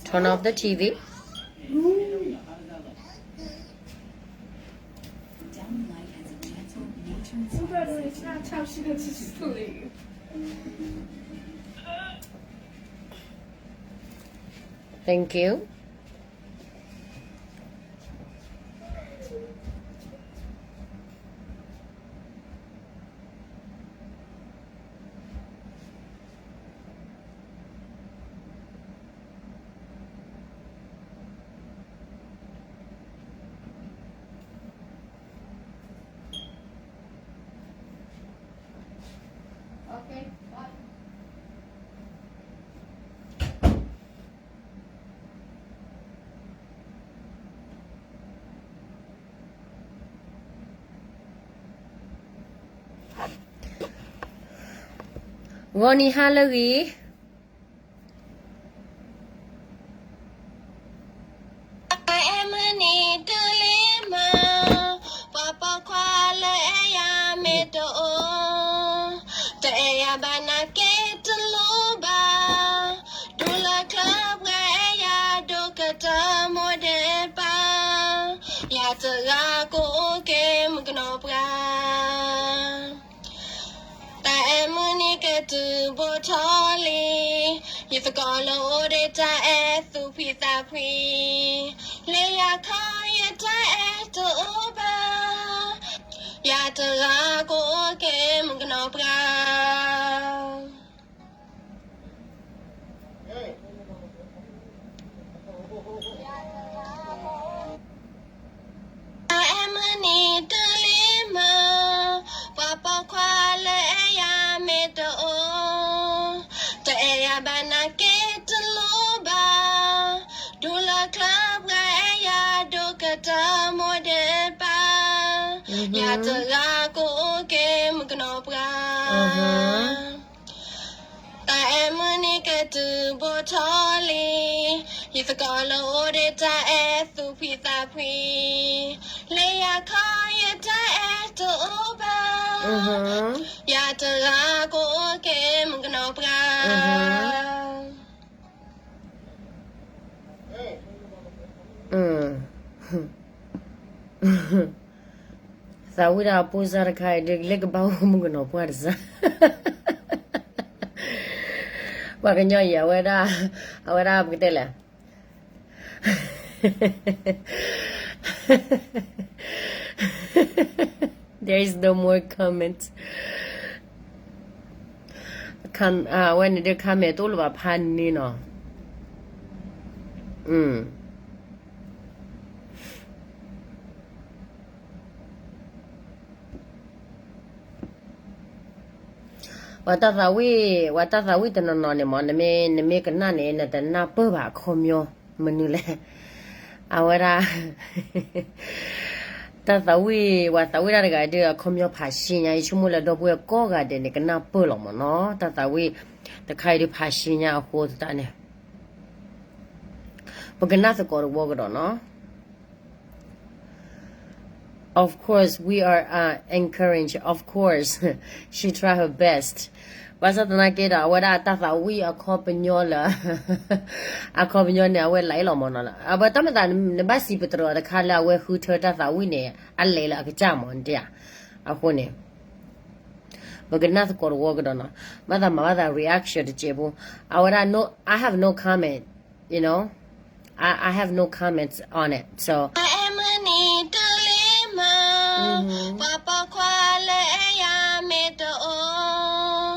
Turn off the T V. Thank you. ဂီၤနံၤဟါလၢအဂ့ၤ အအဲၣ်မုၢ်နံၤတုၤလံမး, ပှၤပိာ်ခွါလၢအဲၣ်ယၤမ့ၢ်တအိၣ်, တအဲၣ်ယၤဘၣ်နာ်က့တလိၣ်ဘၣ်, ဒူလၢချၢပှၤအဲၣ်ယၤဒိၣ်ကတၢၢ်မိၢ်ဒဲးပၢ်, ယၤတဂၤကအိၣ်က့ၤမုၣ်ကနီၤပှၢ် တၢ်အဲၣ်မုၢ်နံၤကတုၤဘိးထီၣ်လံ, ယသကိးလၢအိၣ်ဒံးတၢ်အဲၣ်သူၣ်ဖှံသးဖှံ, လၢယၤခီယတၢ်အဲၣ်တအိၣ်ဘၣ်, ယၤတဂၤကအိၣ်က့ၤမုၣ်ကနီၤပှၢ် အအဲၣ်မုၢ်နံၤတုၤလံမး, ပှၤပိာ်ခွါလၢအဲၣ်ယၤမ့ၢ်တအိၣ်, တအဲၣ်ယၤဘၣ်နာ်က့တလိၣ်ဘၣ်, ဒူလၢချၢပှၤအဲၣ်ယၤဒိၣ်ကတၢၢ်မိၢ်ဒဲးပၢ်, ယၤတဂၤကအိၣ်က့ၤမုၣ်ကနီၤပှၢ် တၢ်အဲၣ်မုၢ်နံၤကတုၤဘိးထီၣ်လံ, ယသကိးလၢအိၣ်ဒံးတၢ်အဲၣ်သူၣ်ဖှံသးဖှံ, လၢယၤခီယတၢ်အဲၣ်တအိၣ်ဘၣ်, ယၤတဂၤကအိၣ်က့ၤမုၣ်ကနီၤပှၢ် သးဝံၣ်ဒၣ်အဖိစၢ်တခါအံၤဒုး လၢကဘၣ်အိၣ်မုၣ်ကနီၤပှၢ်တစၢ်, ပှၤကညီအံၤ အဝဲဒၣ်, အဝဲဒၣ်ပကတဲလဲၣ် There is no more comment. အဝဲန့ၣ်ဒုး comment တအိၣ်လၢၤဘၣ်ဖးန့ၣ်နီၤ. ပှၤတၢ်သးဝံၣ်, ပှၤတၢ်သးဝံၣ်တနီၤနီၤန့ၣ်မ့ၢ် နမ့ၢ်, နမ့ၢ်ကနၣ်န့ၣ် နတနၢ်ပၢၢ်ဘၣ်အခီပညီ, မနုၤလဲၣ်. အဝဲဒၣ် တၢ်သးဝံၣ်, ပှၤသးဝံၣ်တၢ်တဂၤဒုး အခီပညီဖးရှဲညါ, ယဆိကမိၣ်လၢဒီပုၢ်ဝဲၢ်ကိးဂၤဒဲးန့ၣ် ကနၢ်ပၢၢ်လီၤမ့ၢ်နီၤ. တၢ်သးဝံၣ်တခါအံၤဒုးဖးရှဲညါအဃိသတးန့ၣ် ပကနၣ်သကိးတဝီကဒီးနီၤ. Of course, we are, uh, encouraged. Of course, she try her best. ဘၣ်ဆၣ်သနာ်က့ဒီး အဝဲဒၣ်တၢ်သးဝံၣ်အခီပညီလၢ အခီပညီန့ၣ် အဝဲလဲၤလီၤမ့ၢ်နီၤ. အဝဲတၢ်မၤသး နဘၣ်စံးပတြၢၤတခါလၢအဝဲဃုထၢတၢ်သးဝံၣ်န့ၣ် အလဲၤလၢအကစၢ်မ့ၢ်နီၤ. အဃိန့ၣ် ပကနၣ်သကိးတဝီကဒီးနီၤ. ဘၣ်သးမၤဘၣ်သး reaction တစဲးဖိ. အဝဲဒၣ် no, I have no comment, you know. I, I have no comments on it, so. အအဲၣ်မုၢ်နံၤတုၤလံမး, ပှၤပိာ်ခွါလၢအဲၣ်ယၤမ့ၢ်တအိၣ်,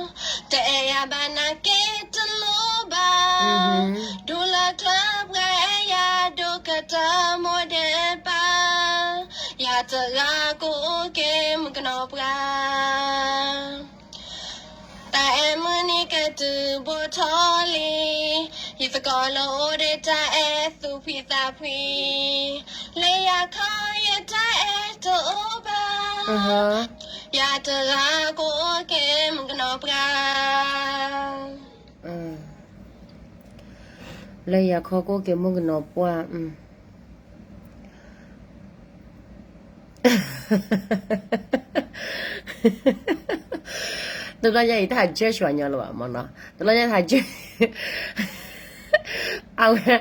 တအဲၣ်ယၤဘၣ်နာ်က့တလိၣ်ဘၣ်, ဒူလၢချၢပှၤအဲၣ်ယၤဒိၣ်ကတၢၢ်မိၢ်ဒဲးပၢ်, ယၤတဂၤကအိၣ်က့ၤမုၣ်ကနီၤပှၢ် တၢ်အဲၣ်မုၢ်နံၤကတုၤဘိးထီၣ်လံ, ယသကိးလၢအိၣ်ဒံးတၢ်အဲၣ်သူၣ်ဖှံသးဖှံ, လၢယၤခီယတၢ်အဲၣ်တအိၣ်ဘၣ်, ယၤတဂၤကအိၣ်က့ၤမုၣ်ကနီၤပှၢ် လၢယၤခီကအိၣ်က့ၤမုၣ်ကနီၤပှၢ် တဘျီညါအံၤတဟး judge ပှၤညီလၢၤဘၣ်မ့ၢ်နီၤ. တဘျီညါတဟး judge အဝဲ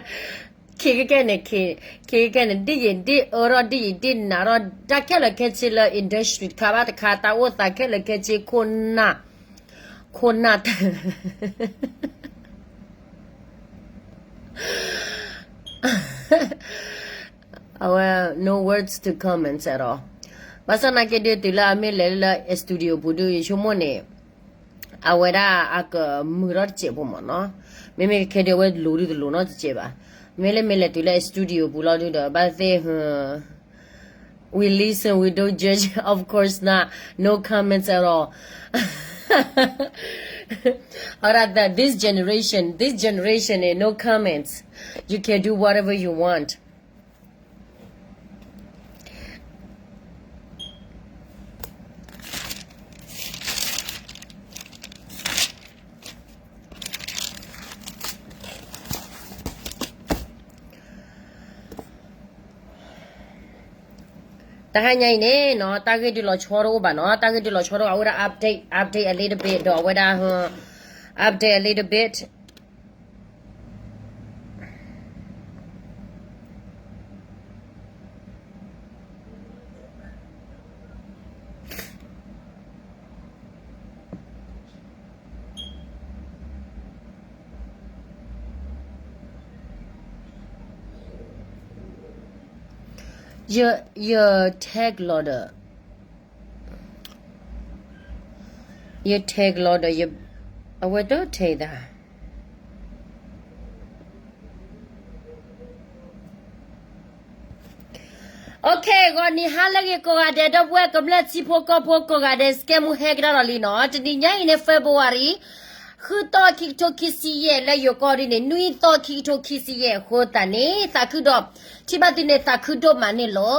ခ့ကကဲန့ၣ် ခ့ ခ့ကကဲန့ၣ် ဒ်ယံာ်ဒ်အၢထီၣ် ဒ်ယံာ်ဒ်နးထီၣ် တၢ်ခဲလၢာ်ခဲဆ့လၢ industry တခါဘၣ်တခါ တၢ်အိၣ်သးခဲလၢာ်ခဲဆ့ ခိၣ်နၢ် ခိၣ်နၢ် အဝဲ no words to comment at all. ဘၣ်ဆၣ်သနာ်က့ဒုး တုၤလၢအမ့ၢ်လဲၤလၢ studio ပူၤဒုး ယဆိကမိၣ်န့ၣ် အဝဲဒၣ်အကမုာ်ထီၣ်တစဲးဖိမ့ၢ်နီၤ. မ့မ့ၢ်ခဲဒုးအဝဲလိၤဒုးတလိၤနီတစဲးဘၣ်. မ့ၢ်လၢမ့ၢ်လဲၤတုၤလၢ studio ပူၤလီၤဒုးဒီး ဘၣ်သ့ၣ် we listen, we don't judge, of course not, no comments at all. အဝဲဒၣ် this generation, this generation န့ၣ် no comments, you can do whatever you want. တဟါညါအံၤန့ၣ်နီၤ တၢ်ဂ့ၢ်ဒုးလီၤဆီတအိၣ်ဘၣ်နီၤ, တၢ်ဂ့ၢ်ဒုးလီၤဆီတအိၣ် အဝဲဒၣ် update, update a little bit ဒီးအဝဲဒၣ် update a little bit. Your, your tag လီၤဒီး, your tag လီၤဒီး, အဝဲတ tag သး OK, ဂီၤနံၤဟါလၢအဂ့ၤကိးဂၤဒဲး ဒီပုၢ်ဝဲၢ်ကမျၢၢ်ထံဖိကီၢ်ဖိကိးဂၤဒဲး စကဲမူဟဲကဒါလီၤလံနီၤ, တနံၤညါအံၤန့ၣ် February ဃုသီခံကထိခံဆံယဲၢ် လၢယိၤကီၢ်ဒ်န့ၣ် နွံသီခံကထိခံဆံယဲၢ်အဃိသတးန့ၣ် သးခုဒီး ထံၣ်ဘၣ်သုန့ၣ် သးခုဒိၣ်မးန့ၣ်လီၤ.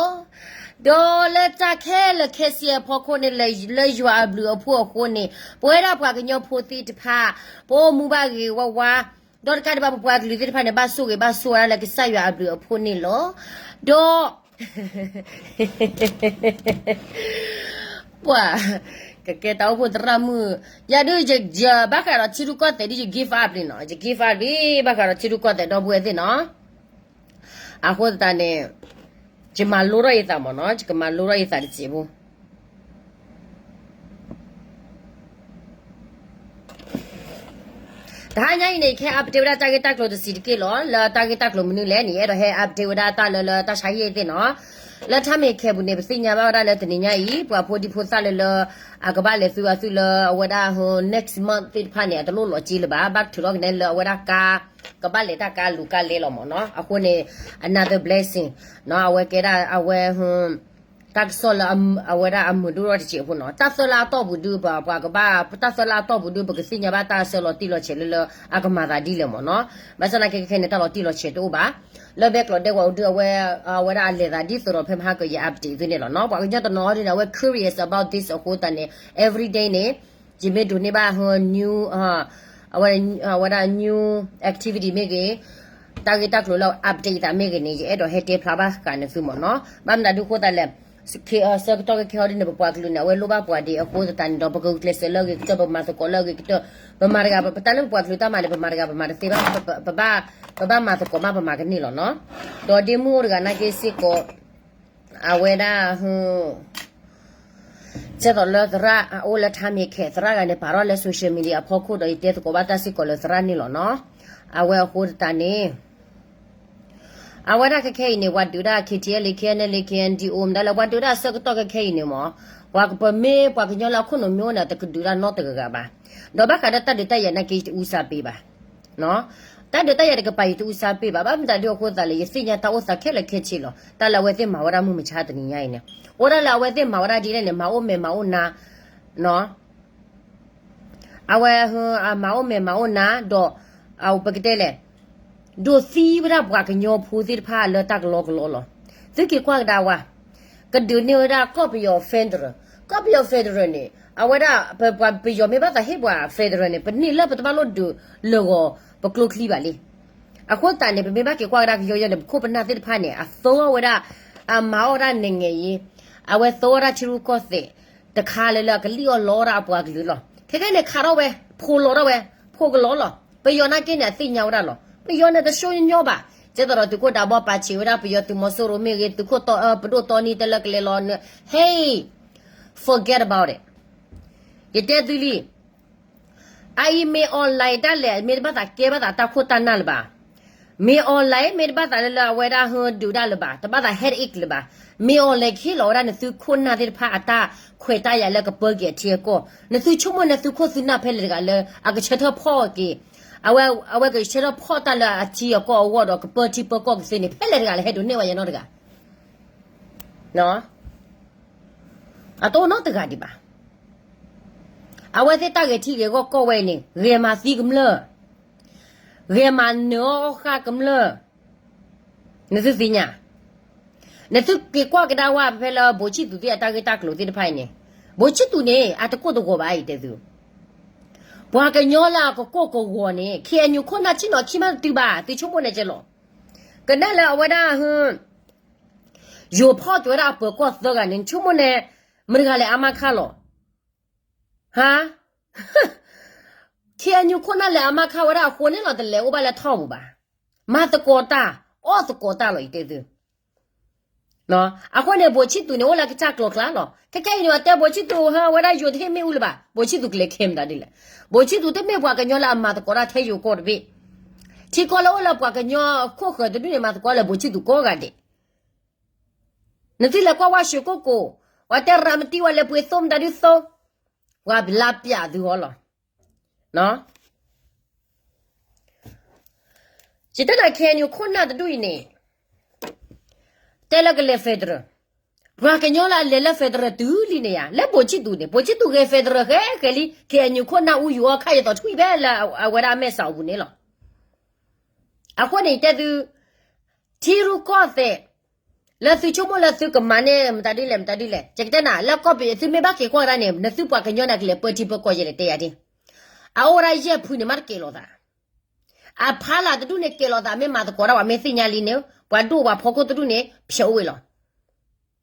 ဒီးလၢတၢ်ခဲလၢာ်ခဲဆ့အဖီခိၣ်န့ၣ် လၢယွၤအဘျုးအဖှိၣ်အဃိန့ၣ် ပဝဲဒၣ်ပှၤကညီဖိသ့ၣ်တဖၣ် ပအိၣ်မူဘၣ်ဂ့ၤဝါဝါ, ဒီးတကးဒံးဘၣ် ပပှၤကလုာ်သ့ၣ်တဖၣ်န့ၣ် ဘၣ်ဆိၣ်ဂ့ၤဘၣ်ဆိၣ်ဝါဒၣ်လၢကစၢ်ယွၤအဘျုးအဖှိၣ်န့ၣ်လီၤ. ဒီး ပှၤ ကကဲတၢ်အိၣ်ဖှိၣ်သရၣ်မုၣ်, ယၤဒုး ယဘၣ်ဃးဒီးထံရူၢ်ကီၢ်သဲးဒုး ယ give up လံနီၤ, ယ give up လံ, ဘၣ်ဃးဒီးထံရူၢ်ကီၢ်သဲးဒီပုၢ်ဝဲၢ်သ့ၣ်နီၤ, အဃိသတးန့ၣ် ယမၤလိထီၣ်ယသးမ့ၢ်နီၤ, ယကမၤလိထီၣ်ယသးတစဲးဖိ တဟါညါအံၤန့ၣ် ယကဟဲ update ဝဲဒၣ်တၢ်ဂ့ၢ်တၢ်ကျိၤတဆံးတက့ၢ်လီၤ. လၢတၢ်ဂ့ၢ်တၢ်ကျိၤမနုၤလဲၣ်န့ၣ် ယအဲၣ်ဒိးဟဲ update ဝဲဒၣ်တၢ်လၢ လၢတၢ်ဆါဟံၣ်သ့ၣ်နီၤ, လၢထါမ့ၤခဲပူၤန့ၣ် ပသ့ၣ်ညါဘၣ်ဝဲဒၣ်လၢတနံၤညါအံၤ ပှၤဖိဒံဖိသၣ်လၢလၢ အကဘၣ်လဲၤသုးအသုးလၢအဝဲဒၣ် next month သ့ၣ်တဖၣ်န့ၣ် အတလိၣ်လီၤက့လၢၤဘၣ်, ဘၣ်ထုးထီၣ်ကနဲလၢအဝဲဒၣ်ကါ, ကဘၣ်လဲၤတၢ်ကါလူၤကါလဲလီၤမ့ၢ်နီၤ. အဃိန့ၣ် another blessing နီၤ, အဝဲကဲဒၣ်အဝဲ တၢ်ကစီၣ်လၢအဝဲဒၣ်အမုာ်ဒိၣ်ထီၣ်တစဲးဖိနီၤ. တၢ်သၢလၢအတီၢ်ပူၤဒုး ပှၤကဘၣ်, တၢ်သၢလၢအတီၢ်ပူၤဒုး ပကသ့ၣ်ညါဘၣ်တၢ်ဆၢလီၤတံၢ်လီၤဆဲးလၢလၢအကမၤသးဒ်လဲၣ်မ့ၢ်နီၤ. ဘၣ်ဆၣ်သနာ်က့ခဲခဲန့ၣ် တၢ်လီၤတံၢ်လီၤဆဲးတအိၣ်ဘၣ်. လၢဘဲကျိးဒဲကဝီၤဒုး အဝဲ, အဝဲဒၣ်အလဲၤသးဒ်သိးဒီး ဖဲမဟါက ယ update သုန့ၣ်လီၤနီၤ. ပှၤကညီတနီၤဒုးန့ၣ် အဝဲ curious about this အဃိသတးန့ၣ် everyday န့ၣ် ယမ့ၢ်ဒိးန့ၢ်ဘၣ် new, အဝဲဒၣ် new activity မ့ၢ်ဂ့ၤ, တၢ်ဂ့ၢ်တၢ်ကျိၤလၢ update သးမ့ၢ်ဂ့ၤန့ၣ် ယအဲၣ်ဒိးဟဲတဲဖျါဘၣ်ဃးန့ၢ်သုမ့ၢ်နီၤ. ဘၣ်မနုၤဒုးအဃိသတးလဲၣ်, ဆၢကတီၢ်ခဲခဲအံၤဒ်န့ၣ် ပပှၤကလုာ်န့ၣ် အဝဲလိၣ်ဘၣ်ပှၤဒ့အဃိသတးန့ၣ်ဒီး ပကဂုာ်ကျဲးစၢးလၢအဂ့ၤကတၢၢ်, ပမၤတဂၤ, ပတၢ်လၢပပှၤကလုာ်တၢ်မၤန့ၣ် ပမၤတဂၤ ပမၤတသ့ဘၣ်, ပဘၣ်မၤသကိးမး ပမၤကန့ၢ်လီၤနီၤ. ဒီးဒ့မုၣ်အိၣ်တဂၤနာ်က့စ့ၢ်ကီး အဝဲဒၣ် ကဲသိးလၢသရၣ်အိၣ်လၢထါမ့ၤခဲ သရၣ်ဂၤန့ၣ် ပာ်ထီၣ်လၢ social media အဖီခိၣ်ဒီး ယတဲသကိးဘၣ်တၢ်စ့ၢ်ကီးလၢသရၣ်န့ၣ်လီၤနီၤ. အဝဲအဃိသတးန့ၣ် အဝဲဒၣ်ခဲခဲအံၤန့ၣ် ပှၤဒုးဒၣ် KTLA KNLA KNDO မတၤလဲၣ် ပှၤဒုးဒၣ်ဆၢကတီၢ်ခဲခဲအံၤန့ၣ်မ့ၢ် ပှၤကပမ့ၢ်ပှၤကညီလၢအခိၣ်နူာ်မ့ၢ်အိၣ်န့ၣ် တကဒုးဒၣ်နီတဂၤဂၤဘၣ်. ဒီးဘၣ်ဃးဒီးတၢ်ဒုးတၢ်ယၤနာ်က့ ယတအူစၢ်ပ့ဘၣ် တၢ်ဒုးတၢ်ယၤတကပၤ ယတအူစၢ်ပ့ဘၣ်. ဘၣ်မတၤဒုးအဃိသတးလဲၣ် ယသ့ၣ်ညါတၢ်အိၣ်သးခဲလၢာ်ခဲဆ့လီၤ. တၢ်လၢအဝဲသ့ၣ်မၤဝဲဒၣ်မုၢ်မဆါတနံၤညါအံၤန့ၣ် အိၣ်ဒၣ်လၢအဝဲသ့ၣ်မၤဝဲဒၣ်ဒ်လဲၣ်န့ၣ် မၤအိၣ်မဲာ်မၤအိၣ်နါ အဝဲမၤအိၣ်မဲာ်မၤအိၣ်နါ ဒီး ပကတဲလဲၣ် ဒိးသံဝဲဒၣ်ပှၤကညီဖိသ့ၣ်တဖၣ်လၢတၢ်ကလီကလီလီၤ. သုက့ၤကွၢ်ကဒါဝဲ ကဒုးန့ၢ်ဝဲဒၣ်ကီၢ်ပယီၤ federal, ကီၢ်ပယီၤ federal န့ၣ် အဝဲဒၣ် ပပှၤပယီၤမ့ၢ်ဘၣ်သးဟ့ၣ်ပှၤ federal န့ၣ် ပန့ၢ်လၢပတဘၣ်လိၣ်ဒုးလၢာ်ဂီၤပကျိချံဘၣ်လံ. အဃိသတးန့ၣ် ပမ့ၢ်ဘၣ်က့ၤကွၢ်ကဒါကယီယီန့ၣ် ပခိၣ်ပနၢ်သ့ၣ်တဖၣ်န့ၣ် အသိအီၤဝဲဒၣ် အမၤအီၣ်ဝဲဒၣ် နိုင်ငံရေး, အဝဲသိအီၤဝဲဒၣ်ထံရူၢ်ကီၢ်သဲး တခါလၢလၢအကလံၣ်အီၣ်လီအီၣ်ဒၣ်အပှၤကလုာ်လီၤ. ခဲခဲန့ၣ်ခးထီၣ်ဝဲ ဖိးလီၤထီၣ်ဝဲ ဖိးကလီလီၤ. ပယီၤနာ်က့န့ၣ် အသ့ၣ်ညါဝဲဒၣ်လီၤ. ပယီၤန့ၣ်တဆိညီဘၣ်. ကဲသိးဒီးသုးခိၣ်ဒးဘီပာ်ဆံးဝဲဒၣ်ပယီၤသုးမီၤစိရိၤမ့ၢ်ဂ့ၤ, သုးခိၣ်တီ, ပဒိၣ်တီနံတဲလၢကလဲၤလီၤန့ၣ်, hey, forget about it. ယတဲသုလံ, အအံၤမ့ၢ် online ဒၣ်လဲာ် မ့ၢ်တဘၣ်သးကဲဘၣ်သးတၢ်ခိၣ်တၢ်နၢ်လၢၤဘၣ်. မ့ၢ် online မ့ၢ်တဘၣ်သးလၢလၢအဝဲဒၣ်ဟၢဒုးဒၣ်လၢၤဘၣ်, တဘၣ်သး headache လၢၤဘၣ်. မ့ၢ် online ကဟ့ၣ်လီၤဝဲဒၣ်နသုခိၣ်နၢ်သ့ၣ်တဖၣ်အတၢ်ခွဲးတၢ်ယာ်လၢကပၢက့ၤအထံအကီၢ်, နသုဆိကမိၣ်နသုခိၣ်သုနၢ်ဖဲလဲၣ်တဂၤလၢ အကဆၢထၢၣ်ဖီၣ်က့ၤ, အဝဲ, အဝဲကဆၢထၢၣ်ဖီၣ်တၢ်လၢအထံအကီၢ်အဂီၢ်ဒီးကပၢထံပၢကီၢ်ကသ့န့ၣ် ဖဲလဲၣ်တဂၤလၢဟဲဒိးန့ၢ်ဝဲယၤနီတဂၤ အတအိၣ်နီတဂၤဒံးဘၣ်. အဝဲသ့ၣ်တၢ်ဂဲၤထံဂဲၤကီၢ်ကီၢ်ဝဲအံၤန့ၣ် ဂဲၤမၤသံကမျၢၢ်, ဂဲၤမၤနၢၤအီၣ်ဃၣ်ကမျၢၢ်, နသုသ့ၣ်ညါ, နသုက့ၤကွၢ်ကဒါဝဲဖဲလၢဘိးဆံၣ်သူးသ့ၣ်အတၢ်ဂ့ၢ်တၢ်ကျိၤသ့ၣ်တဖၣ်အံၤန့ၣ်, ဘိးဆံၣ်သူးန့ၣ် အတကိၢ်တဂီၤဘၣ်အံၤတဲသု, ပှၤကညီလၢအကကိၢ်ကဂီၤန့ၣ် KNU ခိၣ်နၢ်ဆ့ၣ်နီၤခံမးတတုၤဘၣ် သုဆိကမိၣ်န့ၣ်ကဲလီၤ. ကနၣ်လၢအဝဲဒၣ် ယိၤဖီၣ်က့ၤဝဲဒၣ်အပၢၤကီၢ်သၢဂၤန့ၣ် နဆိကမိၣ်န့ၣ် မတၤတဂၤလဲၣ်အါမးခါလီၤ. ဟါ, KNU ခိၣ်နၢ်လဲၤအါမးခါဝဲဒၣ်အဃိန့ၣ်လီၤ တလဲၤအိၣ်ဘၣ်လၢထီၣ်ပူၤဘၣ်. မၤသကိးတၢ်, အီၣ်သကိးတၢ်လီၤ ယတဲသု. အဃိန့ၣ် ဘိးဆံၣ်သူးန့ၣ် အိၣ်လၢကစၢ်ကျိၤကျါလီၤ. ခဲခဲအံၤန့ၣ် ပှၤတဲဘိးဆံၣ်သူးဟၢဝဲဒၣ်ယိၤတဟ့ၣ်မ့ၣ်အူလၢၤဘၣ်, ဘိးဆံၣ်သူးကလဲၤခဲမတၤဒ်လဲၣ်. ဘိးဆံၣ်သူးတမ့ၢ်ပှၤကညီလၢအမၤသကိးတၢ်ထဲယိၤကီၢ်တဘ့ၣ်. ထံကီၢ်လၢအိၣ်လၢပှၤကညီခိၣ်ဃၢၤတဒူၣ်န့ၣ် မၤသကိးလၢဘိးဆံၣ်သူးကိးဂၤဒဲး. နသုလဲၤကွၢ်ဝဲၡွ့ကိၣ်ကိၣ်, ပှၤတဲရၤမတံဝဲလဲၤပှ့ၤသိမတၤဒုသိ, ပှၤဘျါပျးသုဟီလီၤ. ယတဲဒၣ် KNU ခိၣ်နၢ်တဒူၣ်အံၤန့ၣ် တဲလၢကလဲၤ federal, ပှၤကညီလၢအလဲၤလၢ federal တုၤလံန့ၣ်ယါ လၢဘိးဆံၣ်သူးန့ၣ် ဘိးဆံၣ်သူးဂဲၤ federal ဃဲဃဲလံ KNU ခိၣ်နၢ်အူယူၤအီၣ်ခါယသိးထွံၣ်ဖဲလၢအဝဲဒၣ်အမဲာ်ဆှးအပူၤန့ၣ်လီၤ. အဃိန့ၣ်တဲသု ထံရူၢ်ကီၢ်သဲး လၢသုဆိကမိၣ်လၢသုကမၤန့ၢ်မတၤဒ်လဲၣ်မတၤဒ်လဲၣ် ယကတဲနၤ လၢကီၢ်ပယီၤသုမ့ၢ်ဘၣ်က့ၤကွၢ်ဒၣ်န့ၣ် နသုပှၤကညီန့ၣ်ကလဲၤပၢထံပၢကီၢ်ယဲၢ်န့ၣ်တဲယၤဒ်, အအိၣ်ဝဲဒၣ်ယဲၢ်ဖုန့ၣ်မးတကဲၤလိာ်သး, အဖီလာ်တဒူၣ်န့ၣ်ကဲၤလိာ်သး မ့ၢ်မၤသကိးတၢ်ဝဲမ့ၢ်သ့ၣ်ညါလံန့ၣ် ပှၤဒိၣ်ပှၤဖီခိၣ်တဒူၣ်န့ၣ် ဖျဲးအိၣ်ဝဲလီၤ.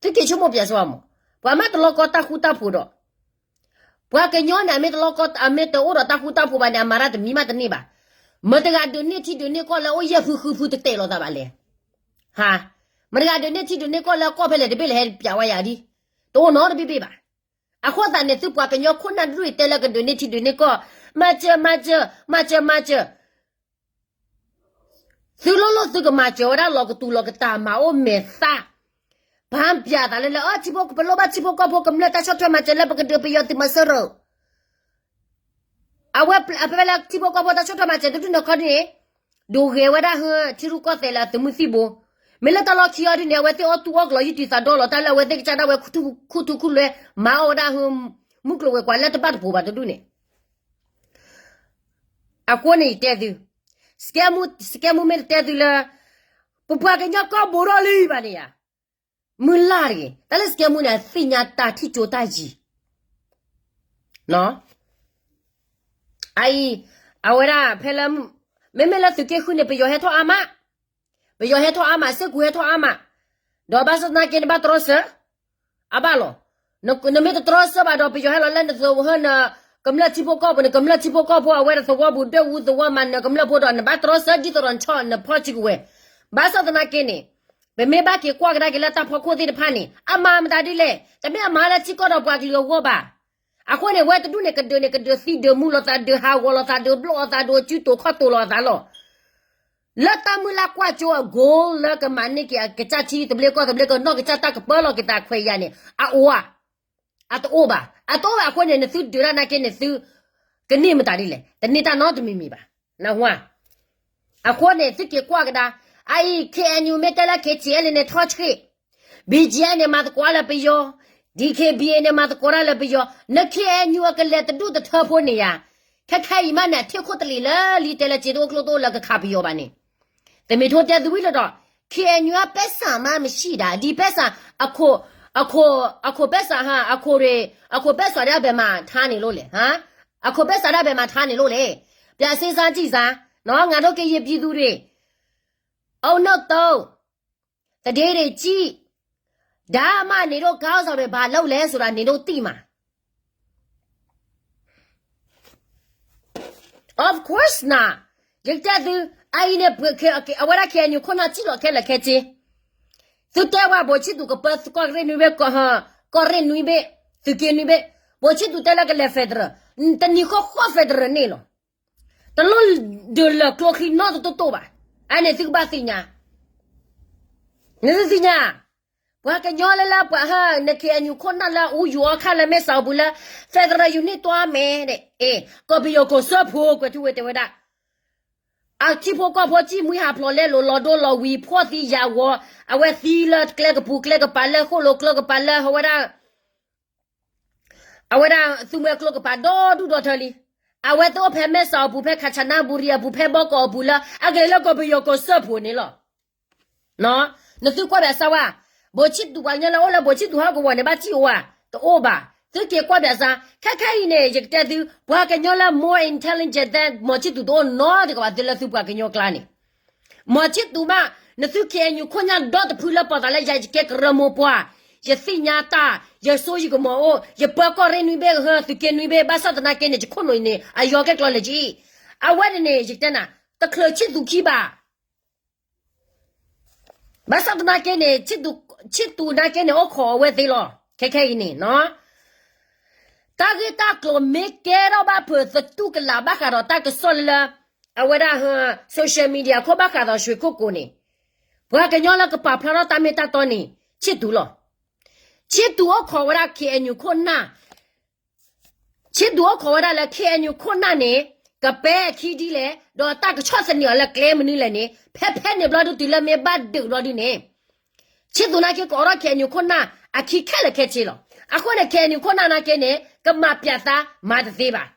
သုက့ၤဆိကမိၣ်ပၠးစၢၤမး, ပှၤမ့ၢ်တလီၤကီတၢ်ဃူတၢ်ဖိးဒီး ပှၤကညီန့ၣ် အမ့ၢ်တလီၤကီ အမ့ၢ်တအိၣ်ဒီးတၢ်ဃူတၢ်ဖိးဘၣ်န့ၣ် အမၤတၢ်တမံၤမးတန့ၢ်ဘၣ်. မတၤတဂၤဒုးန့ၢ်ထံဒုးန့ၢ်ကီၢ်လၢအိၣ်ယဲၢ်ဖုဃုဖုတတဲာ်လိာ်သးဘၣ်လဲၣ်. ဟါ, မတၤတဂၤဒုးန့ၢ်ထံဒုးန့ၢ်ကီၢ်လၢကီၢ်ဖဲလဲၣ်တဘ့ၣ်လဲၣ်ဟဲပၠးဝဲယၤဒ်, တအိၣ်နီတဘ့ၣ်ဘၣ်. အဃိသတးန့ၣ် သုပှၤကညီခိၣ်နၢ်တဒူၣ်အံၤတဲလၢကဒုးန့ၢ်ထံဒုးန့ၢ်ကီၢ်, မၤစၢၤ မၤစၢၤ မၤစၢၤ မၤစၢၤ သုလိၣ်လိၣ်သုကမၤစၢၤဝဲဒၣ်လီၤကတူာ်လီၤကတၢ်မၤအိၣ်မဲာ်သၣ်, ပၢ်ပၠးသးလၢလၢ အထံဖိ ပလိၣ်ဘၣ်ထံဖိကီၢ်ဖိကမျၢၢ်တၢ်ဆီၣ်ထွဲမၤစၢၤလၢပကဒုးပယီၤသုးမီၤစိရိၤ, အဝဲအဖဲလၢထံဖိကီၢ်ဖိတၢ်ဆီၣ်ထွဲမၤစၢၤတဒူၣ်န့ၣ်ခီဒ်န့ၣ်, ဒိးဂဲၤဝဲဒၣ်ဟၢထံရူၢ်ကီၢ်သဲးလၢအသုးမုၢ်သံၣ်ဘိ, မ့ၢ်လၢတၢ်လီၢ်ခံအီၤဒ်န့ၣ် အဝဲသ့ၣ်အီၣ်တူၢ်အီၣ်ကျီၤယုၢ်တံာ်သးဒီလီၤ တၢ်လၢအဝဲသ့ၣ်ကစၢ်ဒၣ်ဝဲခူၣ်ထူခူၣ်လွဲ မၤအီၣ်ဝဲဒၣ်ဟၢ မုၢ်ကျိၤဝဲၤကွာ်လၢတဘၣ်တပိၤဘၣ်တဒူၣ်န့ၣ် အဃိန့ၣ်ယတဲသု, စကဲမူ စကဲမူမ့ၢ်တတဲသုလၢ ပပှၤကညီကီၢ်ဘိထီၣ်လံဘၣ်န့ၣ်ယါ, မုၢ်လၢ်တဂ့ၤ တၢ်လၢစကဲမူန့ၣ် အသ့ၣ်ညါတၢ်ထံၣ်ကၠိတၢ်ယံၤ, အအံၤ အဝဲဒၣ်ဖဲလၢ မ့မ့ၢ်လၢသုးက့ဃုန့ၣ် ပယီၤဟဲထီၣ်အါမး, ပယီၤဟဲထီၣ်အါမး စ့ၢ်ကီးဟဲထီၣ်အါမး, ဒီးဘၣ်ဆၣ်သနာ်က့န့ၣ် ဘၣ်တြီဆၢ အဘၣ်လီၤ. နမ့ၢ်တတြီဆၢဘၣ်ဒီး ပယီၤဟဲလီၤလၢနသဝီဟၢန ကမျၢၢ်ထံဖိကီၢ်ဖိန့ၣ် ကမျၢၢ်ထံဖိကီၢ်ဖိအဝဲဒၣ်သဝီပူၤဒွဲၣ်အူသဝီမၤနၢၤကမျၢၢ်ဖိဒီး နဘၣ်တြီဆၢဒ်သိးဒီးနဆီၣ်နဖီၣ်ဆံးကဝဲၤ, ဘၣ်ဆၣ်သနာ်က့န့ၣ် ပမ့ၢ်ဘၣ်က့ၤကွၢ်ကဒါက့ၤလၢတၢ်ဖီခိၣ်သ့ၣ်တဖၣ်န့ၣ် အမၤမတၤဒ်လဲၣ် တမ့ၢ်အမၤလၢထံကီၢ်ဒီးပှၤကလုာ်အဂီၢ်ဘၣ်. အဃိန့ၣ် ဝဲတဒူၣ်န့ၣ် ကဒုးန့ၣ် ကဒုးသံဒုးမူလိာ်သး ဒုးဟးဂီၤလိာ်သး ဒုးဘျီၣ်အသး ဒုးစုတိာ်ခီၣ်တိာ်လိာ်အသးလီၤ. လၢတၢ်မုၢ်လၢ်ကွၢ်ကၠိအ goal လၢကမၤန့ၢ်က့ၤအကစၢ်ထံသဘျ့ကီၢ်သဘျ့ကနီၢ်ကစၢ်တၢ်ကပၢလီၤက့ၤသးခွဲးယာ်န့ၣ် အအိၣ်ဧါ, အတအိၣ်ဘၣ်. အတအိၣ်ဘၣ်အဃိန့ၣ် နသုဒုးတၢ်နာ်က့န့ၣ် သုကန့ၢ်မတၤဒ်လဲၣ် တန့ၢ်တၢ်နီတမံၤမံၤဘၣ်. နၢ်ဟူဧါ. အဃိန့ၣ် သုက့ၤကွၢ်ကဒါ, အအံၤ KNU မ့ၢ်တဲလၢ KTLA န့ၣ်ထီၣ်ဆှံ, BGF န့ၣ်မၤသကိးလၢပယီၤ, DKBA န့ၣ်မၤသကိးတၢ်လၢပယီၤ, န KNU အကလဲၤတဒူၣ်တထၢဖိန့ၣ်ယါ, ခဲခဲအံၤမးန့ၣ် အထံၣ်ခိၣ်တလံာ်လၢလံတဲလၢစ့တအိၣ်ကျိၣ်တအိၣ်လၢကခးပယီၤဘၣ်န့ၣ်, တမ့ၢ်ထိတဲသုဝံၤလၢဒီး KNU အပဲစၢ်မးမဆံးဒၣ် ဒ်ပဲစၢ်, အခိၣ်, အခိၣ်ပဲစၢ်ဟါ အခိၣ်ရ့ၣ်, အခိၣ်ပဲစၢ်ဒၣ်ဘဲမၤထါန့ၣ်လိၣ်လဲၣ်, အခိၣ်ပဲစၢ်ဒၣ်ဘဲမၤထါန့ၣ်လိၣ်လဲၣ်. ပြန်စဉ်းစားကြည့်စမ်း, ငါတို့ကရင်ပြည်သူတွေ, အုံနောက်သုံး, သန္ဓေတွေကြည့်, ဒါမှနင်တို့ခေါင်းဆောင်တွေဘာလုပ်လဲဆိုတာနင်တို့သိမှာ. Of course not. ယကတဲသု, အအံၤန့ၣ် အဝဲဒၣ် K N U ခိၣ်နၢ်စံၣ်လီၤခဲလၢာ်ခဲဆ့, သုတဲဝဲ ဘိးဆံၣ်သူးကပၢသုးကီၢ်ရ့ၣ်နွံဘ့ၣ်, ကီၢ်ရ့ၣ်နွံဘ့ၣ်, သုးက့နွံဘ့ၣ်, ဘိးဆံၣ်သူးတဲလၢကလဲၤ federal, တနံၤဃီဃီ federal န့ၣ်လီၤ. တလိၣ်ဒုးလၢာ်ကျိချံနီတတိၢ်တိၢ်ဘၣ်. အန့ၣ်သုကဘၣ်သ့ၣ်ညါ, နသုသ့ၣ်ညါ, ပှၤကညီလၢလၢပှၤဟၢ န K N U ခိၣ်နၢ်လၢအူယူၤအီခါလၢမဲၢ်စးအပူၤလၢ federal unit တွၢ်မဲာ်, ကီၢ်ပယီၤကီၢ်စၢဖှိၣ် ကွဲးထူဝ့ၤတဲဝဲဒၣ် အထံဖိကီၢ်ဖိစံၣ်မှံဟးဖျိးလဲလိာ်လီၤဒိလီၤဝံၤ ဖှီၣ်သံယာ်ဝီၤ, အဝဲသံလၢကျဲကပူၤကျဲကပၤလၢဃိၣ်လိာ်ကျိကပၤလၢ အဝဲဒၣ် အဝဲဒၣ်သူမှဲကျိကပၤဒီဒူၣ်ဒီထၢလံ. အဝဲသ့ၣ်အိၣ်ဖဲမဲၢ်စးအပူၤ ဖဲခးဆးနါဘူရံအပူၤ ဖဲဘီကီာ်အပူၤလၢ အကလဲၤလၢကီၢ်ပယီၤကီၢ်စၢဖှိၣ်န့ၣ်လီၤ. နသုကွၢ်ဘၣ်စၢ်ဝဲ, ဘိးဆံၣ်သူး ပှၤကညီလၢအိၣ်လၢဘိးဆံၣ်သူးဟီၣ်ကဝီၤန့ၣ် ဘၣ်စံၣ်အိၣ်ဧါ, တအိၣ်ဘၣ်. သုက့ၤကွၢ်ဘၣ်စၢ်, ခဲခဲအံၤန့ၣ် ယကတဲသု ပှၤကညီလၢ more intelligent than ဘိးဆံၣ်သူးတအိၣ်နီတဂၤဘၣ် သုလၢသုပှၤကညီကျါန့ၣ် ဘိးဆံၣ်သူးမး, နသု K N U ခိၣ်ညါဒီတဖုလၢပီၢ်သးလၢယၤ ယကဲကရၢမိၢ်ပှၢ်, ယသ့ၣ်ညါတၢ်, ယစိယကမီၤအိၣ်, ယပၢကီၢ်ရ့ၣ်နွံဘ့ၣ် ကဟၢသုးက့နွံဘ့ၣ် ဘၣ်ဆၣ်သနာ်က့န့ၣ် ယခိၣ်နူာ်အံၤန့ၣ် အယီၤကဲကျီလၢာ်ကံ, အဝဲန့ၣ်န့ၣ် ယကတဲနၤ, တချုးဆံၣ်သူးခံဘၣ် ဘၣ်ဆၣ်သနာ်က့န့ၣ် ဆံၣ်သူးနာ်က့န့ၣ် အိၣ်ခိးအဝဲသ့ၣ်လီၤ. ခဲခဲအံၤန့ၣ် တၢ်ဂ့ၢ်တၢ်ကျိၤမ့ၢ်ကဲထီၣ်ဘၣ်ဖုးသတူၢ်ကလာ်ဘၣ်ဃးဒီးတၢ်ကစီၣ်လၢလၢ အဝဲဒၣ် social media ခိၣ်ဘၣ်ဃးဒီး ရွှေကုက္ကို န့ၣ်, ပှၤကညီလၢကပာ်ဖျါထီၣ်တၢ်မ့ၢ်တၢ်တီန့ၣ် ဆံၣ်သူးလီၤ. ဆံၣ်သူးအိၣ်ခိးဝဲဒၣ် K N U ခိၣ်နၢ် ဆံၣ်သူးအိၣ်ခိးဝဲဒၣ်လၢ K N U ခိၣ်နၢ်န့ၣ် ကပဲာ်အခံဒ်လဲၣ်, ဒီးတၢ်ကဆီၣ်သနံးအီၤလၢကျဲမနုၤလဲၣ်န့ၣ် ဖဲဖဲန့ၣ်ဘျီဒုးတုၤလၢမ့ၢ်ဘၣ်ဒုးဘျီဒုးန့ၣ်, ဆံၣ်သူးနာ်က့ကအိးထီၣ် K N U ခိၣ်နၢ်အခံခဲလၢာ်ခဲဆ့လီၤ. အဃိန့ၣ် K N U ခိၣ်နၢ်နာ်က့န့ၣ် ကမၤပျးသးမၤတသ့ဘၣ်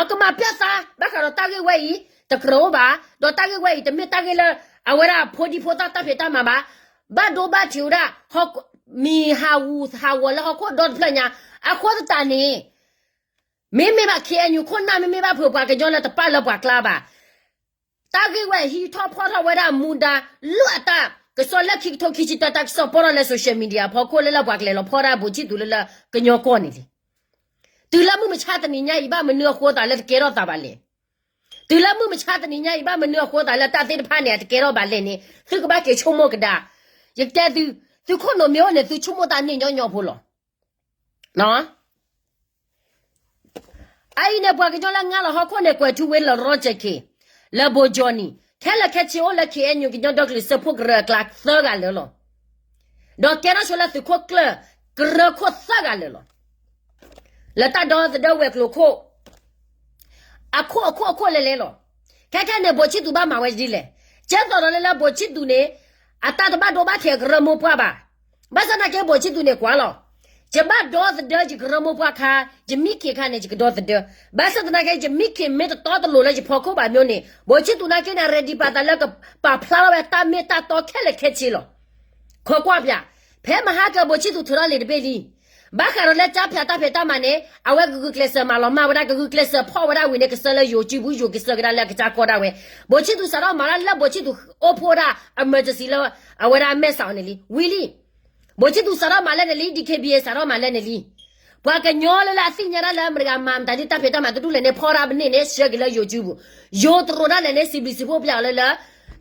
ကမၤပျးသး ဘၣ်ဃးဒီးတၢ်ဂ့ၢ်ဝဲအံၤ တကြၢးအိၣ်ဘၣ်, ဒီးတၢ်ဂ့ၢ်ဝဲအံၤ တမ့ၢ်တၢ်ဂ့ၢ်လၢ အဝဲဒၣ်ဖိဒံဖိသၣ်တၢ်ဖံးတၢ်မၤဘၣ်, ဘၣ်ဒိဘၣ်ထံးဝဲဒၣ် မံၤဟးဂူာ်ဟးဂီၤလၢဟီၣ်ခိၣ်ဒီတဖျၢၣ်ညါ, အဃိသတးန့ၣ် မ့မ့ၢ်ဘၣ် K N U ခိၣ်နၢ် မ့မ့ၢ်ဘၣ်ဖုးပှၤကညီလၢတပာ်လၢပှၤကျါဘၣ် တၢ်ဂ့ၢ်ဝဲဟံးထီၣ်ဖီၣ်ထီၣ်ဝဲဒၣ်မူဒါ လၢအတၢ်ကစီၣ်လၢခံကထိခံဆံတၢ တၢ်ကစီၣ်ပီၣ်ထီၣ်လၢ social media အဖီခိၣ်လၢလၢပှၤကလဲၤလီၤဖီၣ်ဒၣ်ဘိးဆံၣ်သူးလၢလၢကညီကီၢ်န့ၣ်လံ. တုၤလၢမုၢ်မဆါတနံၤညါအံၤ ဘၣ်မနုၤအဃိသးလၢတကဲထီၣ်သးဘၣ်လဲၣ်. တုၤလၢမုၢ်မဆါတနံၤညါအံၤ ဘၣ်မနုၤအဃိသးလၢတၢ်သ့ၣ်တဖၣ်န့ၣ် အတကဲထီၣ်ဘၣ်လဲၣ်န့ၣ် သုကဘၣ်က့ၤဆိကမိၣ်ကဒါ. ယကတဲသု, သုခိၣ်နူာ်မ့ၢ်အိၣ်န့ၣ် သုဆိကမိၣ်တၢ်န့ၣ်ညီညီဖိလီၤ. အအံၤန့ၣ် ပှၤကညီလၢငါလီၤဟီၣ်ခိၣ်န့ၣ် ကွဲးထူဝ့လၢ Roger Khin လၢ ဘိးကၠီၣ်နံၣ် ခဲလၢာ်ခဲဆ့အိၣ်လၢ K N U ကညီဒီကလုာ်စၢဖှိၣ်ကရၢအကျါသၢဂၤလၢာ်လီၤ. ဒီးကဲထီၣ်ဆိလၢသုးခိၣ်ကျၢၢ်ကရၢခိၣ်သၢဂၤလၢာ်လီၤ. လၢတၢ်ဒီသဒၢဝဲၤကျိၤခိၣ် အခိၣ်အခိၣ်အခိၣ်လဲၤလဲၤလီၤ. ခဲခဲန့ၣ် ဘိးဆံၣ်သူးဘၣ်မၤဝဲဒ်လဲၣ်. ကဲသိးဒီးလၢလၢဘိးဆံၣ်သူးန့ၣ် အတၢ်တဘၣ်ဒိဘၣ်ထံးအကရၢမိၢ်ပှၢ်ဘၣ်. ဘၣ်ဆၣ်သနာ်က့ ဘိးဆံၣ်သူးန့ၣ်ကွၢ်လီၤ. ယဘၣ်ဒီသဒၢယကရၢမိၢ်ပှၢ်ခါ, ယမံခ့ခါန့ၣ် ယကဒီသဒၢ. ဘၣ်ဆၣ်သနာ်က့ ယမံခ့မ့ၢ်တတီတလိၤလၢယဖီခိၣ်ဘၣ်မ့ၢ်န့ၣ် ဘိးဆံၣ်သူးနာ်က့န့ၣ် ready ပာ်သးလၢကပာ်ဖျါထီၣ်ဝဲတၢ်မ့ၢ်တၢ်တီခဲလၢာ်ခဲဆ့လီၤ. ခိးကွၢ်ပၠး, ဖဲမဟါကဘိးဆံၣ်သူးထုးထီၣ်လံာ်တဘ့ၣ်လံ. ဘၣ်ဃးဒီးလၢကၠါဖၠးတၢ်ဖံးတၢ်မၤန့ၣ် အဝဲကဂုာ်ကျဲးစၢးမၤလီၤမၢ်ဝဲဒၣ် ကဂုာ်ကျဲးစၢးဖီၣ်ဝဲဒၣ်ဝံၤန့ၣ် ကဆှၢလၢယိၤစုပူၤ ယိၤကဆှၢကဒါလၢအကစၢ်ကီၢ်ဒၣ်ဝဲ. ဘိးဆံၣ်သူးစးထီၣ်မၤလၢလၢဘိးဆံၣ်သူးအိၣ်ဖှိၣ်ဒၣ် emergency လၢအဝဲဒၣ်မဲၢ်စးအီၤန့ၣ်လံ ဝံၤလံ. ဘိးဆံၣ်သူးစးထီၣ်မၤလၢန့ၣ်လံ D K B A စးထီၣ်မၤလၢန့ၣ်လံ. ပှၤကညီလၢလၢအသ့ၣ်ညါဒၣ်လၢအမတၤဒ်တၢ်ဖံးတၢ်မၤတဒူၣ်လဲၣ်န့ၣ် ဖီၣ်ဒၣ်ပန့ၢ်န့ၣ် ဆှၢက့ၤလၢယိၤစုပူၤ, ယိၤတရိးဒၣ်လဲာ်န့ၣ် စံးဘျုးစံးဖှိၣ်ပၠးအီၤလၢလၢ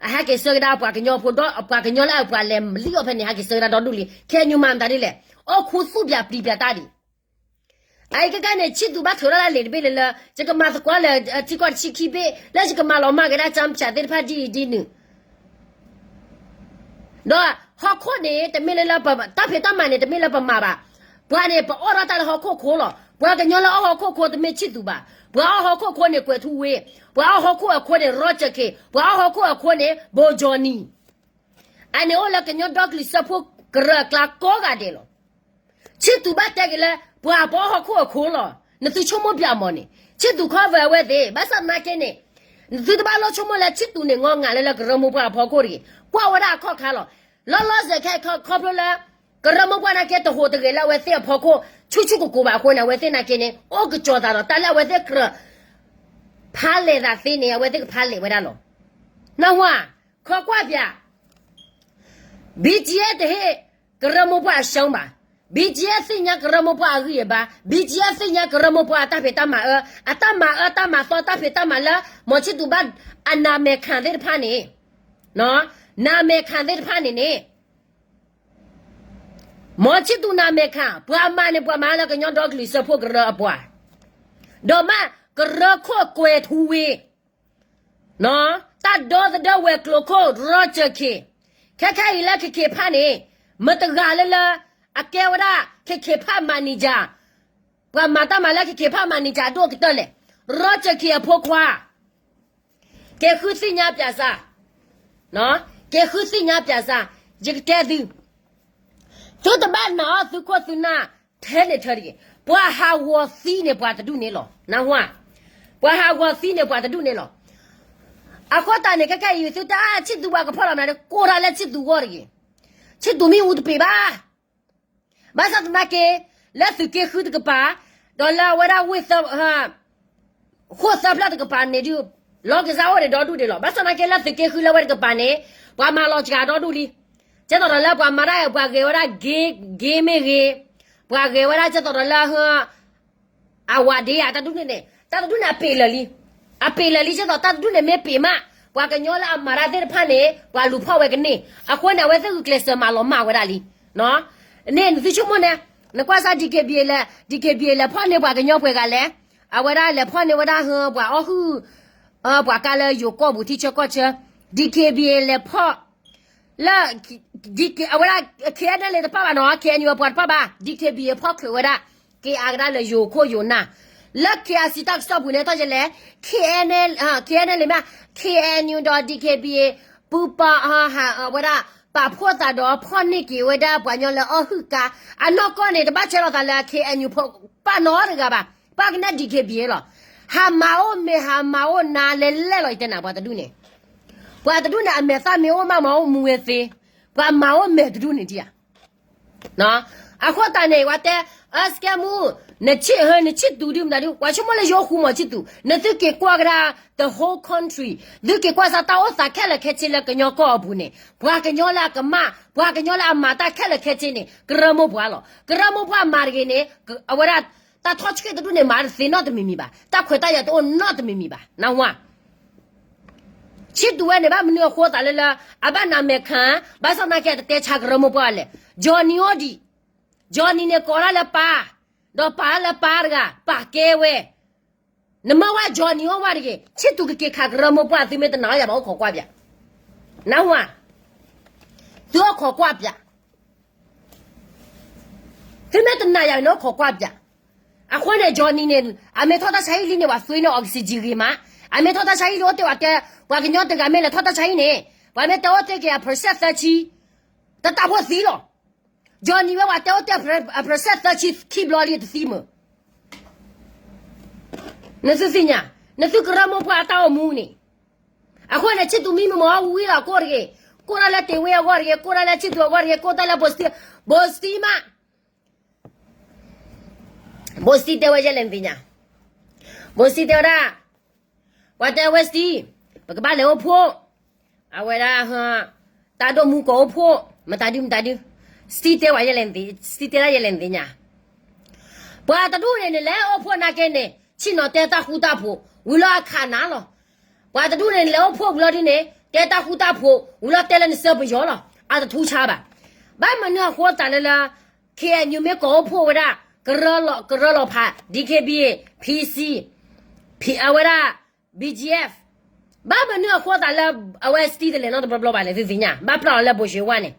အဟဲက့ၤဆှၢကဒါပှၤကညီဖိဒီး ပှၤကညီလၢအပှၤလဲၤလံအီၤဖဲန့ၣ် ဟဲက့ၤဆှၢကဒါဒီဒူၣ်လံ. K N U မၤမတၤဒ်လဲၣ်, အိၣ်ခူသူၣ်ပၠးပျံၤပၠးတၢ်ဒံး အအံၤကကဲန့ၣ် ဆံၣ်သူးဘၣ်ထုးထီၣ်လၢလံာ်တဘ့ၣ်လၢလၢ ယကမၤသကိးလၢထံကီၢ်တဆံခံဘ့ၣ် လၢယကမၤလီၤမၢ်က့ၤဒၣ်ကၠါဖၠးသ့ၣ်တဖၣ်ဒ်အံၤဒ်နုၤ ဒီးဟီၣ်ခိၣ်န့ၣ် တမ့ၢ်လၢလၢပ တၢ်ဖံးတၢ်မၤန့ၣ် တမ့ၢ်လၢပမၤဘၣ်. ပှၤန့ၣ် ပအီၣ်ထီၣ်တၢ်လၢဟီၣ်ခိၣ်ခိၣ်လီၤ. ပှၤကညီလၢအီၣ်ဟီၣ်ခိၣ်ခိၣ်တမ့ၢ်ဆံၣ်သူးဘၣ်. ပှၤအီၣ်ဟီၣ်ခိၣ်ခိၣ်န့ၣ် ကွဲးထူဝ့, ပှၤအီၣ်ဟီၣ်ခိၣ်အခိၣ်န့ၣ် Roger Khin, ပှၤအီၣ်ဟီၣ်ခိၣ်အခိၣ်န့ၣ် ဘိးကၠီၣ်နံၣ် အန့ၣ်အိၣ်လၢကညီဒီကလုာ်စၢဖှိၣ်ကရၢအကျါကိးဂၤဒဲးလီၤ. ဆံၣ်သူးဘၣ်တဲက့ၤလၢ ပှၤပအီၣ်ဟီၣ်ခိၣ်အခိၣ်လီၤ. နသုဆိကမိၣ်ပၠးမးန့ၣ် ဆံၣ်သူး cover အဝဲသ့ၣ် ဘၣ်ဆၣ်သနာ်က့န့ၣ် နသုတဘၣ်လိၣ်ဆိကမိၣ်လၢဆံၣ်သူးန့ၣ် ငီၢ်ငါလၢလၢကရၢမိၢ်ပှၢ်အဖီခိၣ်တဂ့ၤ. ကွၢ်ဝဲဒၣ်အခီၣ်ခါလီၤ. လီၤလီၤဆဲးခဲခီဖျိလၢ ကရၢမိၢ်ပှၢ်နာ်က့တဟူးတဂဲၤလၢအဝဲသ့ၣ်အဖီခိၣ် ဆူၣ်ဆူၣ်ကိၢ်ကိၢ်ဘၣ်အဃိန့ၣ် အဝဲသ့ၣ်နာ်က့န့ၣ် အိၣ်ကစီၤသးဒီးတၢ်လၢအဝဲသ့ၣ်ကြၢး ဖးလဲၢ်သးသ့န့ၣ် အဝဲသ့ၣ်ကဖးလဲၢ်ဝဲဒၣ်လီၤ. နၢ်ဟူဧါ, ခီကွၢ်ပၠး BGF တဟ့ၣ်ကရၢမိၢ်ပှၢ်အရှုံးဘၣ်. BGF သ့ၣ်ညါကရၢမိၢ်ပှၢ်အဂံၢ်အဘါ, BGF သ့ၣ်ညါကရၢမိၢ်ပှၢ်အတၢ်ဖံးတၢ်မၤအၢ, အတၢ်မၤအၢတၢ်မၤသီတၢ်ဖံးတၢ်မၤလၢ မီၤဆံၣ်သူးဘၣ်အနမဲာ်ခၣ်သ့ၣ်တဖၣ်န့ၣ်, နမဲာ်ခၣ်သ့ၣ်တဖၣ်န့ၣ်န့ၣ် မီၤဆံၣ်သူးနမဲာ်ခၣ် ပှၤမၤန့ၣ် ပှၤမၤလၢကညီဒီကလုာ်စၢဖှိၣ်ကရၢအပှၤ, ဒီးမ့ၢ်ကရၢခိၣ်ကွဲၤထူဝ့ၣ်, တၢ်ဒီသဒၢဝဲၤကျိၤခိၣ် Roger Khin, ခဲခဲအံၤလၢ Khin Khin ဖၣ်န့ၣ် မတဂၤလၢလၢ အကဲဝဲဒၣ် Khin Khin ဖၣ် manager, ပှၤမၤတၢ်မၤလၢ Khin Khin ဖၣ် manager အဒိၣ်ကတၢၢ်လဲၣ်, Roger Khin အဖိခွါ က့ၤဃုသ့ၣ်ညါပၠးစၢ်, က့ၤဃုသ့ၣ်ညါပၠးစၢ်, ယကတဲသု, သုတဘၣ်နာ်အီၤသုခိၣ်သုနၢ်ထဲန့ၣ်ထဲတဂ့ၤ, ပှၤဟးဂီၤသံန့ၣ်ပှၤတဒူၣ်န့ၣ်လီၤ, နၢ်ဟူဧါ, ပှၤဟးဂီၤသံန့ၣ်ပှၤတဒူၣ်န့ၣ်လီၤ. အဃိသတးန့ၣ် ခဲခဲအံၤသုတၢ်ဆံၣ်သူးပှၤကဖီၣ်လီၤနၤဒီး ကိးတၢ်လၢဆံၣ်သူးဂီၢ်တဂ့ၤ, ဆံၣ်သူးမ့ၣ်အူတပ့ၤဘၣ် ဘၣ်ဆၣ်သနာ်က့ လၢသုးက့ဃုတကပၤ, ဒီးလၢအဝဲဒၣ်ဝ့ၢ်သၢ, ဃိၣ်သၢဖျၢၣ်တကပၤန့ၣ်ဒုး, လီၤကစၢ်အိၣ်ဒံးဒီဒူၣ်ဒံးလီၤ. ဘၣ်ဆၣ်သနာ်က့လၢသုးက့ဃုလၢဝဲတကပၤန့ၣ်, ပှၤမၤလီၤစှၤဒီဒူၣ်လံ. ကဲသိးဒီးလၢပှၤမၤတၢ် ပှၤဂဲၤဝဲဒၣ် gay မ့ၢ်ဂ့ၤ, ပှၤဂဲၤဝဲဒၣ်ကဲသိးဒီးလၢ အဝၤဒ့ဧါ တၢ်တဒူၣ်န့ၣ်န့ၣ်, တၢ်တဒူၣ်န့ၣ်အပ့ၤလၢာ်လံ, အပ့ၤလၢာ်လံ ကဲသိးတၢ်တဒူၣ်န့ၣ်မ့ၢ်ပ့ၤမး, ပှၤကညီလၢအမၤတၢ်သ့ၣ်တဖၣ်န့ၣ် ပှၤလူၤဖီၣ်ဝဲကန့ၢ်, အဃိန့ၣ် အဝဲသ့ၣ်ဂုာ်ကျဲးစၢးမၤလီၤမၢ်ဝဲဒၣ်လံ. န့ၣ်နသုဆိကမိၣ်န့ၣ်, နကွၢ်စၢ် DKBA လဲၤ, DKBA လဲၤဖီၣ်န့ၢ်ပှၤကညီပှဲၤဂၤလဲၣ်, အဝဲဒၣ်လဲၤဖီၣ်န့ၢ်ဝဲဒၣ်ဟၢ ပှၤအီၣ်ဟုၣ် ပှၤကါလၢယိၤကီၢ်ပူၤထံဆၢကီၢ်ဆၢ, DKBA လဲၤဖီၣ် လၢ အဝဲဒၣ် KNLA တဖၣ်ဘၣ်နီၤ, KNU အပှၤတဖၣ်ဘၣ်, DKBA ဖီၣ်ချုးဝဲဒၣ် က့ၤအါကဒါလၢယိၤခိၣ်ယိၤနၢ်, လၢ KIC တၢ်ကစီၣ်ပူၤန့ၣ်ထီၣ်ယလဲၣ်, KNLA, KNLA မ့ၢ် KNU ဒီး DKBA ပူၤပာ် ဝဲဒၣ် ပာ်ဖှိၣ်သးဒီးဖီၣ်န့ၢ်က့ၤဝဲဒၣ်ပှၤကညီလၢအီၣ်ဟုၣ်ကါ, အနီၢ်ကီၢ်န့ၣ် တဘၣ်ဆဲးလီၤသးလၢ KNU ပာ်နီတဂၤဘၣ်, ပာ်ကနဲ DKBA လီၤ. ဟးမၤအိၣ်မ့ၤ ဟးမၤအိၣ်နါလဲၤလဲၣ်လီၤ ယတဲနၤ ပှၤတဒူၣ်န့ၣ်, ပှၤတဒူၣ်န့ၣ် အမဲာ်သၣ်မ့ၢ်အိၣ်မးမၤအိၣ်မူဝဲသ့, ပှၤမၤအိၣ်မဲာ်တဒူၣ်န့ၣ်ဒံးဧါ. အဃိသတးန့ၣ် ပှၤတဲ အစကဲမူ, နဆံၣ်ဟၢ နဆံၣ်သူးဒုမတၤဒု, ပှၤဆိကမိၣ်လၢယိၤဃူမီၤဆံၣ်သူး, နသုက့ၤကွၢ်ကဒါ the whole country, သုက့ၤကွၢ်စၢ်တၢ်အိၣ်သးခဲလၢာ်ခဲဆ့လၢကညီကီၢ်အပူၤန့ၣ်, ပှၤကညီလၢအကမၣ်, ပှၤကညီလၢအမၤတၢ်ခဲလၢာ်ခဲဆ့န့ၣ် ကရၢမိၢ်ပှၢ်လီၤ. ကရၢမိၢ်ပှၢ်မၤတဂ့ၤန့ၣ်, အဝဲဒၣ် တၢ်ထီၣ်ဆှံတဒူၣ်န့ၣ် မၤတသ့နီတမံၤမံၤဘၣ်, တၢ်ခွဲးတၢ်ယာ်တအိၣ်နီတမံၤမံၤဘၣ်, နၢ်ဟူဧါ. ဆံၣ်သူးဝဲန့ၣ် ဘၣ်မနုၤအဃိသးလၢလၢ အဘၣ်နမဲာ်ခၣ်, ဘၣ်ဆၣ်သနာ်က့ အတတဲဆါကရၢမိၢ်ပှၢ်လဲၣ်, Johnny အိၣ်ဒံး, Johnny န့ၣ်ကိးဒၣ်လၢပၢ်, ဒီးပာ်လၢပၢ်တဂၤ, ပာ်ကဲဝဲ, နမ့ၢ်ဝဲ Johnny အိၣ်ဝဲတဂ့ၤ, ဆံၣ်သူးကက့ၤခးကရၢမိၢ်ပှၢ် သုမ့ၢ်တနာ်ယၤဘၣ် အိၣ်ခိးကွၢ်ပၠး, နၢ်ဟူဧါ, သုအိၣ်ခိးကွၢ်ပၠး သုမ့ၢ်တနာ်ယၤန့ၣ် အိၣ်ခိးကွၢ်ပၠး. အဃိန့ၣ် Johnny န့ၣ် အမ့ၢ်ထီၣ်တၢ်ဆါဟံၣ်လံန့ၣ် ပှၤသွံန့ၢ် oxygen ဂ့ၤမး, အမ့ၢ်ထီၣ်တၢ်ဆါဟံၣ်လံ အိၣ်တ့ၢ်ဝဲတဲ, ပှၤကညီတဂၤမ့ၢ်လဲၤထီၣ်တၢ်ဆါဟံၣ်န့ၣ်, ပှၤမ့ၢ်တဲအိၣ်တ့ၢ်က့ၤ အ percent သၢဆံ, တတၢ်ဖိသံလီၤ. Johnny ဝဲပှၤတဲအိၣ်တ့ၢ် အ percent သၢဆံခံဘျီလံတသံမုၢ် နသုသ့ၣ်ညါ, နသုကရၢမိၢ်ပှၢ်အတၢ်အိၣ်မူန့ၣ်, အဃိန့ၣ် ဆံၣ်သူးမံမုၢ်မ့ၢ်ဝံၤလီၤကိၢ်တဂ့ၤ, ကိၢ်တၢ်လၢတ့ၢ်ဝ့အဂီၢ်တဂ့ၤ, ကိၢ်တၢ်လၢဆံၣ်သူးအဂီၢ်တဂ့ၤ, ကိၢ်တၢ်လၢဘိၣ်စတံ, ဘိၣ်စတံမး, ဘိၣ်စတံတဲဝဲယဲလဲၣ်နသ့ၣ်ညါ, ဘိၣ်စတံတဲဝဲဒၣ်, ပှၤတဲဝဲစတံ, ပကဘၣ်လဲၤအိၣ်ဖှိၣ်, အဝဲဒၣ်, တၢ်ဒိၣ်မူကိးအိၣ်ဖှိၣ်, မတၤဒုမတၤဒု, စတံတဲဝဲယဲလဲၣ်, စတံတဲဒၣ်ယဲလဲၣ်နသ့ၣ်ညါ, ပှၤတဒူၣ်န့ၣ် နလဲၤအိၣ်ဖှိၣ်နာ်က့န့ၣ် ဆ့ၣ်နီၤတဲတၢ်ဃူတၢ်ဖိး, ဝံၤလီၤအခးနၤလီၤ. ပှၤတဒူၣ်န့ၣ် နလဲၤအိၣ်ဖှိၣ်ဝံၤလီၤဒ်န့ၣ် တဲတၢ်ဃူတၢ်ဖိး, ဝံၤလီၤတဲလၢနစၢပယီၤလီၤ, အတထူဆါဘၣ်. ဘၣ်မနုၤအဃိသးလၢလၢ KNU မ့ၢ်ကိးအိၣ်ဖှိၣ်ဝဲဒၣ် ကရၢလီၤဖး DKBA, PC, အဝဲဒၣ် BGF, ဘၣ်မနုၤအဃိသးလၢ အဝဲစတံတလဲၤနီတဘျီဘျီဘၣ်လဲၣ် သုသ့ၣ်ညါ, ဘၣ်ပျၢ်လီၤလၢဘိၣ်ၡ့ဝါန့ၣ်,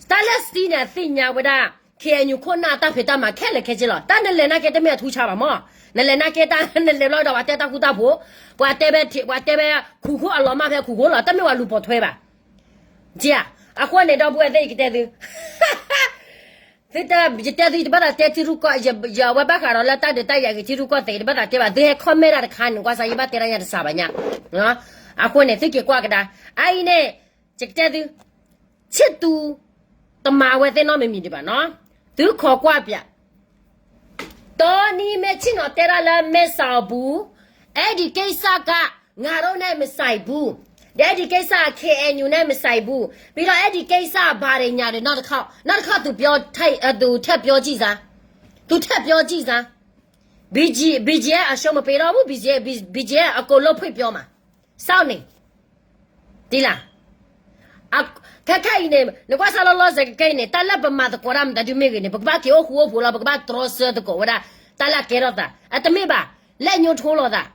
တၢ်လၢစတံန့ၣ် အသ့ၣ်ညါဝဲဒၣ် KNU ခိၣ်နၢ်အတၢ်ဖံးတၢ်မၤခဲလၢာ်ခဲဆ့လီၤ. တၢ်နလဲၤနာ်က့တမ့ၢ်အထူဆါဘၣ်မၢ်, နလဲၤနာ်က့တၢ် နလဲၤဘျီဒီးပှၤတဲတၢ်ဃူတၢ်ဖိး, ပှၤတဲဝဲ, ပှၤတဲဝဲ ခူၣ်ခိၣ်အလီၤမၢ်ဖဲခူၣ်ခိၣ်လီၤ, တမ့ၢ်ပှၤလူၤပိာ်ထွဲဘၣ်. က့, အဃိန့ၣ် ဒီပုၢ်ဝဲၢ်သ့ၣ် ယကတဲသု သုတ, ယတဲသု ယတဘၣ်သးတဲထံရူၢ်ကီၢ်, ယဝဲဘၣ်ဃးဒီးလၢတၢ်ဒုးတၢ်ယၤဂ့ၤထံရူၢ်ကီၢ်သဲး ယတဘၣ်သးတဲဘၣ်, သုဟဲ comment တၢ်တခါန့ၣ် ကွၢ်စၢ် ယဘၣ်တဲဒၣ်ညါတစှၤဘၣ်ညါ. အဃိန့ၣ် သုက့ၤကွၢ်ကဒါ, အအံၤန့ၣ် ယကတဲသု, ဆံၣ်သူး တမၤဝဲသ့ၣ်နီတမံၤမံၤဒံးဘၣ်နီၤ, သုခိးကွၢ်ပၠး တီနံၤမ့ၢ်ဆ့ၣ်နီၤတဲဒၣ်လၢ မဲၢ်စးအပူၤ, အဲဒီကိစ္စက ငါတို့နဲ့မဆိုင်ဘူး. ဒီးအဲၣ်ဒိးကိစ္စ ခ့ၣ်အဲၣ်ယူၣ် နဲ့ မဆိုင်ဘူး, ပြီးတော့ အဲၣ်ဒိးကိစ္စ ဘာတွေညာတွေ နောက်တစ်ခေါက်, နောက်တစ်ခေါက် သူပြော, သူထပ်ပြောကြည့်စမ်း, သူထပ်ပြောကြည့်စမ်း, BGF အရှုံးမပေးတော့ဘူး, BGF, BGF အကုန်လုံးဖွင့်ပြောမှာ, စောင့်နေ, သိလား, ခဲခဲအံၤန့ၣ် နကွၢ်စၢ်လီၤလီၤစဲးကကဲအံၤန့ၣ် တၢ်လၢပမၤသကိးတၢ်မတၤဒုမ့ၢ်ဂ့ၤန့ၣ် ပကဘၣ်က့ၤအိၣ်ဃူအိၣ်ဖိးလီၤ, ပကဘၣ်တြီဆၢသကိးဝဲဒၣ် တၢ်လၢအကဲထီၣ်သး, အတမ့ၢ်ဘၣ်, လက်ညှိုးထိုးလိာ်သး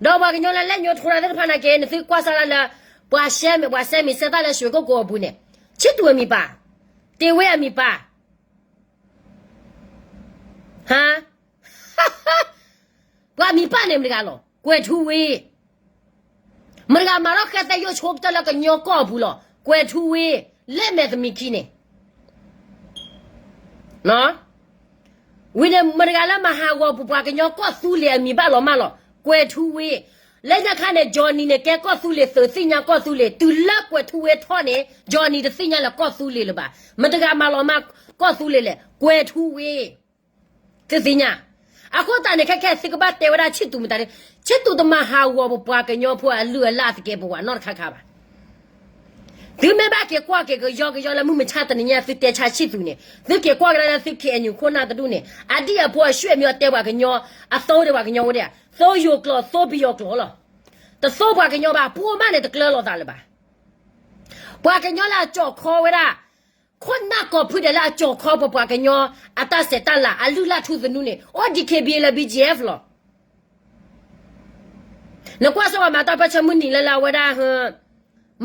ဒီးပှၤကညီလၢလက်ညှိးထိုးတၢ်သ့ၣ်တဖၣ်နာ်က့ နသုကွၢ်စၢ်ဒၣ်လၢ ပှၤရှဲမ့ၢ် ပှၤစဲမ့ၢ်ဆဲးတၢ်လၢ ရွှေကုက္ကို အပူၤန့ၣ်, ချစ်သူ အမံၤပာ်, တေဝဲ အမံၤပာ်, ဟါ, ပှၤမံၤပာ်န့ၣ်မတၤတဂၤလီၤ, ကွဲၤထူဝ့, မတၤတဂၤမၤထီၣ်ဃဲသဲယိၣ်ဆိကတၢၢ်လၢကညီကီၢ်အပူၤလီၤ, ကွဲၤထူဝ့, လၢမဲာ်သမံးခံန့ၣ် ဝံၤန့ၣ် မတၤတဂၤလၢမၤဟးဂီၤပပှၤကညီကီၢ်သူလ့ၤအမံၤဘၣ်လီၤမၢ်လီၤ, ကွဲၤထူဝ့, လၢညါခါန့ၣ် Johnny န့ၣ် ကဲကီၢ်သူလ့ၤသုး သ့ၣ်ညါကီၢ်သူလ့ၤ, တုၤလၢကွဲၤထူဝ့ထီၣ်န့ၣ် Johnny တသ့ၣ်ညါလၢကီၢ်သူလ့ၤလၢၤဘၣ်, မတၤတဂၤမၤလီၤမၢ်ကီၢ်သူလ့ၤလဲၣ်, ကွဲၤထူဝ့, သုသ့ၣ်ညါ, အဃိသတးန့ၣ် ခဲခဲသုကဘၣ်တဲဝဲဒၣ် ချစ်သူ မတၤဒု, ချစ်သူ တမၤဟးဂီၤပပှၤကညီဖိအလုၢ်အလၢ်သကဲးပဝးနီတခါခါဘၣ်. သုမ့ၢ်ဘၣ်က့ၤကွၢ်က့ၤကယီကယီလၢမုၢ်မဆါတနံၤညါ သုတဲဆါ ချစ်သူ န့ၣ် သုက့ၤကွၢ်ကဒါလၢသု ခ့ၣ်အဲၣ်ယူၣ် ခိၣ်နၢ်တဒူၣ်န့ၣ် အဒံၣ်အဖိအရွဲၣ်မံၤအီၤတဲပှၤကညီ, အသိဒီးပှၤကညီဝဲဒၣ်, သိယိၤကျိာ် သိပယီၤကျိာ်လီၤ. တသိပှၤကညီဘၣ်, ပအိၣ်မးန့ၣ်တကျၢၤလိာ်သးလၢၤဘၣ်. ပှၤကညီလၢအကၠီၣ်ခီဝဲဒၣ်, ခိၣ်နၢ်ကိးဖုဒဲးလၢအကၠီၣ်ခီပပှၤကညီ, အတၢ်ဆဲးတၢ်လၤ အလုၢ်လၢ်ထူသနူန့ၣ် အိၣ် DKBA လၢ BGF လီၤ. နကွၢ်စၢ်ဝဲမၤတၢ်ပၢၢ်ဆၢမုၢ်နံၤလၢလၢအဝဲဒၣ်,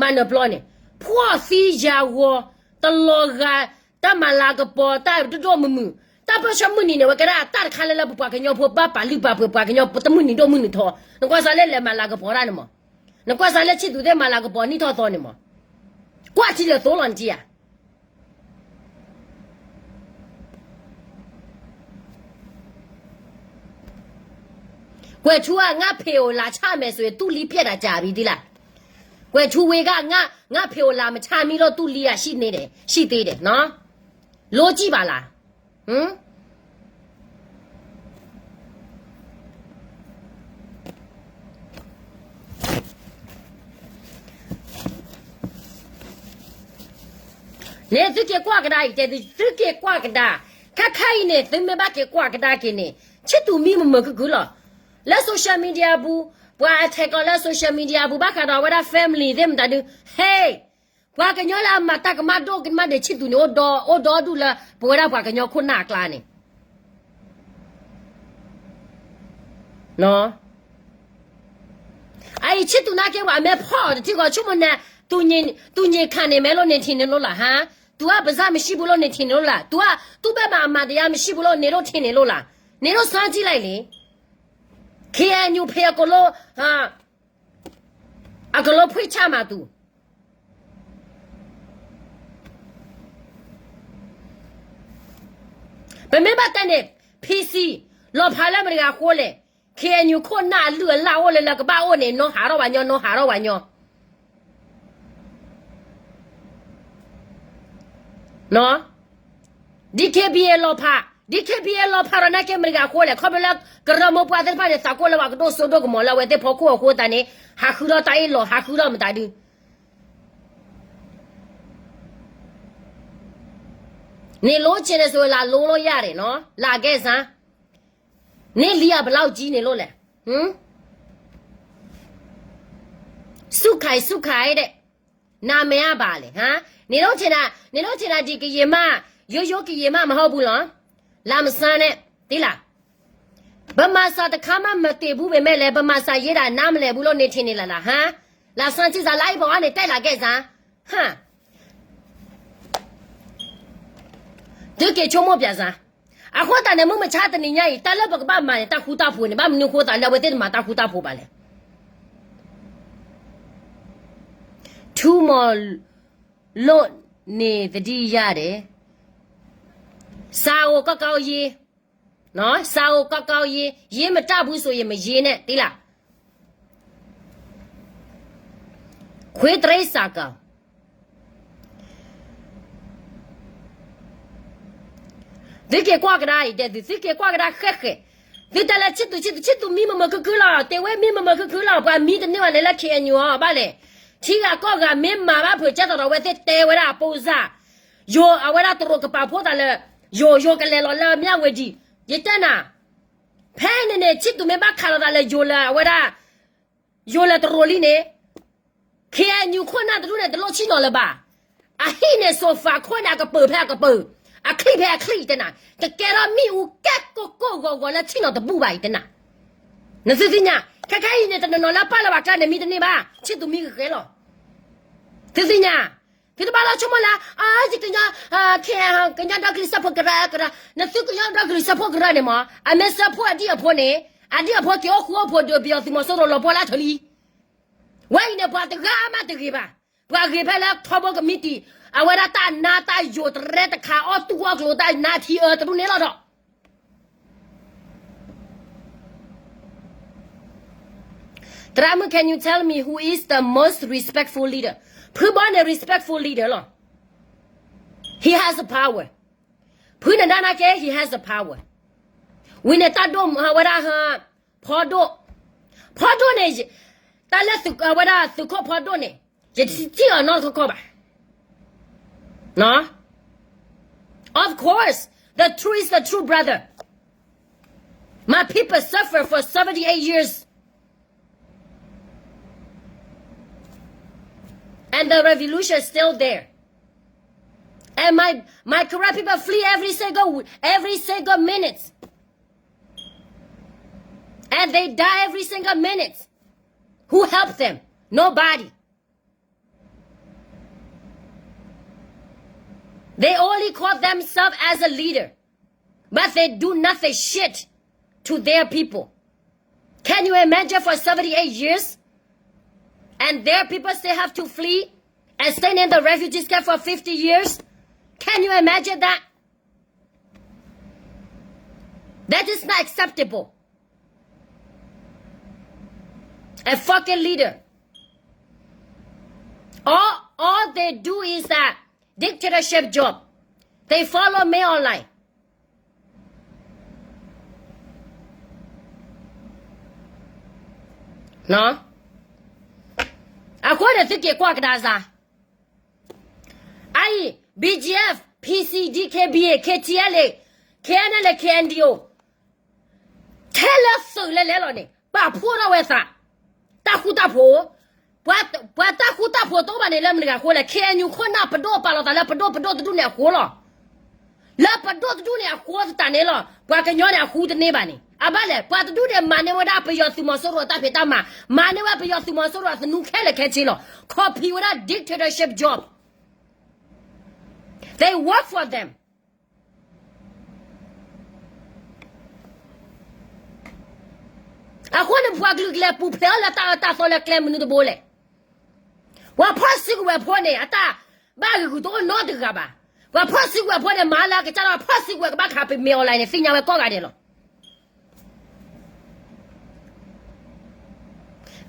မၤနၢၤပျီန့ၣ်, ဖှီၣ်သံယၤဂီၤ, တလီၤဂာ်, တၢ်မၤလၤကပီၤ တၢ်ဒိၣ်ဒိၣ်မုၢ်မုၢ်, တၢ်ပၢၢ်ဆၢမုၢ်နံၤန့ၣ် ဝဲကဲဒၣ်တၢ်တခါလၢလၢပပှၤကညီဖိဘၣ်ပာ်လုၢ်ပာ်ပှ့ၤပှၤကညီတမုၢ်နံၤဒိၣ်မုၢ်နံၤထီ, နကွၢ်စၢ်လၢလဲၤမၤလၤကပီၤတၢ်န့ၣ်မး, နကွၢ်စၢ်လၢ ချစ်သူ သ့ၣ်မၤလၤကပီၤနံၣ်ထီၣ်သီန့ၣ်မး, ကွၢ်ထံလၢာ်သိလီၤနထံဧါ. ကွဲၤထူဝ့ဧါ, ငါ့ဖေကို လာချမယ်ဆိုရင် သူ့လီးပြတ်တာကြာပြီ သိလား. ကွဲၤထူဝ့က ငါ့ဖေကို လာမချမိလို့ သူ့လီးက ရှိသေးတယ်, ရှိသေးတယ်နော်. လိုကြည့်ပါလား. န့ၣ် သုက့ၤကွၢ်ကဒါအံၤ, တဲသုက့ၤကွၢ်ကဒါ, ခဲခဲအံၤန့ၣ် သုမ့ၢ်ဘၣ်က့ၤကွၢ်ကဒါက့ၤန့ၣ် ချစ်သူ မံမုာ်မုာ်ခုၣ်ခုၣ်လီၤ. လၢ social media ပူၤ, ပှၤအထဲကီးလၢ social media ပူၤ ဘၣ်ဃးဒီးအဝဲဒၣ် family သ့ၣ်မတၤဒု, ဟဲ, ပှၤကညီလၢအမၤတၢ်ကမၣ်ဒိၣ်ကမၣ်ဒဲး ချစ်သူ န့ၣ် အိၣ်ဒီဒူၣ်လၢ ပဝဲဒၣ်ပှၤကညီခိၣ်နၢ်အကျါန့ၣ် အအံၤ ချစ်သူ နာ်က့ ပှၤအမဲဖီၣ်အီၤတထံၣ်ဃီ ဆိကမိၣ်န့ၣ်, သူ့ညင်ခံန့ၣ် မဲလိၣ်န့ၣ်ထံၣ်န့ၣ်လိၣ်လၢ်ဟါ, သူ့အပစၢ်မံၣ်စံၣ်ပူၤလိၣ်န့ၣ်ထံၣ်န့ၣ်လိၣ်လၢ်, သူ့ဘက်မှာ အမှန်တရားမရှိဘူးလို့ နင်တို့ထင်နေလို့လား, နင်တို့စမ်းကြည့်လိုက်လေ, KNU ဖဲအကလိ, အကလိ ဖွင့်ချမှာသူ ပမ့ၢ်ဘၣ်တဲန့ၣ်, PC, လီၤဖးလၢမတၤတဂၤအဃိလဲၣ်, KNU ခိၣ်နၢ်အလုၢ်အလၢ်အိၣ်လၢလၢကဘၣ်အိၣ်န့ၣ် နီၢ်ဟးထီၣ်ဝဲညီ, နီၢ်ဟးထီၣ်ဝဲညီ, DKBA လီၤဖး, DKBA လီၤဖးဒီးနာ်က့ မတၤတဂၤအဃိလဲၣ်, ခီဖျိလၢကရၢမိၢ်ပှၢ်သ့ၣ်တဖၣ်န့ၣ် သးကိၢ်လၢပှၤကဒိၣ်စိဒိၣ်ကမီၤလၢအဝဲသ့ၣ်ဖီခိၣ်အဃိသတးန့ၣ်, ဟးဃုထီၣ်တၢ်အ့ၣ်လိာ်, ဟးဃုထီၣ်မတၤဒု နင်လိုချင်တယ်ဆိုရင် လာလိုလို့ရတယ်နော်, လာခဲ့စမ်း, နင့်လီးက ဘယ်လောက်ကြီးနေလို့လဲ, ဟမ်, ဆူၣ်ခါအံၤ ဆူၣ်ခါအံၤဒဲး, နာမည်က ဘာလဲ, ဟမ်, နင်တို့ထင်တာ, နင်တို့ထင်တာ ဒီကရင်မ, ရိုးရိုးကရင်မ မဟုတ်ဘူးနော်, လာမစမ်းနဲ့, သိလား, ဗမာစာတစ်ခါမှ မသင်ဘူးပေမဲ့လည်း ဗမာစာရေးတာ နားမလည်ဘူးလို့ နေထင်နေလား, ဟမ်, လာစမ်းကြည့်စမ်း, လာအိပ်ပေါ်ကနေ တက်လာခဲ့စမ်း, ဟမ်, သုက့ၤဆိကမိၣ်ပၠးစမ်း, အဃိသတးန့ၣ် မုၢ်မဆါတနံၤညါအံၤ တၢ်လၢပကဘၣ်မၤန့ၣ် တၢ်ဃူတၢ်ဖိးန့ၣ် ဘၣ်မနုၤအဃိသတးလၢအဝဲသ့ၣ်တမၤတၢ်ဃူတၢ်ဖိးဘၣ်လဲၣ်. ထူမော်လို့နေသတိရတယ်, စာကိုကောက်ကောက်ရေး, နော်, စာကိုကောက်ကောက်ရေး, ရေးမတတ်ဘူးဆိုရင် မရေးနဲ့, သိလား, ခွေးတရိတ်စာကောင်, သုက့ၤကွၢ်ကဒါအံၤ, တဲသု, သုက့ၤကွၢ်ကဒါဃဲးဃဲး, သုတဲလၢဆံၣ်သူး ဆံၣ်သူး ဆံၣ်သူးမံမုာ်မုာ်ခုၣ်ခုၣ်လီၤ, တ့ဝဲမံမုာ်မုာ်ခုၣ်ခုၣ်လီၤ, ပှၤမံတန့ၢ်ဘၣ်န့ၣ်လၢ K N U အီၤဘၣ်လဲၣ်. ထံဂၤကီၢ်ဂၤမ့ၢ်မၤဘၣ်ဖုးကဲသိးဒီး အဝဲသ့ၣ်တဲဝဲဒၣ်အပိစၢ်, ယိၤအဝဲဒၣ်တရူးကပာ်ဖှိၣ်သးလၢ ယိၤ ယိၤကလဲၤလီၤလၢမၠၣ်ဝတံၤ, ယတဲနၤ, ဖဲန့ၣ်န့ၣ် ဆံၣ်သူးမ့ၢ်ဘၣ်ခးလိာ်သးလၢယိၤလၢအဝဲဒၣ် ယိၤလၢတရူးလံန့ၣ်, K N U ခိၣ်နၢ်တဒူၣ်န့ၣ် တလိၣ်ဆ့ၣ်နီၤလၢၤဘၣ်. အဟံၣ်န့ၣ် sofa ခိၣ်န့ၣ် အကပၢၤဖဲအကပၢၤ, အချံၣ်ဖဲအချံၣ်တဲနၤ, ကကဲထီၣ်မ့ၣ်အူကဲကိၢ်ကိၢ်ဂီၤဂီၤလၢဆ့ၣ်နီၤတဘူၣ်ဘၣ်အံၤတဲနၤ. နသုသ့ၣ်ညါ, ခဲခဲအံၤန့ၣ် တနီၤနီၤလၢပာ်လၢပှၤကျါန့ၣ် မံတန့ၢ်ဘၣ်, ဆံၣ်သူးမံဂ့ၤဂ့ၤလီၤ. သုသ့ၣ်ညါ, သုတဘၣ်လီၤဆိကမိၣ်လၢ အၢ ယကညီ, ကညီဒီကလုာ်စၢဖှိၣ်ကရၢကရၢ, နသုကညီဒီကလုာ်စၢဖှိၣ်ကရၢန့ၣ်မ့ၢ် အမ့ၢ်စၢဖှိၣ်အဒံၣ်အဖိန့ၣ်, အဒံၣ်အဖိက့ၤအိၣ်ဃူအိၣ်ဖိးဒီးပယီၤသုးမီၤစိရိၤလီၤပှီၢ်လၢထၢၣ်လံ. ဝဲအံၤန့ၣ် ပှၤတဂၤမးတဂ့ၤဘၣ်, ပှၤဂ့ၤဖဲလၢထီဘိကမံးတံာ်, အဝဲဒၣ်တၢ်နါတၢ်ယိာ်တရဲတခါ အီၣ်တူၢ်အီၣ်ကျိၤတၢ်နါထံအၢတရူၣ်န့ၣ်လီၤဒီး သရၣ်မုၣ် can you tell me who is the most respectful leader? ဖုဘီန့ၣ် respectful leader လီၤ. He has a power. ဖုန့ၣ်ဒၣ်နာ်က့ he has a power. ဝံၤန့ၣ်တၢ်ဒိၣ်မးဝဲဒၣ်ဟ, ဖီဒိၣ်, ဖီဒိၣ်န့ၣ်, တၢ်လၢအဝဲဒၣ်သုးခိၣ်ဖီဒိၣ်န့ၣ်, ယထံၣ်အီၤနီတခီခီဘၣ်. Of course, the truth is the truth, brother. My people suffer for seventy-eight years. And the revolution is still there. And my, my Karen people flee every single, every single minute. And they die every single minute. Who helped them? Nobody. They only call themselves as a leader, but they do nothing shit to their people. Can you imagine for seventy-eight years? And their people still have to flee and stay in the refugees camp for fifty years? Can you imagine that? That is not acceptable. A fucking leader. All, all they do is that dictatorship job. They follow me online. အဃိန့ၣ်သုက့ၤကွၢ်ကဒါစါ, အအံၤ B G F, P C, D K B A, K T L A, K N L A, K N D O, ထဲလၢသုးလဲၤလဲၤလီၤန့ၣ် ပာ်ဖှိၣ်ထီၣ်ဝဲသး, တၢ်ဃူတၢ်ဖိး, ပှၤတၢ်ဃူတၢ်ဖိးတအိၣ်ဘၣ်န့ၣ် လၢမနုၤအဃိလဲၣ်, K N U ခိၣ်နၢ်ပဒိၣ်ပာ်လီၤသးလၢပဒိၣ်ပဒိၣ်တဒူၣ်န့ၣ်အဃိလီၤ. လၢပဒိၣ်တဒူၣ်န့ၣ်အဃိသတးန့ၣ်လီၤ ပှၤကညီန့ၣ်အဃူတန့ၢ်ဘၣ်န့ၣ် အဘၣ်လဲၣ်, ပှၤတဒူၣ်န့ၣ် မၤန့ၢ်ဝဲဒၣ်ပယီၤသုးမီၤစိရိၤအတၢ်ဖံးတၢ်မၤ, မၤန့ၢ်ဝဲပယီၤသုးမီၤစိရိၤအသနူခဲလၢာ်ခဲဆ့လီၤ. ခီဖံးဝဲဒၣ် dictatorship job. They work for them. အဃိန့ၣ် ပှၤကလုာ်ကလဲၤပူၤဖျဲးအီၤလၢတၢ်အၢတၢ်သီလၢကျဲမနုၤတဘိလဲၣ်. ပှၤဖီၣ်စုကဝဲၤဖိန့ၣ် အတၢ်ဘၣ်ဂ့ၤဂူာ်တအိၣ်နီတဂၤဘၣ်. ပှၤဖီၣ်စုကဝဲၤဖိန့ၣ် မၤလၢအကစၢ်ဒီး ဖီၣ်စုကဝဲၤကဘၣ်ခးပမ့ၢ် online န့ၣ် သ့ၣ်ညါဝဲကိးဂၤဒဲးလီၤ.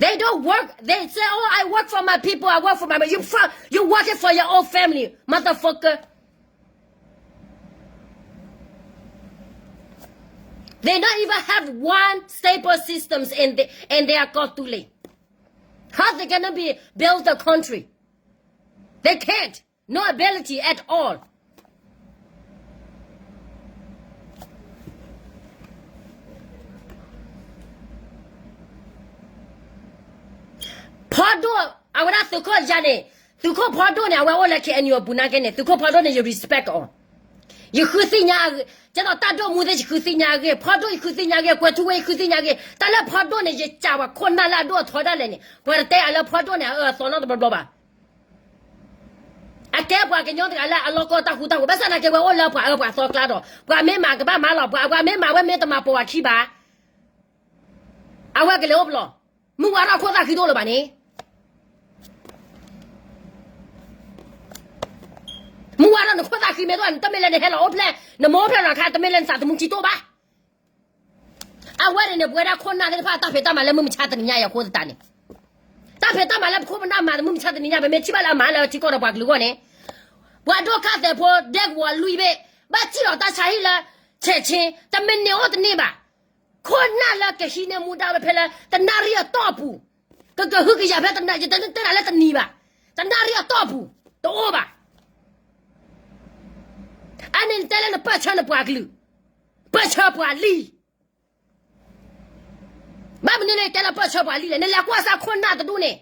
They don't work. They say, oh, I work for my people. I work for my, you, you working for your own family, motherfucker. They don't even have one stable systems in, the, in their country. How they gonna be build the country? They can't. No ability at all. ဖီဒိၣ် အဝဲဒၣ်သုးခိၣ်ယၤန့ၣ်, သုးခိၣ်ဖီဒိၣ်န့ၣ် အဝဲအိၣ်လၢ K N U အပူၤနာ်က့န့ၣ် သုးခိၣ်ဖီဒိၣ်န့ၣ် ယ respect အီၤ, ယဃုသ့ၣ်ညါအဂ့ၢ်, ကဲသိးတၢ်ဒိၣ်မူသ့ၣ် ယဃုသ့ၣ်ညါအဂ့ၢ်, ဖီဒိၣ်ယဃုသ့ၣ်ညါအဂ့ၢ်, ကွဲၤထူဝ့ယဃုသ့ၣ်ညါအဂ့ၢ်, တၢ်လၢဖီဒိၣ်န့ၣ် ယစံးပှၤခိၣ်နၢ်လၢအဒိၣ်အထီဒၣ်လဲာ်န့ၣ် ပှၤတတဲအလၢဖီဒိၣ်န့ၣ် အအၢအသီနီတဘျီဘျီဘၣ်. အကဲပှၤကညီတဂၤလၢအလီၢ်ကီၢ်တၢ်ဃူတၢ်ဖိး, ဘၣ်ဆၣ်သနာ်က့ ဝဲအိၣ်လၢပှၤအၢပှၤသီကျါဒီး ပှၤမ့ၢ်မၤကဘၣ်မၤလီၤ, ပှၤ ပှၤမ့ၢ်မၤ ဝဲမ့ၢ်တမၤပိာ်အခံဘၣ်, အဝဲကလဲၤအိၣ်ပလီၢ်. မုၢ်ဝါထီၣ်ခိၣ်သၣ်ဃံတအိၣ်လၢၤဘၣ်န့ၣ်, မုၢ်ဝါထီၣ်နခိၣ်သၣ်ဃံမ့ၢ်တအိၣ်န့ၣ် တမ့ၢ်လၢနဟဲလီၤအိၣ်ဖျဲၣ်, နမ့ၢ်အိၣ်ဖျဲၣ်လီၤခါ တမ့ၢ်လၢနသးသမူခံတအိၣ်ဘၣ်. အဝဲန့ၣ်န့ၣ် ပဝဲဒၣ်ခိၣ်နၢ်သ့ၣ်တဖၣ် တၢ်ဖံးတၢ်မၤလၢမုၢ်မဆါတနံၤညါအံၤအဃိသတးန့ၣ်, တၢ်ဖံးတၢ်မၤလၢပခိၣ်ပနၢ်မၤသမုၢ်မဆါတနံၤညါ ပမ့ၢ်ထံၣ်ဘၣ်လၢအမၤလၢထံကီၢ်ဒီးပှၤကလုာ်အဂီၢ်န့ၣ်, ပှၤဒိၣ်ခါသဲးဖိ ဒဲကဝီၤလွံၢ်ဘ့ၣ်, ဘၣ်စံၣ်လီၤတၢ်ဆါဟံၣ်လၢ ဆဲးဆ့ တမံၤန့ၣ်အိၣ်တန့ၢ်ဘၣ်. ခိၣ်နၢ်လၢကဟံးန့ၢ်မူဒါဝဲဖဲလၢ တနၣ်ရံၣ်အတီၢ်ပူၤ, ကကဟုကယာ်ဖဲတနၣ်, ယတဲနၤလၢတနံၤဘၣ်, တနၣ်ရံၣ်အတီၢ်ပူၤ, တအိၣ်ဘၣ်. အန့ၣ်နတဲလၢနပၢၢ်ဆၢနပှၤကလုာ်, ပၢၢ်ဆၢပှၤလံ. ဘၣ်မနုၤလၢယတဲလၢပၢၢ်ဆၢပှၤလံလဲၣ်, နလဲၤကွၢ်စၢ်ခိၣ်နၢ်တဒူၣ်န့ၣ်,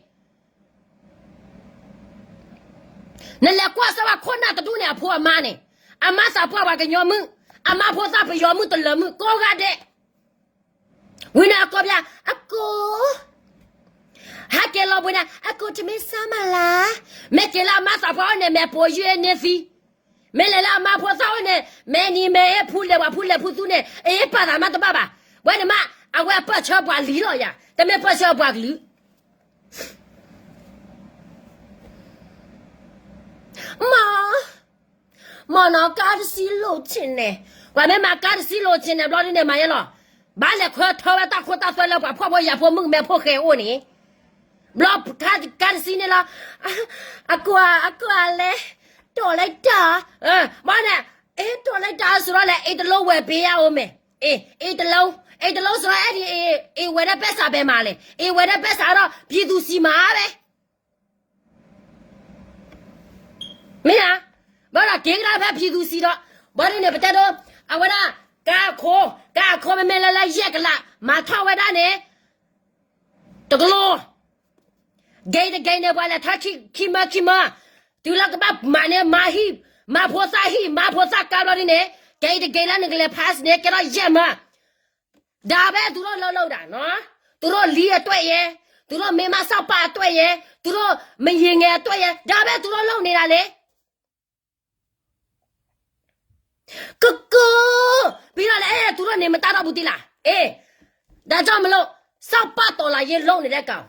နလဲၤကွၢ်စၢ်ဝဲခိၣ်နၢ်တဒူၣ်န့ၣ် အဖိအမါန့ၣ်, အမါသးပှၢ်ပှၤကညီမုၣ်, အမါဖိသၣ်ပယီၤမုၣ်တလၢၤမုၣ် ကိးဂၤဒဲး. ဝံၤန့ၣ်အကိးပျၢ်, အကိး, ဟဲက့ၤလီၤပှ့ၤန့ၣ် အကိးတမ့ၢ်စၢ်မၤလၢ, မ့ၢ်က့ၤလၢအမါသးပှၢ်အိၣ်န့ၣ် မ့ၢ်ပိာ်ယုၢ်န့ၢ်သံ, မ့ၢ်လဲၤလၢအမါဖိသၣ်အိၣ်န့ၣ် မ့ၢ်နံၤမ့ၢ်အ့ၣ်ဖူလဲၤပှၤဖူလဲၤဖူသူန့ၣ် အ့ၣ်ပာ်သးမးတဘၣ်ဘၣ်. ဝဲန့ၣ်မး အဝဲအပၢၢ်ဆၢပှၤလံလီၤယၤ, တမ့ၢ်ပၢၢ်ဆၢပှၤကလုာ် မ့ၢ်, မ့ၢ်နီၢ်ကါတစံလိာ်ဆ့ၣ်န့ၣ်, ပှၤမ့ၢ်မၤကါတစံလိာ်ဆ့ၣ်န့ၣ် ဘျီဒ်န့ၣ်မၤယဲလီၤ. ဘၣ်လဲၤခွဲထီၣ်ဝဲတၢ်ခိတၢ်သွဲလၢပှၤဖှီၣ်ဖိယာ်ဖိမုၣ်ကမဲဖိဃဲအိၣ်န့ၣ်, ဘျီကါတစံန့ၣ်လီၤ. အကွၢ်, အကွၢ်လဲၤ, တီၢ်လၢတၢ်, ဘၣ်န့ၣ်, အ့ၣ်တီၢ်လၢတၢ်စရီလဲၣ် အ့ၣ်တလိဝဲပ့ၤယၤအိၣ်မ့ၢ်, အ့ၣ်တလိ, အ့ၣ်တလိစရီအဲၣ်ဒ်အ့ၣ်ဝဲဒၣ်ပဲၢ်စးဘဲမးလဲၣ်, အ့ၣ်ဝဲဒၣ်ပဲၢ်စးဒီး ပြည်သူ့စစ်မးဝဲ မ့ၢ်ဧါ, ဘၣ်ဒီးက့ၤကဒါဖဲ ပြည်သူ့စစ် ဒီး, ဘၣ်ဒ်န့ၣ် ပတဲဒိ, အဝဲဒၣ်, ကါအခိ, ကါအခိမ့မ့ၢ်လၢလၢယဲၢ်ကလး မၤထီၣ်ဝဲဒၣ်န့ၣ်, တကလိ, ဂ့ၤတဂ့ၤန့ၣ် ပှၤလဲၤထီၣ်ခံမၢခံမၢ, တုၤလၢကဘၣ်မၤန့ၣ် မၤဟံၣ်, မၤဖိသၣ်ဟံၣ် မၤဖိသၣ်ကါဘျီဒ်န့ၣ်, ဂ့ၤတဂ့ၤလၢနကလဲၤ pass န့ၣ် ကဲထီၣ်ယဲၢ်မၢ ဒါပဲသူတို့လုပ်လုပ်တာနော်, သူတို့လီအတွေ့အကြုံ, သူတို့မိန်းမစောင့်ပါအတွေ့အကြုံ, သူတို့မရေငယ်အတွေ့အကြုံ, ဒါပဲသူတို့လုပ်နေတာလေ, ကက, ပြီးတော့လဲ, အဲ, သူတို့နေမတတ်တော့ဘူးသီးလား, အဲ, ဒါကြောင့်မလို့, စောင့်ပါတော်လှန်ရေးလုပ်နေတဲ့ကောင်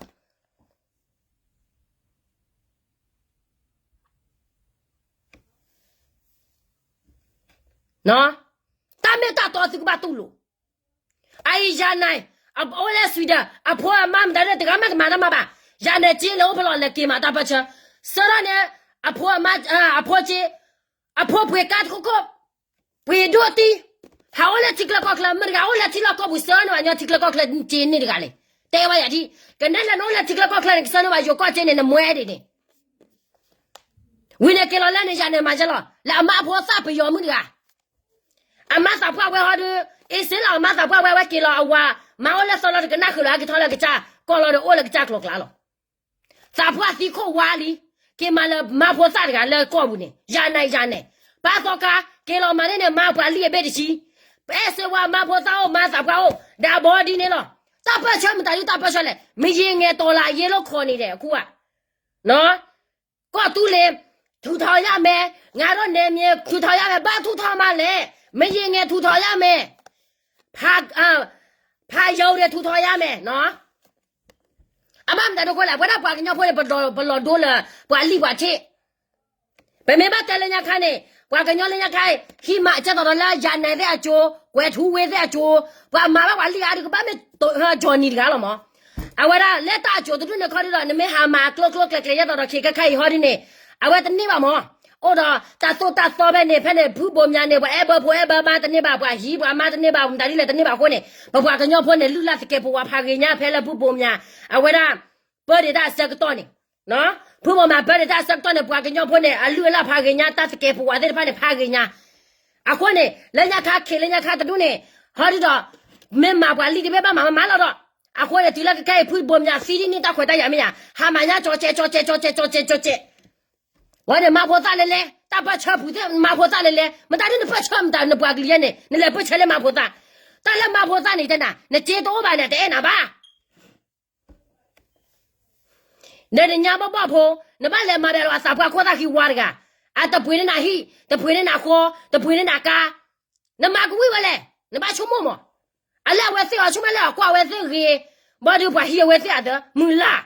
တၢ်မ့ၢ်တၢ်တီသုကဘၣ်တူၢ်လိာ်, အအံၤယၤနဲၣ်, အအိၣ်လၢ Sweden အဖိအမါမတၤဒၣ်တဂၤမးတမၤတၢ်မၤဘၣ်, ယၤနဲၣ်က့လၢအိၣ်ဖဲလီၤလဲၤက့ၤမၤတၢ်ပၢၢ်ဆၢ, ဆၢထီၣ်န့ၣ်, အဖိအမါ, အဖိက့, အဖိပှ့ၤကါတခိၣ်ခိၣ်, ပှ့ၤဒိၣ်တံၢ်, ဟးအိၣ်လၢထံချၢကီၢ်ချၢ မတၤတဂၤအိၣ်လၢထံလီၢ်ကီၢ်ပူၤ ဆှၢန့ၢ်ဘၣ်ညီထံချၢကီၢ်ချၢက့န့ၣ်တဂၤလဲၣ်, တဲဝဲယၤဒ်, ကနဲၣ်လဲၤနအိၣ်လၢထံချၢကီၢ်ချၢန့ၣ် ကဆှၢန့ၢ်ဘၣ်ယိၤကီၢ်က့န့ၣ် နမွဲဒ်န့ၣ် ဝံၤန့ၣ်က့ၤလီၤလၢန့ၣ် ယၤနဲၣ်မၤယဲလီၤ, လၢအမါအဖိသၣ်ပယီၤမုၣ်တဂၤ, အမါသးပှၢ်ဝဲဟီဒုး, အ့စ့လီၤအမါသးပှၢ်ဝဲ အဝဲက့ၤလီၤအဝၤ, မါအိၣ်လၢသီလီၤတကနၣ်ဃုာ်လီၤ ဟဲက့ၤထီၣ်လၢကစၢ်ကီၢ်လီၤဒီးအိၣ်လၢကစၢ်ကျိၤကျါလီၤ, သးပှၢ်သံခိၣ်ဝါလံ, က့ၤမၤလၢမါဖိသၣ်တဂၤလၢကီၢ်ပူၤန့ၣ် ယၤနဲၣ်ယၤနဲၣ်, ပၢ်သီခါ, က့ၤလီၤမၤန့ၣ်န့ၣ် မါပှၤလံၢ်အဘ့ၣ်တဆံ, အဲၣ်စ့ဝါမါဖိသၣ်အိၣ်မါသးပှၢ်အိၣ်, ဒၢဘီဒ်န့ၣ်လီၤ, တၢ်ပၢၢ်ဆၢမတၤဒ်တၢ်ပၢၢ်ဆၢလဲၣ်, မယံၤငဲၤတီၤလးယ့လိာ်ခီၣ်န့ၣ်ဒီး အခူ ကီၢ်သူလ့ၤ, ထူထောင်ရမယ်, ငါတို့နယ်မြေ ထူထောင်ရမယ်, ဘၣ်ထူထောင်မးလဲၣ်, မယံၤငဲၤ ထူထောင်ရမယ်, ဖာရုံတွေ ထူထောင်ရမယ်, အဘၣ်မတၤဒိခိၣ်လဲၣ်, ပဝဲဒၣ်ပှၤကညီဖိန့ၣ် ပလီၤဒိလၢ ပှၤလံၢ်ပှၤထ့ၣ်, ပမ့ၢ်ဘၣ်တဲလၢညါခါန့ၣ်, ပှၤကညီလၢညါခါအံၤ ဟံးမၤကဲသိးဒီးလၢယၤနဲၣ်သ့ၣ်အကၠိ, ကွဲၤထူဝ့သ့ၣ်အကၠိ, ပှၤမၤဘၣ်ပှၤလံၢ်အါဒုးကဘၣ်မ့ၢ် Johnny တဂၤလီၤမး, အဝဲဒၣ်လၢတၢ်အကၠိတဒူၣ်န့ၣ်ခီဒုဒီး နမ့ၢ်ဟးမၤကျိကျိကျဲကျဲယဲသိးဒီး ခ့ခါခါအံၤဟီဒ်န့ၣ်, အဝဲတန့ၢ်ဘၣ်မး, အိၣ်ဒီးတၢ်သိၣ်တၢ်သီဖဲန့ၣ် ဖုဘိးမၠးန့ၣ် ပှၤအဲၣ်ဘၢဖိအဲၣ်ဘၢမါတန့ၢ်ဘၣ်, ပှၤဟံးပှၤမါတန့ၢ်ဘၣ်, မတၤဒ်လဲၣ်တန့ၢ်ဘၣ်အဃိန့ၣ်, ပပှၤကညီဖိန့ၣ် လုၢ်လၢ်သကဲးပဝးဖးဂ့ၤညါဖဲလၢဖုဘိးမၠး, အဝဲဒၣ် ပၢဒၣ်တၢ်အဆၢကတီၢ်န့ၣ်, ဖုဘိးမၠးပၢဒၣ်တၢ်အဆၢကတီၢ်န့ၣ် ပှၤကညီဖိန့ၣ် အလုၢ်အလၢ်ဖးဂ့ၤညါ တၢ်သကဲးပဝးသ့ၣ်တဖၣ်န့ၣ် ဖးဂ့ၤညါ, အဃိန့ၣ် လၢညါခါခ့လၢညါခါတဒူၣ်န့ၣ်, ဟီဒုဒီး, မ့ၢ်မၤပှၤလံၢ်တဘ့ၣ်ဘၣ်မၤမၤလီၤဒီး, အဃိန့ၣ် တုၤလၢခဲအံၤ ဖုဘိးမၠးသံဒ်န့ၣ် တၢ်ခွဲးတၢ်ယာ်မ့ၢ်ဧါ, ဟးမၤညါကၠီကဲး ကၠီကဲး ကၠီကဲး ကၠီကဲး, ဝဲန့ၣ်မါဖိသၣ်လဲၤလဲၤ, တၢ်ပၢၢ်ဆၢပူၤသ့ၣ် မါဖိသၣ်လဲၤလဲၤ, မတၤဒ်နပၢၢ်ဆၢမတၤနပှၤကလုာ်ယဲန့ၣ် နလဲၤပၢၢ်ဆၢလၢမါဖိသၣ်, တၢ်လၢမါဖိသၣ်န့ၣ်တဲနၤ နစ့တအိၣ်ဘၣ်န့ၣ် တအဲၣ်နၤဘၣ် ဒီးနညါဘီၣ်ဘီၣ်ဖိ, နဘၣ်လဲၤမၤဘၣ်လီၤအသးပှၢ်ခိၣ်သၣ်ဃံဝါတဂၤ, အတပှ့ၤန့ၢ်နၤဟံၣ်, တပှ့ၤန့ၢ်နၤဃီ, တပှ့ၤန့ၢ်နၤကါ, နမၤကဝံၣ်ဝဲလဲၣ်, နဘၣ်ဆိကမိၣ်မး, အလၢအဝဲသ့ၣ်အီၤဆိကမိၣ်လၢအကွၢ်အဝဲသ့ၣ်ဂ့ၤ, ဘၣ်ဒီးပှၤဟံးအဝဲသ့ၣ်အသး, မုၢ်လၢ်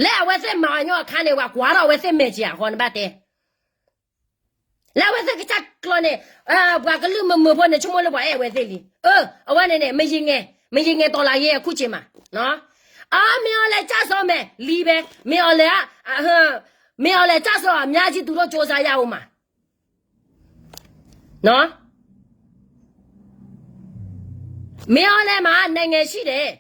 လၢအဝဲသ့ၣ်မၤအီၤညီအခါန့ၣ် ပှၤကွၢ်ထီၣ်အဝဲသ့ၣ်မဲာ်က့ၤအဃိ နဘၣ်တဲ လၢအဝဲသ့ၣ်ကစၢ်ကျီၤန့ၣ်, ပှၤကလုာ်မုာ်မုာ်ဖိန့ၣ် ဆိကမိၣ်လၢပှၤအဲၣ်အဝဲသ့ၣ်လံ. အၢ, အဝဲန့ၣ်န့ၣ် မယံၤငဲၤ, မယံၤငဲၤတီၤလးယဲအခုၣ်က့ၤမး. အမ့ၢ်အီၤလဲၤကၢ်စီၤမဲာ်လံဘဲ, မ့ၢ်အီၤလဲၤ, မ့ၢ်အီၤလဲၤကၢ်စီၤအများကြီးသူတို့ကြိုးစားရဦးမှာ. မ့ၢ်အီၤလဲၣ်မး နဲၣ်ငဲၤဆံၣ်ဒဲး,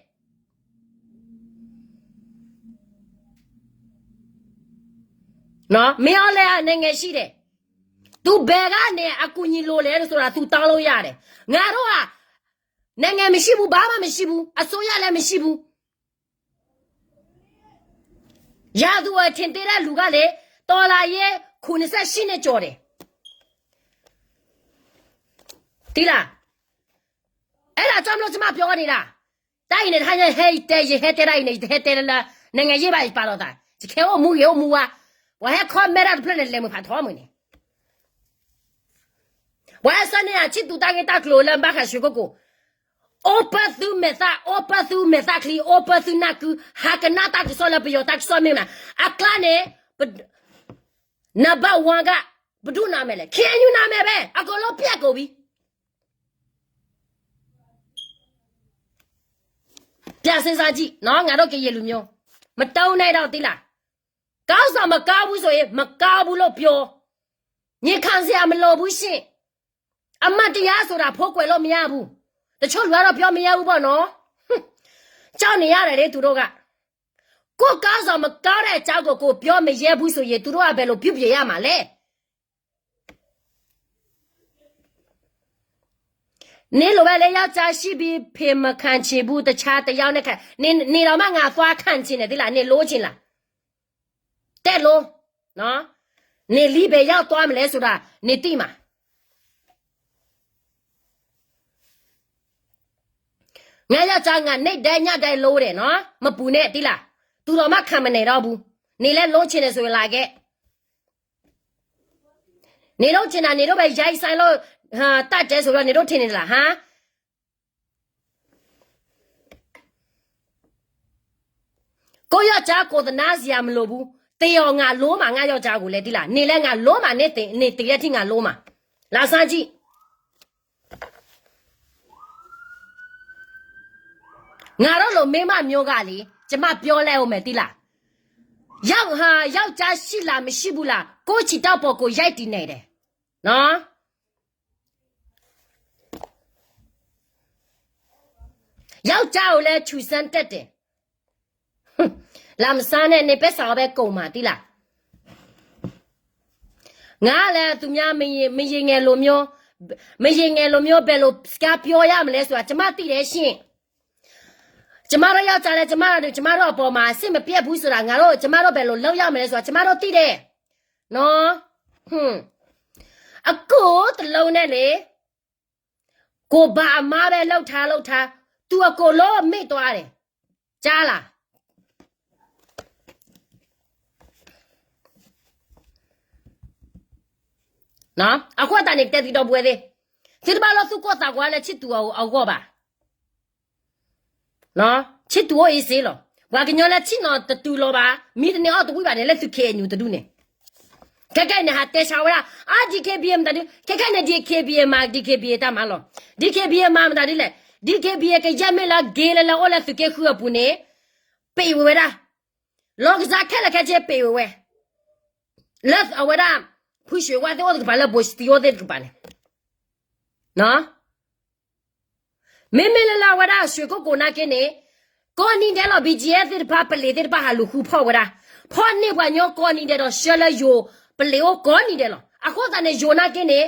မ့ၢ်အီၤလဲၣ် နဲၣ်ငဲၤဆံၣ်ဒဲး, သူဘယ်ကနေ အကူအညီလိုလဲဆိုတာ သူတောင်းလို့ရတယ်. ငါတို့က နိုင်ငံမရှိဘူး, ဘာမှမရှိဘူး, အစိုးရလည်းမရှိဘူး. ရသူအထင်သေးတဲ့လူကလေ တော်လှန်ရေးခုနှစ်ဆယ့်ရှစ်နှစ်ကျော်တယ်. သိလား? အဲ့ဒါကြောင့်မလို့ ကျမပြောနေတာ. တၢ်အံၤန့ၣ် တဟါညါဟဲတဲ ယဟဲတဲတၢ်အံၤန့ၣ် ယတဟဲတဲလၢ နိုင်ငံရေးပါ ယပာ်လီၤသး ယခဲအိၣ်မူဂ့ၤအိၣ်မူဝါ, ပှၤဟဲ comment တဖျၢၣ်န့ၣ် လဲၤမုာ်ဖးထီမုာ်န့ၣ် ပှၤဟဲဆှၢန့ၢ်အဆံၣ်သူတၢ်ဂ့ၢ်တၢ်ကျိၤလၢဘၣ်ဃးရွှေကုက္ကို, အိၣ်ပၢသုမဲာ်သၣ်, အိၣ်ပၢသုမဲာ်သၣ်ချံ, အိၣ်ပၢသုနၢ်ကု, ဟးကနၣ်တၢ်ကစီၣ်လၢပယီၤတၢ်ကစီၣ်မ့ၢ်မနုၤ, အကျါန့ၣ် နဘၣ်ဝါက ပဒုၣ်နၤမဲာ်လဲၣ်, ခဲအံၤနၤမဲာ်ဘဲ အကလိပျဲၢ်ကိးဘံ ပြန်စဉ်းစားကြည့်နော် ငါတို့ကရင်လူမျိုး, မတုန်းနဲ့တော့သီးလား. ခေါင်းဆောင်မကောင်းဘူးဆိုရင် မကောင်းဘူးလို့ပြော, ငြိမ်ခံစရာမလိုဘူးရှင့်. အမှန်တရားဆိုတာ ဖုံးကွယ်လို့မရဘူး. တချို့လူကတော့ ပြောမရဘူးပေါ့နော်. ကြောက်နေရတယ်လေ သူတို့က. ကိုယ့်ခေါင်းဆောင်မကောင်းတဲ့အကြောင်းကို ကိုယ်ပြောမရဲဘူးဆိုရင် သူတို့က ဘယ်လိုပြုပြင်ရမှာလဲ. နင်လိုပဲလေ ယောက်ျားရှိပြီး ဖင်မခံချင်ဘူး တခြားတစ်ယောက်နဲ့ခံ, နင်, နင်တောင်မှငါသွားခံချင်တယ်သီးလား, နင်လိုချင်လား. တဲလို့နော်, နင်လီဘယ်ရောက်သွားမလဲဆိုတာ နင်သိမှာ. ငါယောက်ျား ငါနေ့တိုင်းညတိုင်းလိုတယ်နော်, မပူနဲ့သီးလား. သူတောင်မှခံမနေတော့ဘူး. နင်လည်းလိုချင်တယ်ဆိုရင်လာခဲ့. နင်တို့ထင်တာ နင်တို့ပဲ ရိုက်ဆိုင်လို့ တတ်တယ်ဆိုတော့ နင်တို့ထင်နေသလား ဟမ်. ကိုယ့်ယောက်ျားကိုယ်သနားစရာမလိုဘူး. သေအောင်ငါလိုမှာ ငါယောက်ျားကိုလည်း သီးလား. နင်လည်းငါလိုမှာ နင်သေ, နင်သေတဲ့အထိ ငါလိုမှာ. လာစမ်းကြည့်. ငါတို့လိုမိန်းမမျိုးကလေ, ကျမပြောလိုက်ဦးမယ် သီးလား. ယောက်ျားရှိလား မရှိဘူးလား, ကိုယ့်ခြေထောက်ပေါ် ကိုယ်ရပ်တည်နေတယ်နော်. ယောက်ျားကိုလည်း ချူစမ်းတတ်တယ်. လာမစမ်းနဲ့, နင်ပဲစးပဲကုန်မှာ သီးလား. ငါလည်း သူများ မရေငယ်လိုမျိုး, မရေငယ်လိုမျိုး ဘယ်လိုစကားပြောရမလဲဆိုတာ ကျမသိတယ်ရှင့်. ကျမတို့ယောက်ျားလည်း ကျမတို့, ကျမတို့အပေါ်မှာ စိတ်မပျက်ဘူးဆိုတာ ငါတို့, ကျမတို့ ဘယ်လိုလုပ်ရမလဲဆိုတာ ကျမတို့သိတယ်နော်. အခုတလုံးနဲ့လေ, ကိုယ်ဘာအမှားပဲလုပ်ထားလုပ်ထား, သူအကုန်လုံးမေ့သွားတယ်. ကြားလား. အဃိသတးန့ၣ် ကတဲသုဒီပုၢ်ဝဲၢ်သ့ၣ်, သုတဘၣ်လီၤသူၣ်ကိၢ်သးဂီၤလၢ ချစ်သူအဂီၢ်ဘၣ်. ချစ်သူအိၣ်အံၤစ့လီၤ. ပှၤကညီလၢဆ့ၣ်နီၤတတုၤလီၤဘၣ်, မ့ၢ်တန့ၢ်အီၣ်တဝံၣ်ဘၣ်န့ၣ် လၢသု K N U တဒူၣ်န့ၣ်. ခဲခဲအံၤန့ၣ် ဟးတဲဆါဝဲဒၣ်, အါ D K B A မတၤဒု, ခဲခဲအံၤန့ၣ် D K B A မၤ D K B A တၢ်မၤလီၤ. D K B A မၤမတၤဒုလဲၣ်. D K B A ကယဲၢ်မ့ၢ်လၢ gay လၢလၢအိၣ်လၢသုးက့ဃုအပူၤန့ၣ်, ပ့ၤဝဲဝဲဒၣ်. လီၢ်ကစၢ်ခဲလၢာ်ခဲဆ့ပ့ၤဝဲဝဲ လၢအဝဲဒၣ် ဖုရွှေဝါသ့ၣ်အိၣ်တကပၤလၢ ဘိစတံအိၣ်သ့ၣ်တကပၤန့ၣ်, မ့မ့ၢ်လၢလၢအဝဲဒၣ် ရွှေကုက္ကို နာ်က့န့ၣ်, ကိးနံၤဒဲးလီၤ B G F သ့ၣ်တဖၣ် ပလံးသ့ၣ်တဖၣ် ဟးလူၤဃုဖီၣ်ဝဲဒၣ်, ဖီၣ်န့ၢ်ပှၤညီကိးနံၤဒဲးဒီး ဆှၢလၢယိၤပလံးအိၣ်ကိးနံၤဒဲးလီၤ. အဃိသတးန့ၣ် ယိၤနာ်က့န့ၣ်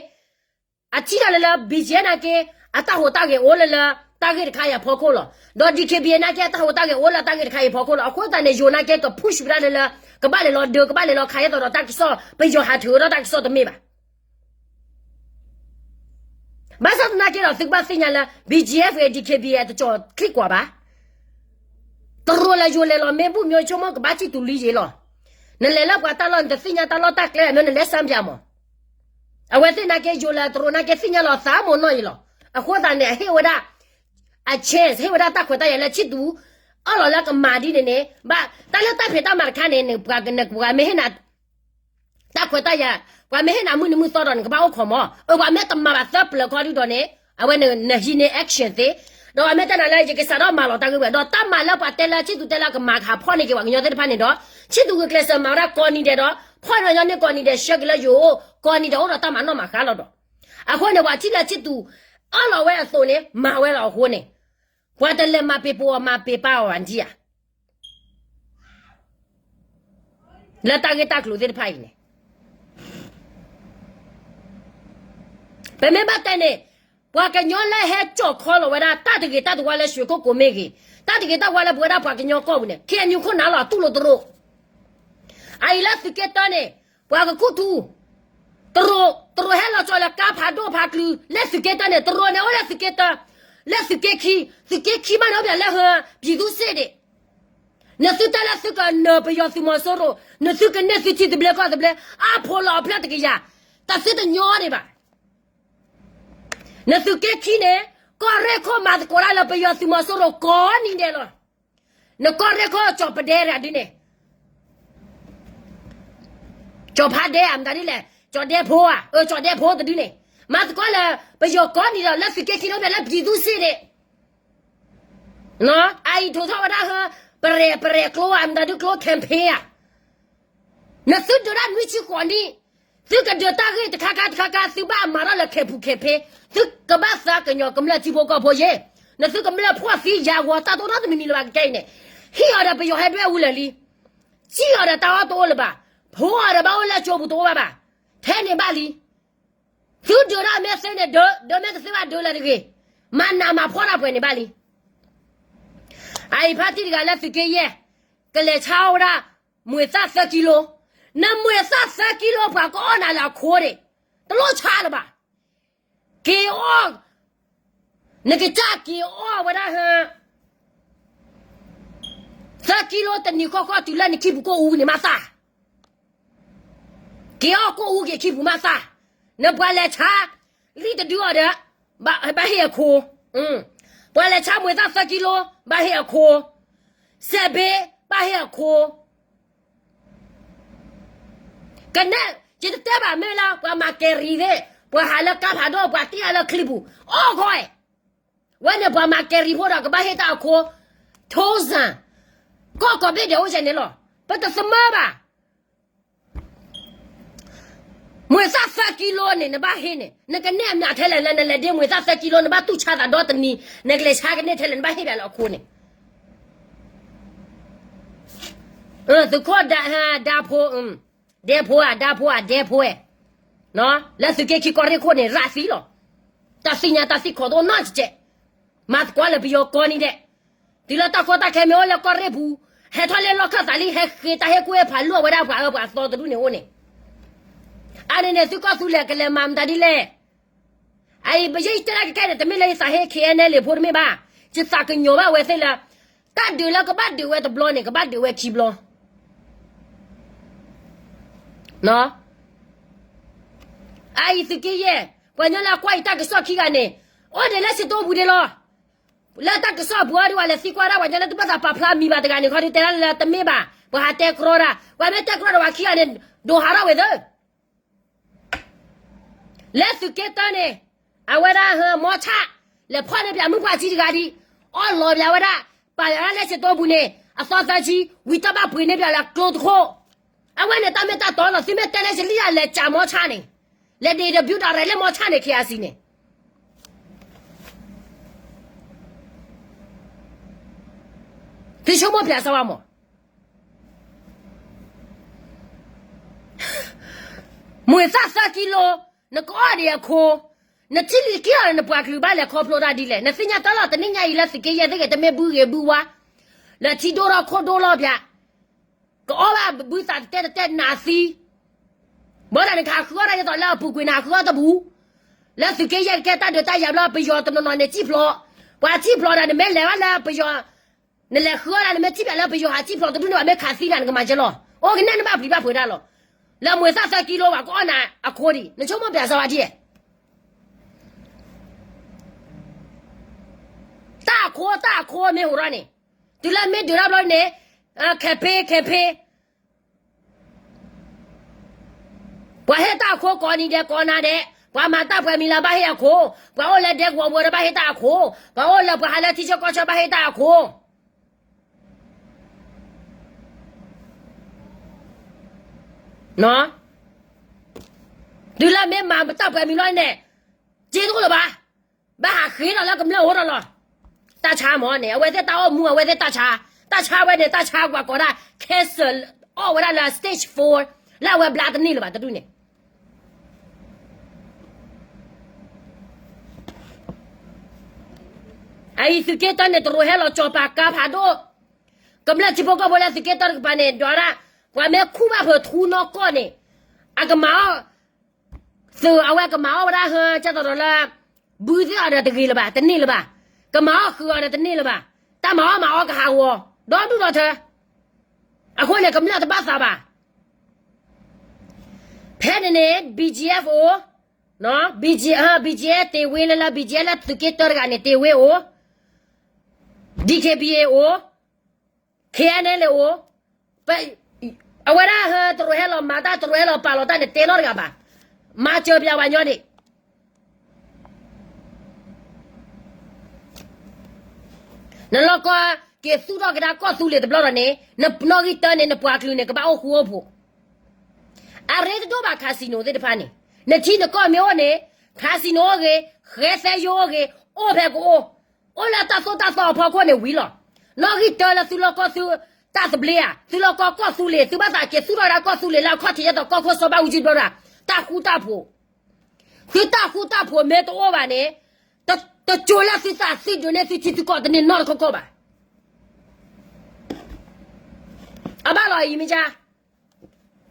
အထံၣ်တၢ်လၢလၢ B G F နာ်က့ အတၢ်ဟူးတၢ်ဂဲၤအိၣ်လၢလၢ တၢ်ဂ့ၢ်တခါအံၤအဖီခိၣ်လီၤ. ဒီး D K B A နာ်က့ အတၢ်ဟူးတၢ်ဂဲၤအိၣ်လၢတၢ်ဂ့ၢ်တခါအံၤအဖီခိၣ်လီၤ. အဃိသတးန့ၣ် ယိၤနာ်က့ က push ဝဲဒၣ်လၢလၢ ကဘၣ်လဲၤလီၤဒၢ ကဘၣ်လဲၤလီၤခးယဲသိးဒီးတၢ်ကစီၣ် ပယီၤဟးထုးဝဲဒၣ်တၢ်ကစီၣ်တမ့ၢ်ဘၣ်. ဘၣ်ဆၣ်သနာ်က့ဒီး သုကဘၣ်သ့ၣ်ညါလၢ B G F ဂ့ၤ D K B A တကၠီၤချံကွၢ်ဘၣ်. တရူးလၢယိၤလဲၤလီၤမ့ၢ်ဘူၣ် မျိုးဆိကမိၣ်ကဘၣ်စံၣ်တူၤလံယ့ၤလီၤ. နလဲၤလၢပှၤတၢ်လီၢ် နတသ့ၣ်ညါတၢ်လီၢ်တၢ်ကျဲ မ့ၢ်နလဲၤစမ်းပြမး. အဝဲသ့ၣ်နာ်က့ ယိၤလၢတရူးနာ်က့ သ့ၣ်ညါလီၤသးမိၢ်နီၢ်အံၤလီၤ. အဃိသတးန့ၣ် အဟ့ၣ်ဝဲဒၣ် အ chance ဟ့ၣ်ဝဲဒၣ်တၢ်ခွဲးတၢ်ယာ်လၢ ချစ်သူ အၢၣ်လီၤလၢကမၤဒ်န့ၣ်န့ၣ် ဘၣ်တၢ်လၢတၢ်ဖံးတၢ်မၤတခါန့ၣ် နပှၤမ့ၢ်ဟ့ၣ်နၤ တၢ်ခွဲးတၢ်ယာ် ပှၤမ့ၢ်ဟ့ၣ်နၤမုၢ်နံၤမုၢ်သီဒီး နကဘၣ်အိၣ်ခိးမး. အၢ ပှၤမ့ၢ်တမၤဘၣ်သၢပျၢၤခီဒုဒီးန့ၣ် အဝဲနဟံးန့ၢ် action သ့, ဒီးပှၤမ့ၢ်တဲနၤလၢ ယကစးထီၣ်မၤလီၤတၢ်ဂ့ၢ်ဝဲ ဒီးတၢ်မၤလၢပှၤတဲလၢ ချစ်သူ တဲလၢကမၤကဟးဖီၣ်န့ၢ်က့ၤ ပှၤကညီသ့ၣ်တဖၣ်န့ၣ်ဒီး ချစ်သူ ဂုာ်ကျဲးစၢးမၤဝဲဒၣ်ကိးနံၤဒဲးဒီး ဖီၣ်န့ၢ်ညီန့ၢ်ကိးနံၤဒဲး ဆှၢက့ၤလၢယိၤအိၣ် ကိးနံၤဒဲးအိၣ်ဒီးတၢ်မၤနီၣ်မၤဃါလီၤဒီး အဃိန့ၣ် ပှၤထံၣ်လၢ ချစ်သူ အၢၣ်လီၤဝဲအသိးန့ၣ် မၤဝဲလီၤအဃိန့ၣ် ပှၤတလဲၤမၤပ့ၤပိာ်အီၤမၤပ့ၤပာ်အီၤဘၣ်နထံၣ်ဧါ, လၢတၢ်ဂ့ၢ်တၢ်ကျိၤသ့ၣ်တဖၣ်အံၤန့ၣ် ပမ့ၢ်ဘၣ်တဲန့ၣ်, ပှၤကညီလၢဟဲကၠီၣ်ခီလီၤဝဲဒၣ် တၢ်တဂ့ၤတၢ်တဝါလၢရွှေကုက္ကိုမ့ၢ်ဂ့ၤ, တၢ်တဂ့ၤတၢ်ဝါလၢပဝဲဒၣ်ပှၤကညီကီၢ်ပူၤန့ၣ် ခ့ၣ်အဲၣ်ယူၣ်ခိၣ်နၢ်လီၤ တူၢ်လိာ်တရိး, အအံၤလၢသုးက့တၢန့ၣ်, ပှၤကခူၣ်ထူ, တရိး, တရိးဟဲလီၤကၠီလၢကါဖးဒိၣ်ဖးကလုာ် လၢသုးက့တၢန့ၣ် တရိးန့ၣ်အိၣ်လၢသုးက့တၢ, လၢသုးက့ခံ, သုးက့ခံမးန့ၣ်အိၣ်ပၠးလၢဟၢ ပြည်သူ့စစ်န့ၣ်, နသုတဲလၢသုကနၢၤပယီၤသုးမီၤစိရိၤ နသုကန့ၢ်သုထံသဘျ့ကီၢ်သဘျ့ အါဖိလီၤအဖျၢၣ်တကယၤ, တၢ်သုတညီန့ၣ်ဘၣ်. နသုးက့ခံန့ၣ်, ကီၢ်ရ့ၣ်ခိၣ်မၤသကိးတၢ်လၢပယီၤသုးမီၤစိရိၤကိးနံၤဒဲးလီၤ. နကီၢ်ရ့ၣ်ခိၣ်ကၠီၣ်ပဒဲတဂၤဒ်န့ၣ်, ကၠီၣ်ဖးဒဲဧါ မတၤဒ်လဲၣ် ကၠီၣ်ဒဲဖိဧါ, အၢ ကၠီၣ်ဒဲဖိတဒုန့ၣ်, မၤသကိးလၢပယီၤကိးနံၤဒီး လၢသုးက့ခံန့ၣ်အိၣ်ပၠးလၢ ပြည်သူ့စစ်န့ၣ်, အအံၤထိးထီၣ်ဝဲဒၣ်ဟၢ ပရဲၣ်ပရဲၣ်ကျိဧါ မတၤဒုကျိ campaign ဧါ. နသုဒုးတၢ်နွံဆံဃိးနံၣ်, သုကဒုးတၢ်ဂ့ၢ်တခါခါတခါခါ သုဘၣ်မၤထီၣ်လၢ campaign ဖဲ သုကဘၣ်သးကညီၤကမျၢၢ်ထံဖိကီၢ်ဖိယဲ, နသုကမျၢၢ်ဖှီၣ်သံယာ်ဂီၤတၢ်တိၢ်နီၣ်တမံၤမံၤလၢၤဘၣ်ကကဲအံၤန့ၣ်, ဟံၣ်အီၤဒီးပယီၤဟဲဒွဲၣ်အူလၢာ်လံ, စံၣ်အီၤဒီးတၢ်အီၣ်တအိၣ်လၢၤဘၣ်, ဖိအီၤဒီးဘၣ်အိၣ်လၢကၠိပူၤတအိၣ်ဘၣ်ဘၣ်, ထဲန့ၣ်ဘၣ်လံ. သုဒုးတၢ်မ့ၢ်သ့န့ၣ် ဒုး, ဒုးမ့ၢ်တသ့ဘၣ်ဒုးလၢၤတဂ့ၤ, မၤနးမၤဖှီၣ်တၢ်ပှဲၤန့ၣ်ဘၣ်လံ. အအံၤဖါတံၢ်တဂၤလၢသုးက့ယဲၢ်, ကလဲၤဆါအီၣ်ဝဲဒၣ်, မွေသားသၢကံလိ, နမွေသားသၢကံလိ ပှၤကအီၣ်နၤလၢအခိၣ်န့ၣ်, တလိၣ်ဆါလၢၤဘၣ်. က့ၤအီၣ်, နကစၢ်က့ၤအီၣ်ဝဲဒၣ်ဟၢ သၢကံလိတနံၤဃီဃီ တုၤလၢနခံပူၤကိၣ်အူန့ၣ်မးသၣ်, က့ၤအီၣ်ကိၣ်အူက့ၤခံပူၤမးသၣ်, နပှၤလဲၤဆါ, လံၣ်တဒုအီၤဒီး, ဘၣ်ဟ့ၣ်အခိၣ်, ပှၤလဲၤဆါမွေသားသၢကံလိ, ဘၣ်ဟ့ၣ်အခိၣ်, စဲးဘ့, ဘၣ်ဟ့ၣ်အခိၣ် ကနဲၣ်, ယတတဲဘၣ်မ့ၢ်လၢ ပှၤမၤကဲရံၤသ့ၣ်, ပှၤဟးလၢကါဖးဒိၣ် ပှၤတ့အါလၢချံပူၤ, အီၣ်ဂီၢ်, ဝဲန့ၣ်ပှၤမၤကဲရံၤဖိဒီးကဘၣ်ဟ့ၣ်တၢ်အခိၣ်, ထိစၣ်, ကီၢ်ကိးဘ့ၣ်ဒဲးအိၣ်ယဲန့ၣ်လီၤ, ပတသမၢဘၣ်. မွေသားသၢကံလိန့ၣ် နဘၣ်ဟ့ၣ်န့ၣ် နကနဲၣ်အမျးထဲလဲၣ် လၢနလဲၤဒ့မွေသားသၢကံလိ နဘၣ်တူၢ်ဆါသးဒီတနံၤ နကလဲၤဆါကန့ၢ်ထဲလဲၣ် နဘၣ်ဟ့ၣ်ဘၣ်လၢအခိၣ်န့ၣ် သုးခိၣ်ဒၢဖိ, ဒဲဖိဧါ ဒၢဖိဧါ ဒဲဖိဧါ, လၢသုးက့ခံကီၢ်ရ့ၣ်ခိၣ်န့ၣ် ရးသံလီၤ. တၢ်သ့ၣ်ညါတၢ်သံခိးတအိၣ်နီတစဲး, မၤသကိးလၢပယီၤကိးနံၤဒဲး, တုၤလၢတၢ်ကီတၢ်ခဲမ့ၢ်အိၣ်လၢကီၢ်ရ့ၣ်ပူၤ, ဟဲထီၣ်လၢလီၢ်ခၢၣ်သးလံ ဟဲဃ့တၢ်ဟ့ၣ်ကူၣ်ဟ့ၣ်ဖးလိာ်ဝဲဒၣ်ပှၤအၢပှၤသီတဒူၣ်န့ၣ်အိၣ်န့ၣ်, အါန့ၣ်န့ၣ် သုးကီၢ်သူလ့ၤကလဲၤမၤမတၤဒ်လဲၣ်. အအံၤ ပယဲၢ်တဲတၢ်ကဲခဲန့ၣ် တမ့ၢ်လၢယသးဟ့ ခ့အဲနဲလ့ၣ်ဖိတမ့ၢ်ဘၣ်, ယသးကညီၤဘၣ်ဝဲသ့ၣ်လၢ တၢ်ဒုးလၢကဘၣ်ဒုးဝဲတဘျီန့ၣ် ကဘၣ်ဒုးဝဲခံဘျီ အအံၤသုးက့ယဲၢ်, ပှၤကညီလၢအကွၢ်အံၤတၢ်ကစီၣ်ခံဂၤန့ၣ်, အိၣ်ဒံးလၢစတိပူၤဒံးလီၤ. လၢတၢ်ကစီၣ်ပူၤအံၤဒံး ပှၤလဲၤသံကွၢ်ဒၣ်ပှၤကညီလၢတဘၣ်သးပာ်ဖျါမံၤဘၣ်တဂၤန့ၣ် ခီဒုးတဲဒၣ်လၢတမ့ၢ်ဘၣ်, ပှၤဟးတဲကြီဒၣ်, ပှၤမ့ၢ်တဲကြီဒီးပှၤခံဂၤန့ၣ်, ဒိးဟးထီၣ်ဝဲသၢ လၢသုးက့တၢန့ၣ်, အဝဲဒၣ်ဟၢမီဆၣ်, လဲၤဖီၣ်န့ၢ်ပၠးမုၣ်ပှၢ်စံတဂၤဒံး, အီၣ်လီၤပၠးဝဲဒၣ်, ပာ်ယၤဒၣ်လၢစတိပူၤန့ၣ်, အသီသၢဆံ, ဝံၤတၢ်ဘၣ်ပှ့ၤန့ၢ်ပၠးလၢကျိတခိၣ်, အဝဲန့ၣ်တၢ်မ့ၢ်တၢ်တီလီၤ. သုမ့ၢ်တဲလၢစလံၣ်အလဲၤကးမီဆၣ်န့ၣ်, လဲၤဒ့ၣ်ဒၣ်ဘျုးဒၣ်ရဲၣ်လၢမီဆၣ်န့ၣ် ခ့အစံန့ၣ် သုဆိကမိၣ်ပၠးစၢ်ဝဲမး, မွေသၣ်သၢကံလိ, နကအီၣ်ဒံးအခိၣ်, နထံၣ်လံက့ၤအီၤဒီး နပှၤကလုာ်ဘၣ်လဲၤခီဖျိတၢ်ဒ်လဲၣ်. နသ့ၣ်ညါတၢ်လီၤ တနံၣ်ညါအံၤလၢသုးက့ယဲၢ်သ့ၣ်ဂ့ၤ တမ့ၢ်ဘုဂ့ၤဘုဝါ, လၢထံဒိၣ်ထီၣ်ခိၣ်ဒိၣ်လီၤပၠး, ကအီၣ်ဘၣ်ဘုသးတတဲတတဲနးသံ ဘၣ်ဆၣ်န့ၣ် ကဟးဃုအီၣ်တၢ်ဒ်သိးလၢအပူၤကွံာ်န့ၣ် ဟးဃုအီၣ်တပူၤ, လၢသုးက့ယဲၢ်ကဲတၢ်ဒုးတၢ်ယၤဘျီ ပယီၤတနီၤနီၤန့ၣ် စံၣ်ဖျိး, ပှၤစံၣ်ဖျိးဒီး နမ့ၢ်လဲၤဘၣ်လၢပယီၤ, နလဲၤဃုအီၣ်ဒၣ် နမ့ၢ်ထံၣ်ပၠးလၢပယီၤဟးစံၣ်ဖျိးတဒူၣ်န့ၣ် ဘၣ်မ့ၢ်ခးသံနၤနကမၤကဲလီၤ. အိၣ်ကနဲၣ်နဘၣ်ပျံၤဘၣ်ဖုးဒၣ်လီၤ. လၢမွေသၣ်သၢကံလိဘၣ် ကအီၣ်နၤအခိၣ်ဒံး နဆိကမိၣ်ပၠးစၢ်ဝဲဒ်လဲၣ်. တၢ်အခိၣ် တၢ်အခိၣ်မ့ၢ်ဟူးထီၣ်န့ၣ်, တုၤလၢမ့ၢ်ဒုးတၢ်ဘျီန့ၣ်, ခဲဖ့ ခဲဖ့ ပှၤဟ့ၣ်တၢ်အခိၣ်ကိးနံၤဒဲးကိးနၤဒဲး, ပှၤမၤတၢ်ပှဲၤမံၤလၢဘၣ်ဟ့ၣ်အခိၣ်, ပှၤအိၣ်လၢဒဲကဝီၤပူၤဒီးဘၣ်ဟ့ၣ်တၢ်အခိၣ်, ပှၤအိၣ်လၢပှၤဟးလၢထံဆၢကီၢ်ဆၢဘၣ်ဟ့ၣ်တၢ်အခိၣ် တုၤလၢမ့ၢ်မၤတၢ်ပှဲၤမံၤလီၤန့ၣ်, စ့တအိၣ်လၢၤဘၣ်, ဘၣ်ဟးဃ့ထီၣ်လၢကမျၢၢ်အအိၣ်ဒီးလီၤ. တၢ်ဆါမ့ၢ်န့ၣ် အဝဲသ့ၣ်တၢ်အိၣ်မူ အဝဲသ့ၣ်တၢ်ဆါ, တၢ်ဆါဝဲန့ၣ် တၢ်ဆါကွၢ်ကိးဒၣ် cancer အီၣ်ဝဲဒၣ်လၢ stage four လၢအဝဲဘျါတန့ၢ်လၢၤဘၣ်တဒူၣ်န့ၣ် အအံၤသုးက့တၢန့ၣ် တရူးဟဲလီၤကၠီၤပၤကါဖးဒိၣ်, ကမျၢၢ်ထံဖိကီၢ်ဖိလၢသုးက့တၢတကပၤန့ၣ် ဒွးဒၣ် ပှၤမ့ၢ်ခူၣ်ဘၣ်ဖုးထူနီၢ်ကီၢ်န့ၣ် အကမၤအီၣ် သုးအဝဲကမၤအီၣ်ဝဲဒၣ်ဟၢကၢ်သီဒီးလၢ ဘုသ့ၣ်အီၤဒီးတဂ့ၤလၢၤဘၣ် တန့ၢ်လၢၤဘၣ်, ကမၤအီၣ်ဃုာ်အီၤဒီးတန့ၢ်လၢၤဘၣ်, တၢ်မၤအီၣ်မၤအီကဟးဂီၤ ဒီဒူၣ်ဒီထၢ, အဃိန့ၣ် ကမျၢၢ်တဘၣ်သးဘၣ် ဖဲန့ၣ်န့ၣ် BGF အိၣ်, BGF တ့ဝ့လၢလၢ BGF လၢသုးက့တၢတဂၤန့ၣ် တ့ဝ့အိၣ်, DKBA အိၣ်, KNLA အိၣ်, အဝဲဒၣ်ဟဲတရူးဟဲလီၤမၤတၢ် တရူးဟဲလီၤပာ်လီၤတၢ်န့ၣ် တဲနီတဂၤဘၣ်, မၤစၢၤပျးဝဲညီန့ၣ် နလီၢ်ကီၢ်က့ၤသူၣ်ထီၣ်ကဒါကီၢ်သူလ့ၤတဘျီဒီးန့ၣ် နနီၣ်ဂံၢ်တၢန့ၣ် နပှၤကလုာ်န့ၣ် ကဘၣ်အိၣ်ဃူအိၣ်ဖိး, အရ့တဒိၣ်ဘၣ် casino သ့ၣ်တဖၣ်န့ၣ်, နထံနကီၢ်မ့ၢ်အိၣ်န့ၣ် casino အိၣ်ဂ့ၤ, ဃဲသဲယိအိၣ်ဂ့ၤ, အိၣ်ဖဲကအိၣ်, အိၣ်လၢတၢ်သိၣ်တၢ်သီအဖီခိၣ်န့ၣ်ဝံၤလီၤ. နီၣ်ဂံၢ်တၢလၢသုလီၢ်ကီၢ်သုတၢ်သဘျ့ဧါ, သုလီၢ်ကီၢ်ကီၢ်သူလ့ၤ သုဘၣ်သးက့ၤသူၣ်ထီၣ်ကဒါကီၢ်သူလ့ၤလၢအခီၣ်ထံးယဲၢ်တီၤကီၢ်ခိၣ်စီၤဘၣ်အူကၠံဘျီဒီး တၢ်ဃူတၢ်ဖိး, သုတၢ်ဃူတၢ်ဖိးမ့ၢ်တအိၣ်ဘၣ်န့ၣ် တစိၤလၢသုသးသုဒုးန့ၢ်သုထံသုကီၢ်တန့ၢ်နီတခီကီၢ်ဘၣ်. အဘၣ်လီၤအံၤမ့ၢ်ကါ,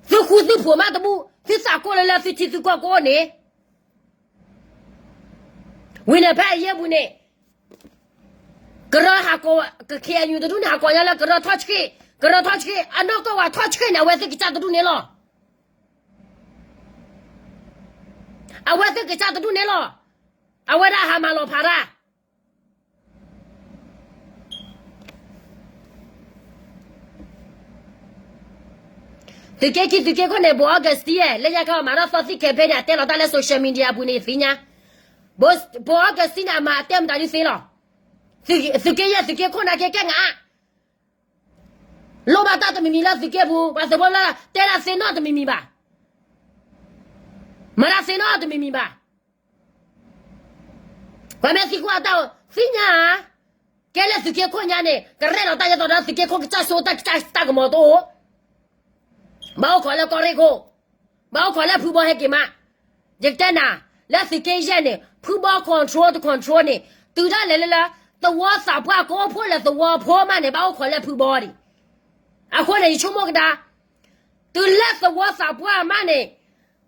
သုဃူသုဖိးမးတဘူၣ် သုသးကိၢ်လၢလၢသုထံသုကီၢ်ကအိၣ်န့ၣ်, ဝံၤန့ၣ်ဖဲအယဲၢ်ပူၤန့ၣ် ကရၢဟးကိး, က KNU တဒူၣ်န့ၣ် ဟးကိးညါလၢကရၢထီၣ်ဆှ့ၣ်, ကရၢထီၣ်ဆှ့ၣ် အနီၢ်ကီၢ်ဝဲထီၣ်ဆှ့ၣ်န့ၣ် အဝဲသ့ၣ်ကစၢ်တဒူၣ်န့ၣ်လီၤ. အဝဲသ့ၣ်ကစၢ်တဒူၣ်န့ၣ်လီၤ. အဝဲဒၣ်ဟးမၤလီၤဖးတၢ် သုးက့ခံသုးက့ခိၣ်န့ၣ် ဘိၣ် Augustine လၢညါခီမၤထီၣ်သီသံၣ် campaign န့ၣ် အတဲလီၤတၢ်လၢ social media အပူၤန့ၣ် ယသ့ၣ်ညါ, ဘိၣ် Augustine န့ၣ် အမၤအတဲမတၤဒုးသ့လီၤ. သုးက့ယဲၢ်သုးက့ခိၣ်နာ်က့ကဲနၤ လိၣ်ဘၣ်တၢ်တမံၤမံၤလၢသုးက့ပူၤ ပှၤသုးဖိလၢတဲဒၣ်သ့နီတမံၤမံၤဘၣ်, မၤတၢ်သ့နီတမံၤမံၤဘၣ်. ပှၤမ့ၢ်သံကွၢ်တၢ်အိၣ်သ့ၣ်ညါဧါ, ကဲလၢသုးက့ခိၣ်ညါန့ၣ် ကရဲၣ်လီၤတၢ်ယဲၢ်တီၤဒီးသုးက့ခိၣ်ကစၢ်စိတၢ်ကစၢ်တၢ်ကမီၤတအိၣ်, ဘၣ်အိၣ်ခိးလၢကီၢ်ရ့ၣ်ခိၣ်, ဘၣ်အိၣ်ခိးလၢဖုဘီဟဲက့ၤမး, ယကတဲနၤ, လၢသုးက့ယဲၢ်န့ၣ် ဖုဘီ control တ control န့ၣ် တုၤဒၣ်လဲာ်လၢလၢ သဝီသးပှၢ်ကအိၣ်ဖှိၣ်လၢသဝီဖိမးန့ၣ် ဘၣ်အိၣ်ခိးလၢဖုဘီဒံး. အဃိန့ၣ် ယဆိကမိၣ်ကဒါ တုၤလၢသဝီသးပှၢ်မးန့ၣ်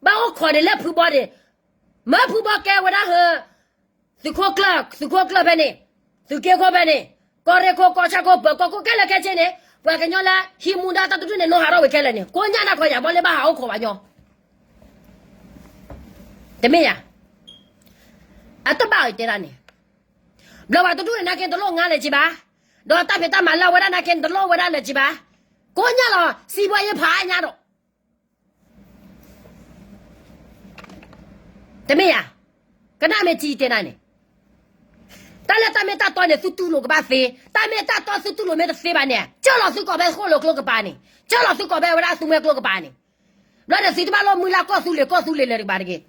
ဘၣ်အိၣ်ခိးန့ၣ်လၢဖုဘီန့ၣ်, မၢဖုဘီကဲဝဲဒၣ်ဟၢ သုးခိၣ်ကျၢၢ်, သုးခိၣ်ကျၢၢ်ဖဲန့ၣ်, သုးက့ခိၣ်ဖဲန့ၣ်, ကီၢ်ရ့ၣ်ခိၣ်, ကီၢ်ဆၣ်ခိၣ်, ပၢၤကီၢ်ခိၣ်ခဲလၢာ်ခဲဆ့န့ၣ် ပှၤကညီလၢဟံးမူဒါတၢ်တဒူၣ်န့ၣ် နီၢ်ဟးထီၣ်ဝဲခဲလၢာ်န့ၣ် ကိးညါနၢ်ခီယၤဘီလၢဘၣ်ဟးအိၣ်ခိးဘၣ်ညီ တမ့ၢ်ဧါ. အတဘၣ်အီၤတဲဒၣ်န့ၣ်, ဘျီဝဲတဒူၣ်န့ၣ် နာ်က့တလိၣ်ငါလၢၤက့ဘၣ်, ဒီးတၢ်ဖံးတၢ်မၤလၢအဝဲဒၣ်နာ်က့တလိၣ်ဝဲဒၣ်လၢၤက့ဘၣ်, ကိးညါလီၤ စံးဘီယဖးညါဒီး တမ့ၢ်ဧါ. ကနၣ်မ့ၢ်ထံတဲနၤန့ၣ်, တၢ်လၢတၢ်မ့ၢ်တၢ်တီန့ၣ် သုတူၢ်လိာ်ကဘၣ်သ့, တၢ်မ့ၢ်တၢ်တီသုတူၢ်လိာ်မ့ၢ်တသ့ဘၣ်န့ၣ် ကၢၢ်လီၤသုကိးဖဲဃိၣ်လိာ်ကျိကပၤန့ၣ်, ကၢၢ်လီၤသုကိးဖဲဝဲဒၣ်သူမွဲကျိကပၤန့ၣ်, ဘျီန့ၣ်သုတဘၣ်လိၣ်မုၢ်လၢ်ကီၢ်သူလ့ၤ ကီၢ်သူလ့ၤလၢၤတကပၤတဂ့ၤ.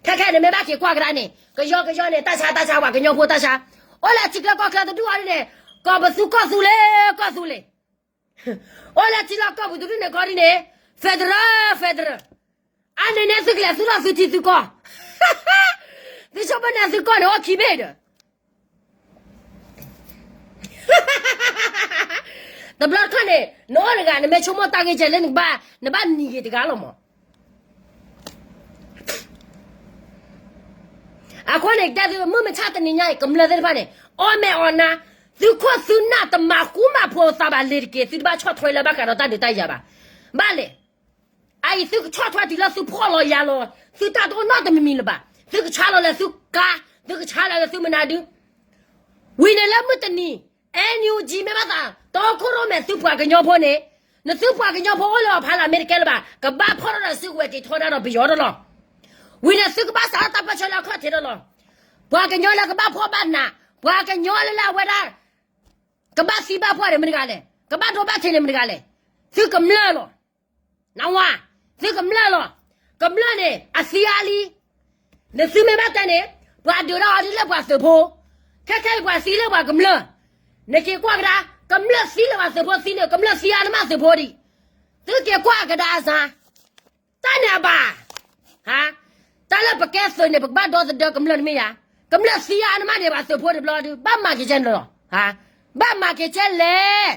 ခဲခဲန့ၣ်မ့ၢ်ဘၣ်က့ၤကွၢ်ကဒါန့ၣ် ကယီကယီန့ၣ် တၢ်ဆါတၢ်ဆါ ပှၤကညီဖိတၢ်ဆါ, အိၣ်လၢထံချၢကီၢ်ချၢတဒူၣ်အီၤဒ်န့ၣ် ကိးပသူကီၢ်သူလ့ၤ ကီၢ်သူလ့ၤ အိၣ်လၢထံလီၢ်ကီၢ်ပူၤတဒူၣ်န့ၣ်ခီဒ်န့ၣ် federal federal, အန့ၣ်န့ၣ်သုကလဲၤသူၣ်ထီၣ်သုထံသုကီၢ်, သုဆိကမိၣ်န့ၣ်သုကီၢ်န့ၣ်အိၣ်ခံဘ့ၣ်ဒီး တဘျီတခီၣ်န့ၣ် နအိၣ်တဂၤ နမ့ၢ်ဆိကမိၣ်တၢ်ဂ့ၢ်ကဲလၢနကဘၣ် နဘၣ်နံၤဂ့ၤတဂၤလီၤမး. အဃိန့ၣ် ကတဲသု မုၢ်မဆါတနံၤညါအံၤ ကမျၢၢ်သ့ၣ်တဖၣ်န့ၣ် အီၣ်မဲာ်အီၣ်နါ, သုခိၣ်သုနၢ်တမၤဃူမၤဖိးသးဘၣ်လ့ၤတက့ၢ်. သုတဘၣ်ဆီၣ်ထွဲလၢဘၣ်ဃးဒီးတၢ်ဒုးတၢ်ယၤဘၣ်. ဘၣ်လဲၣ်. အအံၤသုကဆီၣ်ထွဲတုၤလၢသုဖှီၣ်လီၤယာ်လီၤ, သုတၢ်တအိၣ်နီတမံၤမံၤလၢၤဘၣ်. သုကဆါလီၤလၢသုကါ, သုကဆါလီၤလၢသုမနုၤဒု ဝံၤန့ၣ်လၢမုၢ်တနံၤ NUG မ့ၢ်ဘၣ်သး တီခိၣ်ရိၣ်မဲာ်သုပှၤကညီဖိန့ၣ်, နသုပှၤကညီဖိအိၣ်လၢအဖီလာ်မ့ၢ်တကဲလၢၤဘၣ်, ကဘၣ်ဖီၣ်ထီၣ်ဒီးစုကဝဲၤက့ၤထီဒါဒီးပယီၤတလီၢ်. ဝံၤန့ၣ်သုကဘၣ်စးထီၣ်တၢ်ပၢၢ်ဆၢလၢအခီၣ်ထံးတလီၢ်. ပှၤကညီလၢကဘၣ်ဖှီၣ်ဘၣ်နး, ပှၤကညီလၢလၢအဝဲဒၣ် ကဘၣ်သံဘၣ်ပှၢ်န့ၣ်မတၤတဂၤလဲၣ်, ကဘၣ်ဒိဘၣ်ထံးန့ၣ်မတၤတဂၤလဲၣ်, သုကမျၢၢ်လီၤ. နဝၤ, သုကမျၢၢ်လီၤ. ကမျၢၢ်န့ၣ် အသံအါလံ. နသုမ့ၢ်ဘၣ်တဲန့ၣ်, ပှၤဒုးဒၣ်အီၤဒ်လၢပှၤသုးဖိ, ခဲခဲအံၤပှၤသံလၢပှၤကမျၢၢ်, နက့ၤကွၢ်ကဒါ, ကမျၢၢ်သံလၢၤဘၣ်သုးဖိသံန့ၣ် ကမျၢၢ်သံအါန့ၢ်မးသုးဖိဒံး, သုက့ၤကွၢ်ကဒါအစၢ်, တၢ်န့ၣ်အဘၣ်, ဟါ, တၢ်လၢပကဲသုးန့ၣ် ပကဘၣ်ဒီသဒၢကမျၢၢ်တမ့ၢ်ဧါ, ကမျၢၢ်သံအါန့ၢ်မးန့ၣ်ဘၣ်သုးဖိတဘျီဒုး ဘၣ်မၤက့ၤကဲန့ၣ်လီၤ, ဟါ, ဘၣ်မၤက့ၤကဲလဲၣ်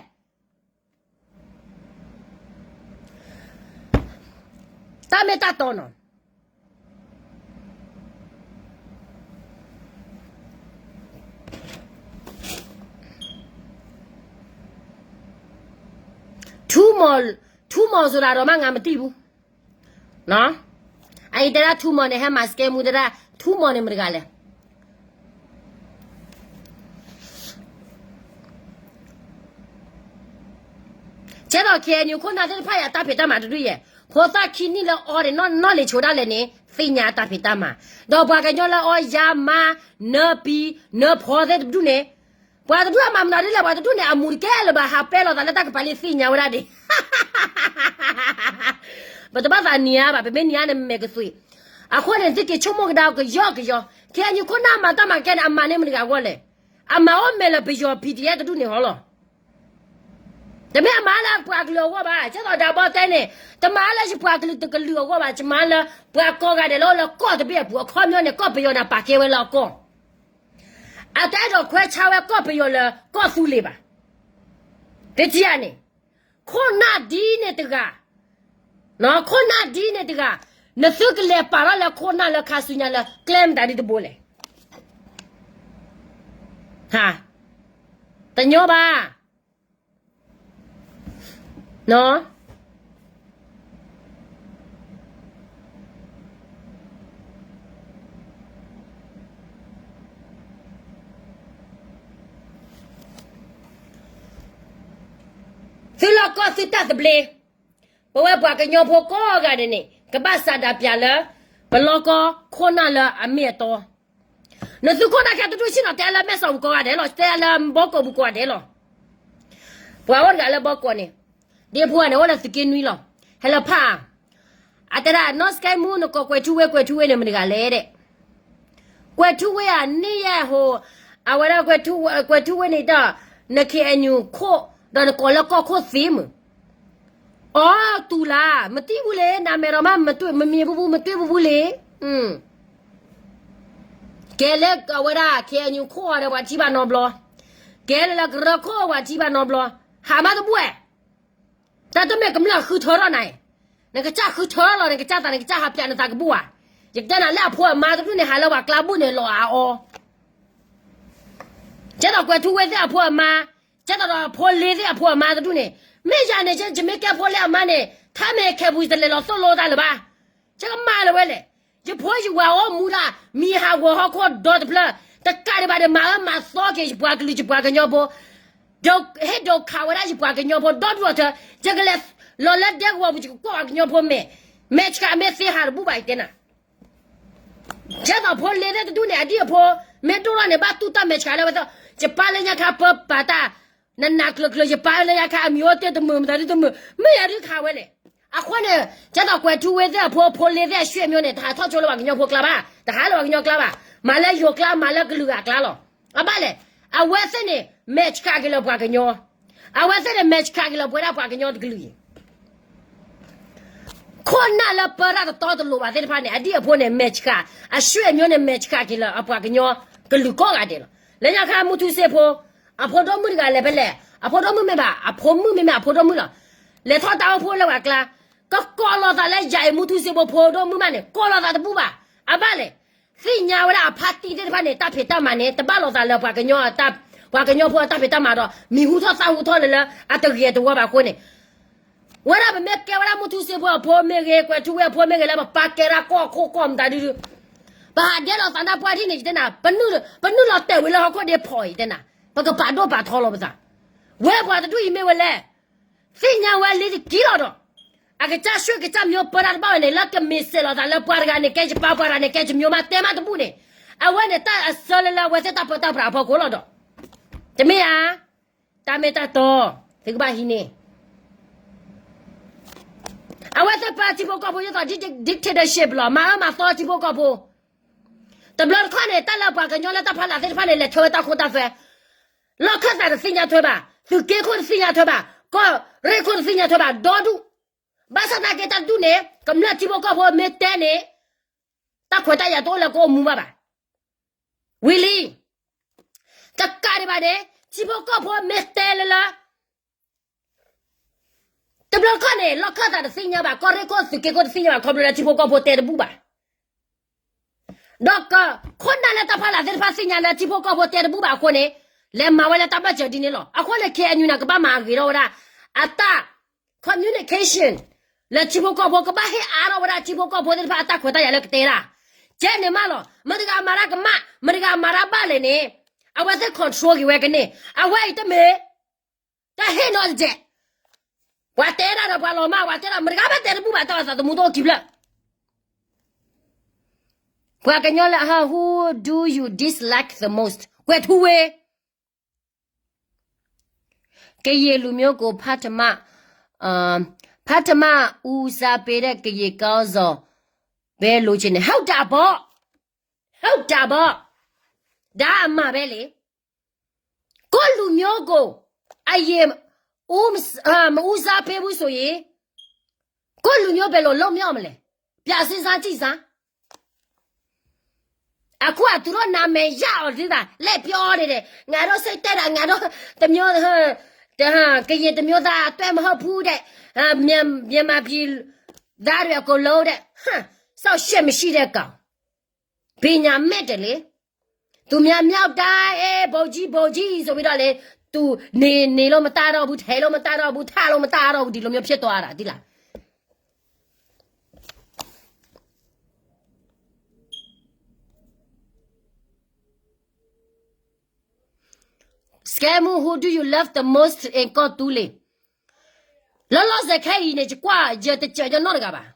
တၢ်မ့ၢ်တၢ်တီနီၤ. ထူမော်ဆိုတာတော့မး ငါမသိဘူး. အအံၤတဲဒၣ်ထူမော်န့ၣ် ဟဲမၤစကဲမူ တဲဒၣ်ထူမော်န့ၣ်မတၤတဂၤလဲၣ်. ကဲသိး KNU ခိၣ်နၢ်သ့ၣ်တဖၣ်အံၤ အတၢ်ဖံးတၢ်မၤတဒူၣ်ယဲၢ်, ဖိသၣ်ခံနံၣ်လၢအီန့ၣ် နီၢ်နီၢ်လံၤဆိဒၣ်လဲာ်န့ၣ် သ့ၣ်ညါအတၢ်ဖံးတၢ်မၤ, ဒီးပှၤကညီလၢအီယါမါ နၢပံ နၢဖီသ့ၣ်တဒူၣ်န့ၣ်, ပှၤတဒူၣ်အမၤမနုၤဒ်လဲၣ် ပှၤတဒူၣ်န့ၣ် အမူတကဲလၢၤဘၣ် ဟးပဲလီၤသးလၢတၢ်ကပၤလံ သ့ၣ်ညါဝဲဒၣ်ဒံး ပတဘၣ်သးနံၤဧါဘၣ် ပမ့ၢ်နံၤဧါန့ၣ် မဲာ်ကသွံး, အဃိန့ၣ် သုက့ၤဆိကမိၣ်ကဒါကယီကယီ, KNU ခိၣ်နၢ်မၤတၢ်မၤကဲန့ၣ် အမၤန့ၢ်မတၤတဂၤအဂီၢ်လဲၣ်, အမၤအိၣ်မဲာ်လၢပယီၤ PDF တဒူၣ်န့ၣ်ဟီလီၤ. တမ့ၢ်အမၤလၢပှၤကလုာ်အဂီၢ်ဘၣ်, ကဲသိးဒီးဘီတဲန့ၣ်, တမၤလၢယပှၤကလုာ်တကလုာ်အဂီၢ်ဘၣ်, ယမၤလၢပှၤကိးဂၤဒဲးလၢအိၣ်လၢကီၢ်တဘ့ၣ်အပူၤ, အခီပညီန့ၣ် ကီၢ်ပယီၤန့ၣ် ပာ်ကဲဝဲလၢအကီၢ်, အတအဲၣ်ဒိးခွဲးဆါဝဲကီၢ်ပယီၤလၢကီၢ်သူလ့ၤဘၣ်. သုထံၣ်ဧါန့ၣ်, ခိၣ်နၢ်ဒ်န့ၣ်တဂၤ, ခိၣ်နၢ်ဒ်န့ၣ်တဂၤ, နသုကလဲၤပာ်ထီၣ်လၢခိၣ်နၢ်လၢခါဆူညါလၢကျဲမတၤဒ်တဘိလဲၣ်. တညီဘၣ်. သုလီၢ်ကီၢ်သုတၢ်သဘျ့, ပဝဲပှၤကညီဖိကိးဂၤဒဲးန့ၣ် ကဘၣ်စးဒးပၠးလၢ ပလီၢ်ကီၢ်ခိၣ်နၢ်လၢအမ့ၢ်အတီ နသုခိၣ်နၢ်ခဲတဒူၣ်ဆ့ၣ်နီၤ တဲလၢမဲၢ်စီၤပူၤကိးဂၤဒဲးလီၤ, တဲလၢဘီကိးပူၤကိးဂၤဒဲးလီၤ. ပှၤအိၣ်တဂၤလၢဘီကိးန့ၣ်, ဒ့ဖိဂၤန့ၣ် အိၣ်လၢသုးက့နွံလီၤ, ဟဲလၢဖး, အတဲဒၣ် နီၢ်စကဲမူ နကိးကွဲးထူဝ့ ကွဲးထူဝ့န့ၣ် မတၤတဂၤလဲၣ်ဒဲး. ကွဲးထူဝ့ဧါ န့ၣ်ယဲၢ်ဟိ, အဝဲဒၣ် ကွဲးထူဝ့န့ၣ်ဒီး န KNU ခိၣ်, ဒီးနကိးလၢကီၢ်ခိၣ်သ့မုၢ် အိ တူၢ်လၢ်, မတံၢ်ဘူးလ့ၤ, နမဲာ်ဒီးမး မ့ၢ်ဘူးဘူး မ့ၢ်တူၢ်ဘူးလ့ၤ. ကဲလၢအဝဲဒၣ် KNU ခိၣ်အီၤဒီး ပှၤထံၣ်ဘၣ်နီတဘျီ, ကဲလၢလၢကရၢခိၣ် ပှၤထံၣ်ဘၣ်နီတဘျီ, ဟးမးတဘူၣ်ဝဲ, တၢ်တမ့ၢ်ကမျၢၢ်ဃုထၢထီၣ်နၤ, နကစၢ်ဃုထၢလီၤ နကစၢ်သး နကစၢ်ဟးပၠးနသးကဘူၣ်ဧါ. ယကတဲနၤလၢအဖိအမါတဒူၣ်န့ၣ် ဟးလၢပှၤကျါဘူၣ်န့ၣ် လီၤအါအီ ကဲသိးကွဲးထူဝ့သ့ၣ်အဖိအမါ, ကဲသိးဒီးဖိလ့သ့ၣ်အဖိအမါတဒူၣ်န့ၣ်, မ့ၢ်ယၤန့ၣ် ယမ့ၢ်ကဲဖိလ့အမါန့ၣ် ထါမဲာ်ခဲပူၤ ယတလဲၤလီၤသိၣ်လိတၢ်လၢၤဘၣ်. ယကမၤလၢၤဝဲလဲၣ်. ယဖိယဝၤအိၣ်မူဒၣ် မံၤဟးဂီၤဟီၣ်ခိၣ်ဒီတဖျၢၣ်, တကးဒံးဘၣ်န့ၣ် မၤအၢမၤသီက့ၤယပှၤကလုာ်ယပှၤကညီဖိ, ဟ့ၣ်ဒိးခးဝဲဒၣ်ယပှၤကညီဖိ ဒီဒူၣ်အီၤထၢ, ယကလဲၤလီၤလၢဒဲကဝီၤပူၤ ယကကွၢ်ပှၤကညီဖိမဲာ်, မဲာ်ဆှးမ့ၢ်သ့ဟးတဘူၣ်ဘၣ် ယတဲနၤ ကဲသိးဖိလ့သ့ၣ်တဒူၣ်န့ၣ် အဒံၣ်အဖိ မ့ၢ်ဒိၣ်ထီၣ်န့ၣ် ဘၣ်တူၢ်တၢ်မဲာ်ဆှးလၢဝဲသ့ၣ်, ယပၢ်လၢညါခါပၢပာ်တၢ်, နနးကျၢၤကျၢၤ ယပၢ်လၢညါခါအမံၤအိၣ်တ့ၢ်တမုာ် မတၤဒ်တမုာ်, မ့ၢ်ယၤဒုးခးဝဲလဲၣ်. အဃိန့ၣ် ကဲသိးကွဲးထူဝ့သ့ၣ်အဖိ ဖိလ့သ့ၣ်အဆွေမျိုးန့ၣ် တဟးထီၣ်ဆိလၢပှၤကညီဖိကျါဘၣ်, တဟးလၢပှၤကညီကျါဘၣ်, မၤလၢယိၤကျါ မၤလၢကလုာ်ဂၤကျါလီၤ. အဘၣ်လဲၣ်, အဝဲသ့ၣ်န့ၣ် မဲာ်ဆှးက့ၤလၢပှၤကညီ အဝဲသ့ၣ်န့ၣ် မဲာ်ဆှးက့ၤလၢပဝဲဒၣ်ပှၤကညီတကလုာ်အံၤ ခိၣ်နၢ်လၢပၢတၢ်တတီတလိၤဘၣ်သ့ၣ်တဖၣ်န့ၣ် အဒံၣ်အဖိန့ၣ် မဲာ်ဆှး, အဆွေမျိုးန့ၣ် မဲာ်ဆှးက့ၤလၢအပှၤကညီကလုာ်ကိးဂၤဒဲးလီၤ. လၢညါခါမူထူစ့ဖိ အဖိဒိၣ်မုၣ်တဂၤလဲၤဖဲလဲၣ်, အဖိဒိၣ်မုၣ်မ့ၢ်ဘၣ် အဖိမုၣ်မ့မ့ၢ်အဖိဒိၣ်မုၣ်လီၤ. လဲၤထီၣ်တၢ်အိၣ်ဖှိၣ်လၢပှၤကျါ, ကကိးလီၤသးလၢယၤအံၤ မူထူစ့ဖိဖိဒိၣ်မုၣ်မးန့ၣ် ကိးလီၤသးတဘူၣ်ဘၣ်. အဘၣ်လဲၣ်, သ့ၣ်ညါဝဲဒၣ်အဖါတံၢ်သ့ၣ်တဖၣ်န့ၣ် တၢ်ဖံးတၢ်မၤန့ၣ် တဘၣ်လိာ်သးလၢပှၤကညီ, ပှၤကညီဖိအတၢ်ဖံးတၢ်မၤဒီး မံၤဟူထီၣ်သၣ်ဟူထီၣ်လၢလၢအတဂ့ၤတဝါဘၣ်အဃိန့ၣ်, ဝဲဒၣ်ပမ့ၢ်ကဲဝဲဒၣ်မူထူစ့ဖိအဖိမ့ၢ်ဂ့ၤ ကွဲးထူဝ့အဖိမ့ၢ်ဂ့ၤလၢပပၢ်ကဲဒၣ်ကီၢ်ခိၣ်ကီၢ်မတၤဒုဒု, ပဟးဒဲလီၤသးနၢ်ပှၢ်ဒ်န့ၣ် ယတဲနၤ, ပနုာ်လီၤတဲာ်ဝံၤလၢဟီၣ်ခိၣ်ဒ့ဖီအံၤ ယတဲနၤ, ပကပာ်ဒိၣ်ပာ်ထီလီၤပသး, ဝဲပှၤတဒူၣ်အံၤမ့ၢ်ဝဲလဲၣ် သ့ၣ်ညါဝဲလံတက့ၢ်လီၤဒီး, အကစၢ်ဆွေကစၢ်မျိုးပၢတၢ်တဘၣ်ဝဲန့ၣ် လၢကမ့ၢ်စဲးလီၤသးလၢပှၤတဂၤန့ၣ် ကဲယပၢ် ပှၤတဂၤန့ၣ် ကဲယမျိုးမး တဲမးတဘူၣ်န့ၣ်, အဝဲန့ၣ်တၢ်အဆၢလၢလၢအဝဲသ့ၣ်တၢ်ပၢတၢ်ပြးအဖီခိၣ်လီၤဒီး, တမ့ၢ်ဧါ, တၢ်မ့ၢ်တၢ်တီ, သုကဘၣ်ဟံးန့ၢ် အဝဲသ့ၣ်ပၢထံဖိကီၢ်ဖိ ဒ်သိး dictatorship လီၤ, မၤအၢမၤသီထံဖိကီၢ်ဖိ, တဘျီတခီၣ်န့ၣ် တၢ်လၢပှၤကညီလၢတၢ်ဖီလာ်သ့ၣ်တဖၣ်န့ၣ် လဲၤထၢဝဲတၢ်ခိတၢ်သွဲ လီၢ်ခၢၣ်သးတသ့ၣ်ညါထွဲဘၣ်, သုးက့ခိၣ်တသ့ၣ်ညါထွဲဘၣ်, ကီၢ်ရ့ၣ်ခိၣ်တသ့ၣ်ညါထွဲဘၣ်, ဒီဒူၣ်. ဘၣ်ဆၣ်သနာ်က့တၢ်တဒူၣ်န့ၣ် ကမျၢၢ်ထံဖိကီၢ်ဖိမ့ၢ်တဲန့ၣ် တၢ်ခွဲးတၢ်ယာ်တအိၣ်လၢကအိၣ်မူဘၣ်ဘၣ်. ဝံၤလံ, တကးဒံးဘၣ်န့ၣ် ထံဖိကီၢ်ဖိမ့ၢ်တဲလၢလၢ တဘျီခီၣ်န့ၣ် လီၢ်ခၢၣ်သးတသ့ၣ်ညါဘၣ်, ကီၢ်ရ့ၣ်ခိၣ်သုးက့ခိၣ်တသ့ၣ်ညါဘၣ် ခီဖျိလၢထံဖိကီၢ်ဖိတဲတဘူၣ်ဘၣ်. ဒီးကခိၣ်နၢ်လၢတၢ်ဖီလာ်သ့ၣ်တဖၣ်သ့ၣ်ညါလၢထံဖိကီၢ်ဖိတဲတဘူၣ်ဘၣ်အဃိန့ၣ်, လဲၤမၤဝဲလၢတၢ်ဘၢၣ်စၢၤဒ်န့ၣ်လီၤ. အဃိန့ၣ် ခ့ၣ်အဲၣ်ယူၣ်န့ၣ် ကဘၣ်မၤအဂ့ၤထီၣ်ဝဲဒၣ် အတၢ် communication လၢထံဖိကီၢ်ဖိ ကဘၣ်ဟ့ၣ်အါထီၣ်ဝဲဒၣ်ထံဖိကီၢ်ဖိသ့ၣ်တဖၣ်အတၢ်ခွဲးတၢ်ယာ်လၢကတဲဒၣ်, ကဲန့ၣ်မးလီၤ. မတၤတဂၤမၤတၢ်ကမၣ်, မတၤတဂၤမၤတၢ်ဘၣ်လဲၣ်န့ၣ်, အဝဲသ့ၣ် control က့ၤဝဲကန့ၢ်, အဝဲအံၤတမ့ၢ် တၢ်ဟ့ၣ်နီတစဲး, ပှၤတဲဒၣ်ဒီးပှၤလီၤမၢ်, ပှၤတဲဒၣ် မတၤတဂၤဘၣ်တဲတဘူၣ်ဘၣ် တၢ်အိၣ်သးသမူတအိၣ်ခံဖျၢၣ်. ပှၤကညီလၢ who do you dislike the most? ကွဲးထူဝ့ ကရင်လူမျိုးကို ဖတ်တမ အမ် ဖတ်တမ ဦးစားပေးတဲ့ ကရင်ခေါင်းဆောင်ပဲ လိုချင်တယ်. ဟုတ်တာပေါ့, ဟုတ်တာပေါ့, ဒါအမှန်ပဲလေ. ကိုယ့်လူမျိုးကို အရင် ဦး မဦးစားပေးဘူးဆိုရင် ကိုယ့်လူမျိုး ဘယ်လို လွတ်မြောက်မလဲ? ပြန်စဉ်းစားကြည့်စမ်း. အခုက သူတို့နာမည်ရအောင် လုပ်တာ, လှည့်ပြောနေတယ်, ငါတို့စိတ်တက်တာ, ငါတို့ တစ်မျိုး ကရင်တစ်မျိုးသားအတွက် မဟုတ်ဘူးတဲ့, မြန်မာပြည်သားတွေ အကုန်လုံးတဲ့, ဟမ်, စောင့်ရှက်မရှိတဲ့ကောင်, ပညာမဲ့တယ်လေ. သူများမြောက်တိုင်း အဲ ဗိုလ်ကြီး ဗိုလ်ကြီး ဆိုပြီးတော့လေ, သူနေနေလို့မတတ်တော့ဘူး, ထိုင်လို့မတတ်တော့ဘူး, ထလို့မတတ်တော့ဘူး, ဒီလိုမျိုးဖြစ်သွားတာ, သိလား? Scammer, who do you love the most in ကီၢ်သူလ့ၤ? လောလောဆယ်ခဲအံၤန့ၣ် ယကွၢ် ယတကြၢးညီနီတဂၤဘၣ်.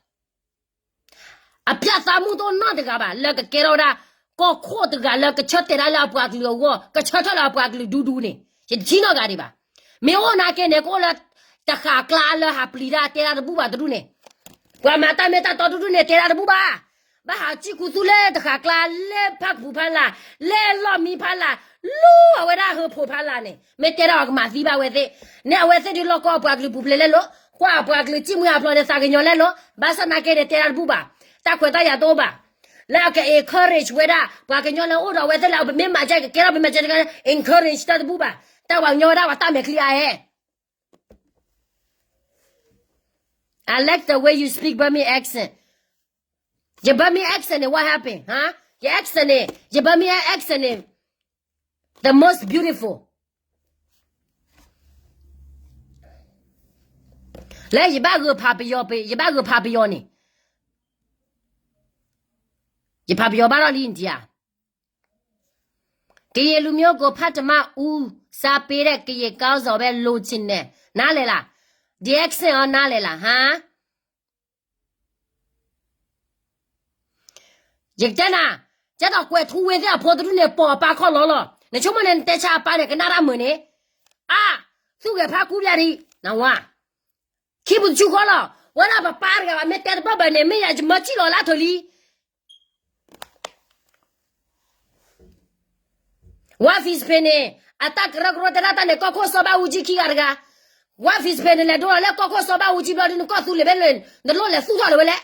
အဖျၢၣ်သးမုၢ်တအိၣ်နီတဂၤဘၣ် လၢကကဲထီၣ်ဝဲဒၣ် ကီၢ်ခိၣ်တဂၤလၢကဆၢတဲာ်တၢ်လၢအပှၤကလုာ်အဂီၢ်, ကဆၢထၢၣ်လၢအပှၤကလုာ်ဒူဒူန့ၣ်, ယတထံၣ်နီတဂၤဒံးဘၣ်. မ့ၢ်အိၣ်နာ်က့န့ၣ် ကအိၣ်လၢတဃာ်ကျါလၢဟးပျံၤတၢ်တဲတၢ်တဘူၣ်ဘၣ်တဒူၣ်န့ၣ်, ပှၤမၤတၢ်မ့ၢ်တၢ်တီတဒူၣ်န့ၣ် တဲတၢ်တဘူၣ်ဘၣ်. ဘၣ်ဟးစံၣ်ခူသူၣ်လၢတဃာ်ကျါ လၢဖၣ်ကပူၤဖးလာ်, လၢလီၢ်မံဖးလာ်, လူအဝဲဒၣ်ဟၢဖှိၣ်ဖးလာ်န့ၣ် မ့ၢ်တဲဒၣ်အီၤကမၤသံဘၣ်ဝဲသ့ၣ်, န့ၣ်အဝဲသ့ၣ်ဒုးလီၢ်ကီၢ်အပှၤကလုာ်ပူၤဖျဲးလဲၣ်လိၤ, ကွၢ်အပှၤကလုာ်စံၣ်မှံဟးဖျိးန့ၣ် သးကညီၤလဲၣ်လိၤ, ဘၣ်ဆၣ်နာ်က့န့ၣ် တဲတၢ်တဘူၣ်ဘၣ်, တၢ်ခွဲးတၢ်ယာ်တအိၣ်ဘၣ်. လၢအက encourage ဝဲဒၣ် ပှၤကညီလၢအိၣ်ဒီးအဝဲသ့ၣ်လၢ ပမ့ၢ်မၤကဲကကဲထီၣ် ပမ့ၢ်မၤကဲတခါ encourage တၢ်တဘူၣ်ဘၣ်, တၢ်ပှၤကညီဝဲဒၣ်ပှၤတၢ်မဲာ်ချံအါအဲ I like the way you speak Burmese accent. Your Burmese accent န့ၣ် what happened, huh? Your accent န့ၣ်, your Burmese accent န့ၣ် the most beautiful. လၢယဘၣ်ဂုာ်ဖးပယီၤ, ယဘၣ်ဂုာ်ဖးပယီၤန့ၣ်, ယဖးပယီၤဘၣ်ထီၣ်လံနတံဧါ. ကရင်လူမျိုးကို ဖတ်တမ ဦးစားပေးတဲ့ ကရင်ခေါင်းဆောင်ပဲ လိုချင်တယ်. နားလည်လား? ဒီ accent ရော နားလည်လား, ဟါ? ယကတဲနၤ, ကဲသိးကွဲးထူဝ့သ့ၣ်အဖိတဒူၣ်န့ၣ် ပိာ်အပၢ်ခီၣ်လီၤလီၤ. နဆိကမိၣ်န့ၣ် နတဲဆါအပၢ်န့ၣ် ကနၣ်တၢ်မုာ်န့ၣ်, အါ, သူၣ်ဂဲၤဖးကူပျၢ်ဒံး, နဝါ, ခံပူၤတဆူၣ်ဃီလီၤ. ဝဲဒၣ်ပပၢ်တဂၤဘၣ် မ့ၢ်တဲတဘၣ်ဘၣ်န့ၣ် မ့ၢ်ယၤယမၢစံၣ်လီၤလၢအထၢၣ်လံ. Wafis Pene န့ၣ် အတၢ်ကရၢကရိတဲဒၣ်တၢ်န့ၣ် ကီၢ်ခိၣ်စီၤဘၣ်အူကၠံခံဂၤတဂၤ. Wafis Pene န့ၣ် လဲၤဒိလီၤလၢကီၢ်ခိၣ်စီၤဘၣ်အူကၠံဘျီဒုး နကီၢ်သူလ့ၤဘဲလဲၣ်, နလိၣ်လဲၤသူၣ်ထီၣ်လၢၤဝဲလဲၣ်.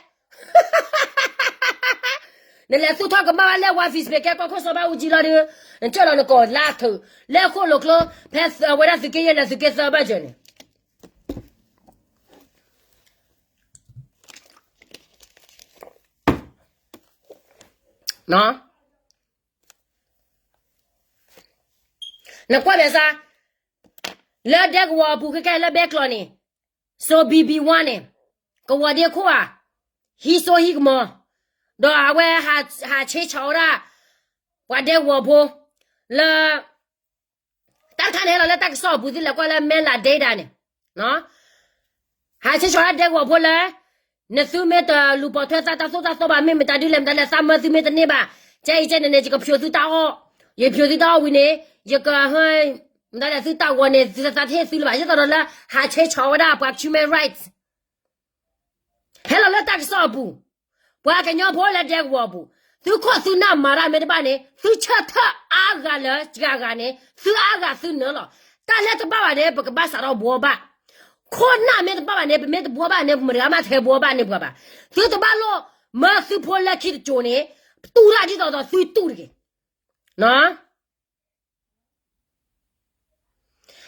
နလဲၤသူၣ်ထီၣ်ကမၣ်ဘၣ်လၢ Wafis Pene ကဲကီၢ်ခိၣ်စီၤဘၣ်အူကၠံလီၤဒုး, နကၢၢ်လီၤနကိာ်လၢအထၢၣ်, လၢဃိၣ်လိာ်ကျိ, ဖဲအဝဲဒၣ်သုးက့ယဲၢ်လဲၤသုးက့သၢဘၢၣ်စၢၤန့ၣ် နကွၢ်မဲာ်ဆါ, လၢဒဲကဝီၤအပူၤခဲကဲလၢဘဲကျီးန့ၣ်, စီၤဘံဘံဝါန့ၣ်, ကဝီၤဒ့ခိၣ်ဧါ, ဟံးစိဟံးကမီၤ, ဒီးအဝဲဟးဆ့ဆီးဝဲဒၣ် ပှၤဒဲကဝီၤဖိ, လၢ တၢ်တခါန့ၣ်ဟဲလီၤလၢတၢ်ကစီၣ်အပူၤ သုလဲၤကွၢ်လၢ မဲၢ်လးဒ့ဒၣ်န့ၣ်, ဟးဆ့ဆီးဝဲဒၣ်ဒဲကဝီၤဖိလၢ နသုမ့ၢ်တလူၤပိာ်ထွဲသးတၢ်သိၣ်တၢ်သီဘၣ် မ့ၢ်မတၤဒုလဲၣ် မတၤလဲၣ်သးမၢသုမ့ၢ်တန့ၢ်ဘၣ်, ကဲအံၤကဲန့ၣ်န့ၣ် ယကဖျိးသုတၢ်အီၣ်, ယဖျိးသုတၢ်အီၣ်ဝံၤန့ၣ်, ယကဟဲ, မတၤလဲၣ်သုတၢ်ဂီၤန့ၣ် သုသးတဟ့ၣ်သုလၢၤဘၣ်, ယသးဒီးလၢ ဟးဆ့ဆီးဝဲဒၣ်ပှၤ human rights ဟဲလီၤလၢတၢ်ကစီၣ်အပူၤ, ပှၤကညီဖိလၢဒဲကဝီၤအပူၤ, သုခိၣ်သုနၢ်မၤတၢ်မ့ၢ်တဘၣ်န့ၣ် သုဆၢထၢၣ်အါဂၤလၢစှၤဂၤန့ၣ် သုအါဂၤသုနၢၤလီၤ. တၢ်လၢတဘၣ်ဘၣ်န့ၣ် ပကဘၣ်စးထီၣ်ဘှီဘၣ်. ခိၣ်နၢ်မ့ၢ်တဘၣ်ဘၣ်န့ၣ် ပမ့ၢ်တဘှီဘၣ်န့ၣ် ပမတဂၤမ့ၢ်ထဲဘှီဘၣ်န့ၢ်ပှၤဘၣ်. သုတဘၣ်လိၣ်မၢသုဖိလၢခံတစိၤန့ၣ် တူၢ်တၢ်ဒ်သိးသိးသုတူၢ်တဂ့ၤ.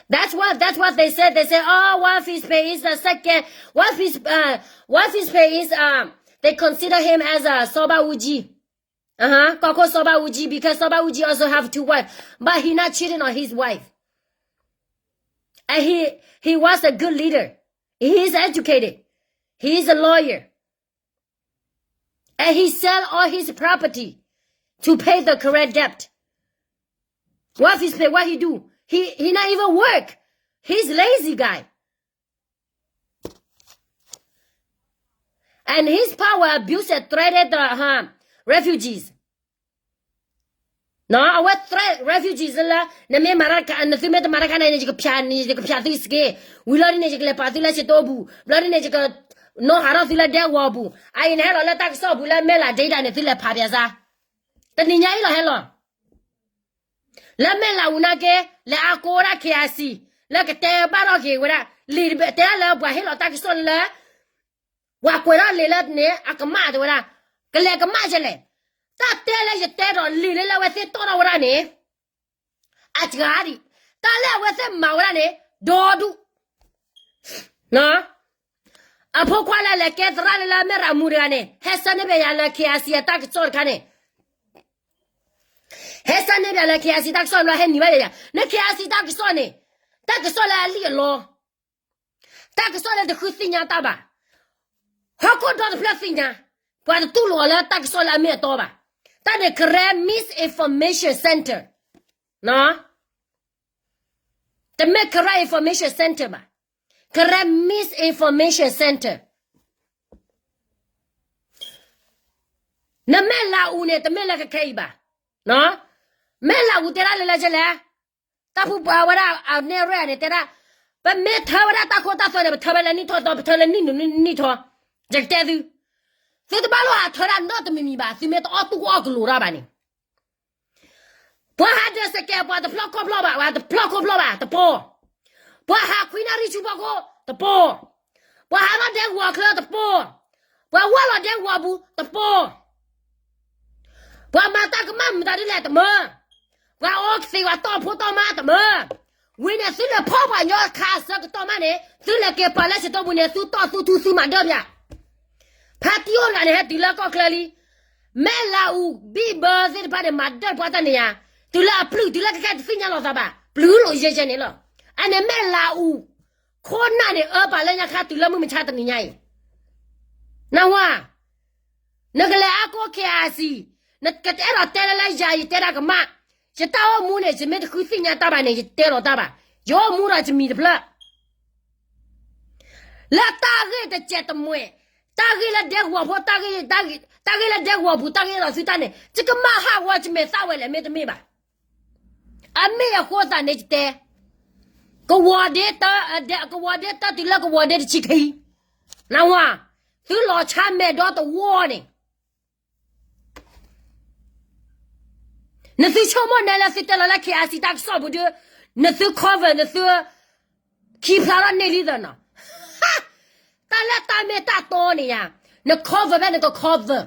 That's what that's what they said. They said, oh, Wafi's pay is the second. Wafi's uh, Wafi's pay is um. They consider him as a Soba Uji. Uh huh. Koko Soba Uji because Soba Uji also have two wives, but he not cheating on his wife. And he he was a good leader. He is educated. He is a lawyer. And he sell all his property to pay the correct debt. What he pay? What he do? He he not even work. He's lazy guy. And his power abuse and threaten the uh, refugees. နီၢ် အဝဲ threat refugees လၢ နမ့ၢ်မၤတၢ် နသုမ့ၢ်တမၤတၢ်ခါန့ၣ် ယကဖျးန့ၣ် ယကဖျးသုစက့ ဝံၤလီၤဒ်န့ၣ် ယကလဲၤပာ်သုလၢစတိပူၤ ဘျီဒ်န့ၣ် ယက နီၣ်ဟးထီၣ်သုလၢဒဲကဝီၤပူၤ အအံၤန့ၣ်ဟဲလီၤလၢတၢ်ကစီၣ်ပူၤလၢမဲၢ်လးဒ့ဒၣ်န့ၣ် သုလဲၤဖးပၠးစါ တနံၤညါအံၤလီၤဟဲလီၤ လၢမဲၢ်လးအူနာ်က့ လဲၤအါကိးဝဲဒၣ် K I C လၢကတဲဘၣ်ထီၣ်က့ၤဝဲဒၣ် လံာ်တဲဒၣ်လၢပှၤဟ့ၣ်လီၤတၢ်ကစီၣ်လၢ ပှၤကွဲးထီၣ်လံာ်လၢန့ၣ် အကမၣ်တဲဝဲဒၣ် ကလဲၤကမၣ်ကလဲၣ် တၢ်တဲလၢယတဲဒီးလံာ်လၢလၢအဝဲသ့ၣ်တီၣ်ထီၣ်ဝဲဒၣ်န့ၣ် အစှၤဒံး တၢ်လၢအဝဲသ့ၣ်မၤဝဲဒၣ်န့ၣ် ဒီဒူၣ် အဖိခွါလၢလဲၤကဲသရၣ်လၢလၢမဲၢ်ရၤမူတဂၤန့ၣ် ဟဲဆၢန့ၢ်ဘၣ်ယၤလၢ K I C အတၢ်ကစီၣ်တခါန့ၣ် ဟဲဆၢန့ၢ်ဘၣ်လၢ K I C တၢ်ကစီၣ်ဘျီဟဲနံၤဘၣ်ယၤ န K I C တၢ်ကစီၣ်န့ၣ် တၢ်ကစီၣ်လၢအလံၣ်အလီ တၢ်ကစီၣ်လၢတဃုသ့ၣ်ညါတၢ်ဘၣ် ဟီၣ်ခိၣ်ဒီတဖျၢၣ်သ့ၣ်ညါ ပှၤတတူၢ်လိာ်အီၤလၢတၢ်ကစီၣ်လၢအမ့ၢ်အတီဘၣ် တၢ်န့ၣ် Karen Misinformation Center တမ့ၢ် Karen Information Center ဘၣ် Karen Misinformation Center နမဲၢ်လးအူန့ၣ် တမ့ၢ်လၢကခဲအံၤဘၣ် မဲၢ်လးအူတဲဒၣ်လၢလၢကလဲၣ် တၢ်ဖုပှၤဝဲဒၣ်အနဲၣ်ရဲၣ်န့ၣ် တဲဒၣ် ပမ့ၢ်ထၢဝဲဒၣ်တၢ်ခိတၢ်သွဲန့ၣ် ပထၢဝဲလၢနံၣ်ထီၣ်သီ ပထၢလၢနံၣ်နုာ်နံၣ်ထီၣ် ယကတဲသု သုတဘၣ်လိၣ်ဟးထၢဒၣ်နီတမံၤမံၤဘၣ် သုမ့ၢ်တအီၣ်တူၢ်အီၣ်ကလိၤတၢ်ဘၣ်န့ၣ် ပှၤဟးဒၢးစဲးကဲး ပှၤတဖျီၣ်ခီၣ်ဖျီၣ်ဘၣ် ပှၤတဖျီၣ်ခီၣ်ဖျီၣ်ဘၣ် တပီၢ် ပှၤဟးခွံနၣ်ရံၣ်ဆူဖီခိၣ် တပီၢ် ပှၤဟးထီၣ်ဒဲကဝီၤချၢ တပီၢ် ပှၤဝၢလီၤဒဲကဝီၤပူၤ တပီၢ် ပှၤမၤတၢ်ကမၣ်မတၤဒ်လဲၣ်တမၢ, ပှၤအီသံးပှၤတီၢ်ဖိတီၢ်မါတမၢ, ဝံၤန့ၣ်သုလဲၤဖီၣ်ပှၤညီခးအဆၢကတီၢ်မးန့ၣ် သုလဲၤက့ၤပာ်လၢစတိပူၤန့ၣ် သုတီၢ်သုထူသုမၤဒၢပၠး, ဖါတံၢ်အိၣ်တဂၤန့ၣ် ဟဲတုၤလၢကီၢ်ချၢလံ, မဲၢ်လးအူ ဘံၣ်ဘၢသ့ၣ်တဖၣ်န့ၣ် မၤဒၢပှၤတၢ်န့ၣ်ယါ, တုၤလၢအပျုၢ်တုၤလၢကကဲတသ့ၣ်ညါလီၤသးဘၣ်, ပျုၢ်လိာ်ယဲၢ်ယဲၢ်န့ၣ်လီၤ, အန့ၣ်မဲၢ်လးအူ ခိၣ်နၢ်န့ၣ် အၢပာ်လၢညါခါတုၤလၢမုၢ်မဆါတနံၤညါအံၤ, နဝၤ နကလဲၤအါကိး KIC, နကအဲၣ်ဒိးတဲလၢလၢယၤ ယတဲဒၣ်ကမၣ်, ယတၢ်အိၣ်မူန့ၣ် ယမ့ၢ်တဃုသ့ၣ်ညါတၢ်ဘၣ်န့ၣ် ယတဲလီၤတၢ်ဘၣ်, ယအိၣ်မူဒီးယမံၤတဖျၢၣ်, လၢတၢ်ဂ့ၢ်တစဲးတမှဲၤ, တၢ်ဂ့ၢ်လၢဒဲကဝီၤဖိ, တၢ်ဂ့ၢ်လၢဒဲကဝီၤပူၤ တၢ်ဂ့ၢ်ဒီးသုတၢ်န့ၣ် ယကမၣ်ဟးဂီၤယမဲာ်သၣ်ဝဲလဲၣ် မ့တမ့ၢ်ဘၣ်. အမ့ၢ်အဃိသတးန့ၣ်ယတဲ, ကဝီၤဒ့တၢ, ကဝီၤဒ့တၢတုၤလၢကဝီၤဒ့တဆံခံ, နဝၤ, သုလီၤဆါမဲာ်ဒီတဝီန့ၣ် နသုဆိကမိၣ်နဲလၢသုတဲလီၤလၢ KIC တၢ်ကစီၣ်ပူၤဒီး, နသု cover နသု ခံဖျါထီၣ်န့ၢ်လံသနီၤ, တၢ်လၢတၢ်မ့ၢ်တၢ်တီန့ၣ်ယါ, န cover ဖဲနက cover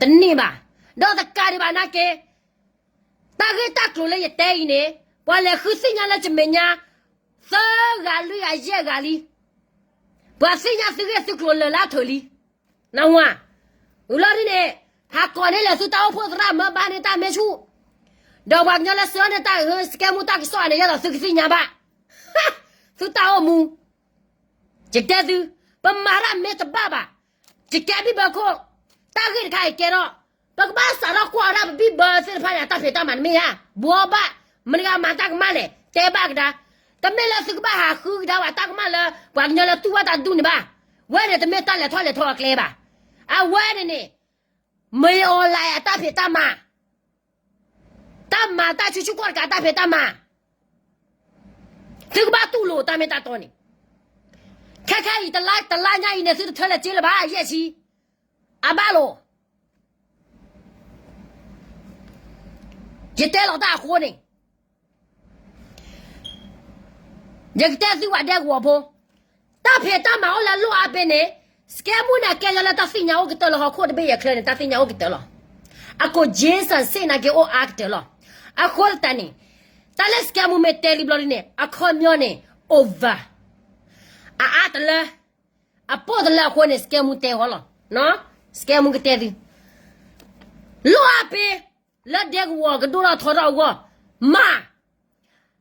တန့ၢ်ဘၣ်, ဒီးတကးဒံးဘၣ်နာ်က့ တၢ်ဂ့ၢ်တၢ်ကျိၤလၢယတဲအံၤန့ၣ်, ပှၤလဲၤဃုသ့ၣ်ညါလၢယမဲာ်ညါ, သၢဂၤလွံၢ်ဂၤယဲၢ်ဂၤလံ, ပှၤသ့ၣ်ညါသုဂ့ၢ်သုကျိၤလၢာ်လၢအထၢၣ်လံ, နဝၤ, ဝံၤလီၤဒ်န့ၣ်, ဟးကိးန့ၢ်လၢသုတၢ်အိၣ်ဖှိၣ်သရၣ်မၢဘၣ်န့ၢ်တၢ်မဲာ်ဆူၣ်, ဒီးပှၤကညီလၢဆှၢန့ၢ်တၢ်စကဲမူတၢ်ကစီၣ်န့ၣ် ယဲသိးသုကသ့ၣ်ညါဘၣ်, သုတၢ်အိၣ်မူ ယတဲသု, ပမၤတၢ်မ့ၢ်တဘၣ်ဘၣ်, ယကဲဘံၣ်ဘၢခိၣ်, တၢ်ဂ့ၢ်တခါအံၤကဲထီၣ်, ပကဘၣ်စးထီၣ်ကွၢ်ဝဲဒၣ်ပဘံၣ်ဘၢသ့ၣ်တဖၣ်န့ၣ် အတၢ်ဖံးတၢ်မၤတမ့ၢ်ဧါ, ဘှီဘၣ်, မတၤဂၤမၤတၢ်ကမၣ်လဲၣ်, တဲဘၣ်ကဒါ, တမ့ၢ်လၢသုကဘၣ်ဟးဃုကဒါဝဲတၢ်ကမၣ်လၢ ပှၤကညီလၢတူၢ်ဘၣ်တၢ်ဒူၣ်န့ၣ်ဘၣ်, ဝဲန့ၣ်တမ့ၢ်တၢ်လဲၤထီၣ်လဲၤထီအကျဲဘၣ်, အဝဲန့ၣ်န့ၣ် မ့ၢ်အီၤလၢအတၢ်ဖံးတၢ်မၤ တၢ်မၤတၢ်ဆူၣ်ဆူၣ်ကီၢ်တကးတၢ်ဖံးတၢ်မၤ, သုကဘၣ်တူၢ်လိာ်တၢ်မ့ၢ်တၢ်တီန့ၣ်, ခဲခဲအံၤတလါညါအံၤန့ၣ် သုတထၢလဲၤစ့လၢၤဘၣ် ယဲၢ်ဆံ, အဘၣ်လိာ်, ယတဲလီၤတၢ်အဃိန့ၣ် ယကတဲသုဝဲဒဲကဝီၤဖိ, တၢ်ဖံးတၢ်မၤအိၣ်လၢလိၣ်အါဘ့ၣ်န့ၣ်, စကဲမူန့ၣ် ကဲယီၤလၢတၢ်သ့ၣ်ညါအိၣ်ကတၢၢ်လၢဟီၣ်ခိၣ်တဘ့ၣ်ယဲၢ်ချၢန့ၣ် တၢ်သ့ၣ်ညါအိၣ်ကတၢၢ်လီၤ. အကိး Jason စ့ၣ်နာ်က့အိၣ်အါကတၢၢ်လီၤ. အဃိသတးန့ၣ်, တၢ်လၢစကဲမူမ့ၢ်တဲလံဘျီဒ်န့ၣ် အခီပညီန့ၣ် over, အအါတလၢ, အပိၢ်တလၢအဃိန့ၣ် စကဲမူတဲဃီလီၤ. စကဲမူကတဲသု, လိၣ်အါဘ့ၣ် လၢဒဲကဝီၤကဒိၣ်ထီၣ်ထီထီၣ်အဂီၢ်, မၤ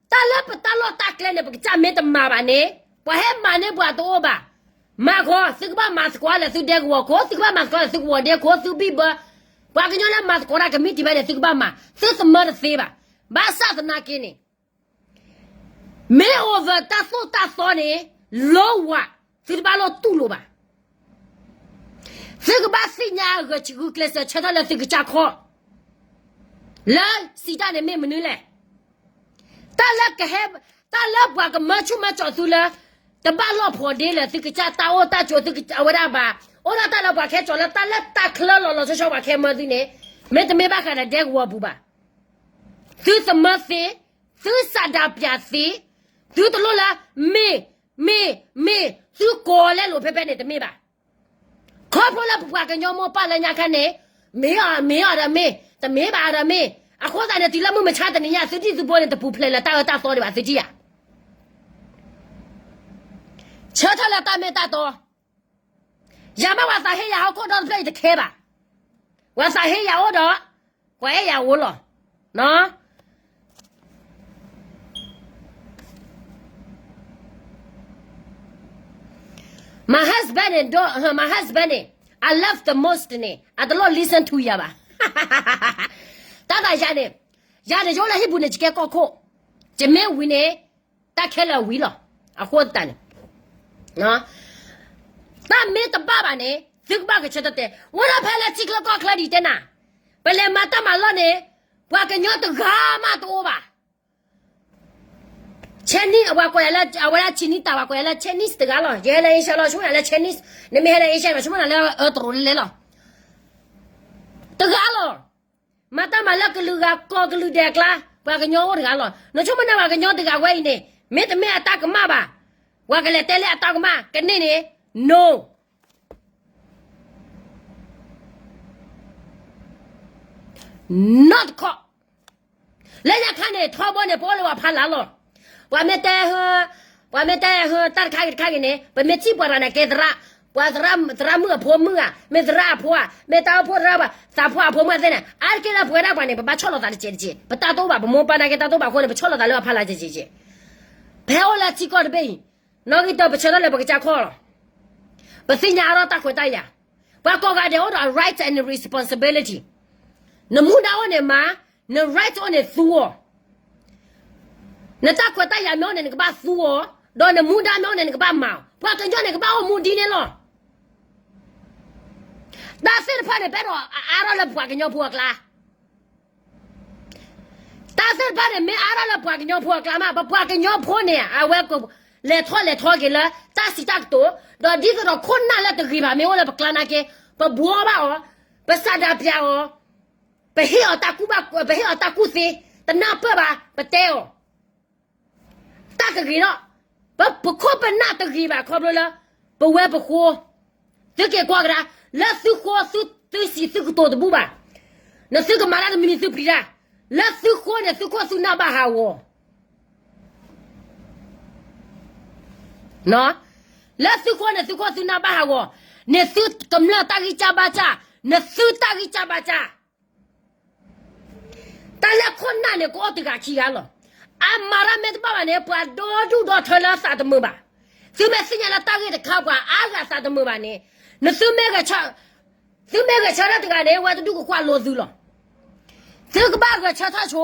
တၢ်လၢပတၢ်လီၢ်တၢ်ကျဲန့ၣ် ပကစၢ်မ့ၢ်တမၤဘၣ်န့ၣ်, ပှၤဟဲမၤန့ၢ်ပှၤတအိၣ်ဘၣ်. မၤဃီ, သုကဘၣ်မၤသကိးလၢသုဒဲကဝီၤခိၣ်, သုကဘၣ်မၤသကိးလၢသုကဝီၤဒဲခိၣ်, သုဘံၣ်ဘၢ, ပှၤကညီလၢမၤသကိးတၢ်ကမံးတံာ်ဘၣ်န့ၣ် သုကဘၣ်မၤ, သုသမၢတသ့ဘၣ်. ဘၣ်ဆၣ်သနာ်က့န့ၣ် မ့ၢ် over တၢ်သိၣ်တၢ်သီန့ၣ်, လိဝး, သုတဘၣ်လိၣ်တူၢ်လိာ်ဘၣ်. သုကဘၣ်သ့ၣ်ညါအဂုာ်ကျဲးစၢးဆၢထၢၣ်လၢသုကစၢ်ခီၣ်, လၢစံးတၢ်န့ၣ်မ့ၢ်မနုၤလဲၣ်. တၢ်လၢကဟဲ, တၢ်လၢပှၤကမၢဆူၣ်မၢကၠီသုလၢ တဘၣ်လီၢ်ဖှီၣ်ဒ့လၢသုကစၢ်တၢ်အိၣ်တၢ်ဆိးသုအဝဲဒၣ်ဘၣ်, အိၣ်ဒၣ်တၢ်လၢပှၤခဲကၠီၤလၢတၢ်လၢတၢ်ချၢလီၤလီၤဆီဆီပှၤခဲမၢသုန့ၣ်, မ့တမ့ၢ်ဘၣ်ဃးဒီးဒဲကဝီၤပူၤဘၣ်. သုသမၢသ့, သုစးဒးပၠးသ့, သုတလိၣ်လၢ မ့ၢ်, မ့ၢ်, မ့ၢ်, သုကိးလဲလိာ်ဖဲဖဲန့ၣ်တမ့ၢ်ဘၣ်. ခီဖျိလၢပပှၤကညီမိၢ်ပၢ်လၢညါခါန့ၣ်, မ့ၢ်အီၤ, မ့ၢ်အီၤဒီးမ့ၢ်, တမ့ၢ်ဘၣ်အီၤဒီးမ့ၢ်, အဃိသတးန့ၣ် တုၤလၢမုၢ်မဆါတနံၤညါ သုဒံၣ်သုဖိန့ၣ် တပူၤဖျဲးလၢၤတၢ်အၢတၢ်သီဒံးဘၣ် သုထံၣ်ဧါ. ဆၢထၢၣ်လၢတၢ်မ့ၢ်တၢ်တီ, ယၤမ့ၢ်ပှၤသးဟ့ယၤဟီၣ်ခိၣ်ဒီတဖျၢၣ်အံၤတခဲဘၣ်. ပှၤသးဟ့ယၤအိၣ်ဒီး, ပှၤအဲၣ်ယၤအိၣ်လီၤ. My husband န့ၣ်, my husband န့ၣ်, I love the most န့ၣ် အတလိၣ် listen to ယၤဘၣ်. တၢ်သးယၤန့ၣ်, ယၤန့ၣ် ယအိၣ်လၢဟံၣ်ပူၤန့ၣ် ယကဲကီၢ်ခိၣ်, ယမ့ၢ်ဝံၤန့ၣ်, တၢ်ခဲလၢာ်ဝံၤလီၤ. အဃိသတးန့ၣ် တၢ်မ့ၢ်တဘၣ်ဘၣ်န့ၣ် သုကဘၣ်ကဆၢထၢၣ်တဲ, ဝဲဒၣ်ဖဲလၢထံချၢကီၢ်ချၢဒ်တဲနၤ, ပလဲၤမၤတၢ်မၤလီၢ်န့ၣ်, ပှၤကညီတဂၤမးတအိၣ်ဘၣ်. Chinese အဝဲကိးယၤလၢ, အဝဲဒၣ် Chinese တၢ်ဝဲကိးယၤလၢ Chinese တဂၤလီၤ. ယဟဲလၢ Asia လီၤ ဆိကမိၣ်ယၤလၢ Chinese, နမ့ၢ်ဟဲလၢ Asia လီၤ ဆိကမိၣ်နၤလၢအၢတရူးလဲလဲလီၤ. တဂၤလီၤ. မၤတၢ်မၤလၢကလုာ်ဂၤကီၢ်ကလုာ်ဒဲးအကျါ, ပှၤကညီအိၣ်တဂၤလီၤ. နဆိကမိၣ်နၤပှၤကညီတဂၤဝဲအံၤန့ၣ်, မ့တမ့ၢ်အတၢ်ကမၣ်ဘၣ်, ပှၤကလဲၤတဲလၢအတၢ်ကမၣ်ကန့ၢ်န့ၣ်, no. နီတခီ, လၢညါခါန့ၣ် ထီဘိန့ၣ် ပအိၣ်လၢပှၤဖးလၢ်လီၤ. ပှၤမ့ၢ်တဲ, ပှၤမ့ၢ်တဲတၢ်တခါဂ့ၤတခါဂ့ၤန့ၣ် ပမ့ၢ်ထံၣ်ပှၤတဂၤန့ၣ် ကဲသရၣ်, ပှၤသရၣ်မုၣ်အဖိမုၣ်ဧါ, မ့ၢ်သရၣ်အဖိဧါ, မ့ၢ်တၢ်အိၣ်ဖှိၣ်သရၣ်ဘၣ်, သးဖိအဖိမုၣ်သ့ၣ်န့ၣ် အါတက့ၢ်လၢပဝဲဒၣ်ပှၤန့ၣ် ပဘၣ်ဆီၣ်လီၤသးတစဲးတစဲး, ပတၢ်တအိၣ်ဘၣ်, ပမိၢ်ပၢ်နာ်က့တၢ်တအိၣ်ဘၣ်အဃိန့ၣ် ပဆီၣ်လီၤသးလၢပဖးလၢ်တစဲးတစဲး. ပဟဲအိၣ်လၢထံကီၢ်တဘ့ၣ်အံၤ, နီၣ်ဂံၢ်တၢ ပဆၢထၢၣ်လၢပကစၢ်ခီၣ်လီၤ. ပသ့ၣ်ညါအါထီၣ်တၢ်ခွဲးတၢ်ယာ်, ပှၤကိးဂၤဒဲးအိၣ်ဒီး right and responsibility. နမူဒါအိၣ်န့ၣ်မၤ, န right အိၣ်န့ၣ်သူအီၤ, နတၢ်ခွဲးတၢ်ယာ်မ့ၢ်အိၣ်န့ၣ် နကဘၣ်သူအီၤ, ဒီးနမူဒါမ့ၢ်အိၣ်န့ၣ် နကဘၣ်မၤအီၤ. ပှၤကညီန့ၣ် ကဘၣ်အိၣ်မူဒ်န့ၣ်လီၤ. တၢ်သ့ၣ်တဖၣ်န့ၣ် ပအဲၣ်ဒိးအါထီၣ်လၢပှၤကညီဖိအကျါ တၢ်သ့ၣ်တဖၣ်န့ၣ် မ့ၢ်အါထီၣ်လၢပှၤကညီဖိအကျါမး, ပပှၤကညီဖိန့ၣ် အဝဲလဲၤထီၣ်လဲၤထီက့ၤလၢတၢ်စံးတၢ်ကတိၤ, ဒီးဒ်သိးဒီးခိၣ်နၢ်လၢတဂ့ၤဘၣ်မ့ၢ်အိၣ်လၢပကျါနာ်က့, ပဘှီဘၣ်အီၤ, ပစးဒးပၠးအီၤ, ပဟ့ၣ်အီၤတၢ်ကူၣ်ဘၣ်, ပဟ့ၣ်အီၤတၢ်ကူၣ်သ့, တနၢ်ပၢၢ်ဘၣ်, ပတဲအီၤ တၢ်ကဂ့ၤထီၣ်, ပ, ပခိၣ်ပနၢ်တဂ့ၤဘၣ်ခီဖျိလၢ ပဝဲပဃိ, သုက့ၤကွၢ်ကဒါ, လၢသုဃိသု, သုစံးသုကတိၤတဘူၣ်ဘၣ်, နသုကမၤတၢ်တမံၤမံၤသုပျံၤတၢ်, လၢသုဃိန့ၣ် သုခိၣ်သုနၢ်ဘၣ်ဟးဂီၤ, လၢသုဃိန့ၣ် သုခိၣ်သုနၢ်ဘၣ်ဟးဂီၤ, န့ၣ်သုကမျၢၢ်တၢ်ဂံၢ်စၢ်ဘါစၢ်, နသုတၢ်ဂံၢ်စၢ်ဘါစၢ် တၢ်လၢခိၣ်နၢ်န့ၣ် ကအိၣ်တဂၤခံဂၤလီၤ. အမၤတၢ်မ့ၢ်တဘၣ်ဘၣ်န့ၣ် ပှၤဒိၣ်ဒူၣ်ဒီထၢလၢသးတမုာ်ဘၣ်. သုမ့ၢ်သ့ၣ်ညါလၢတၢ်ဂ့ၢ်တခါပှၤအါဂၤသးတမုာ်ဘၣ်န့ၣ်, နသုမ့ၢ်ဂဲၤဆၢ, သုမ့ၢ်ဂဲၤဆၢထၢၣ်တဂၤန့ၣ် ဝဲတဒူၣ်ကကွၢ်လိသုလီၤ. သုကဘၣ်ဂဲၤဆၢထၢၣ်ဆိ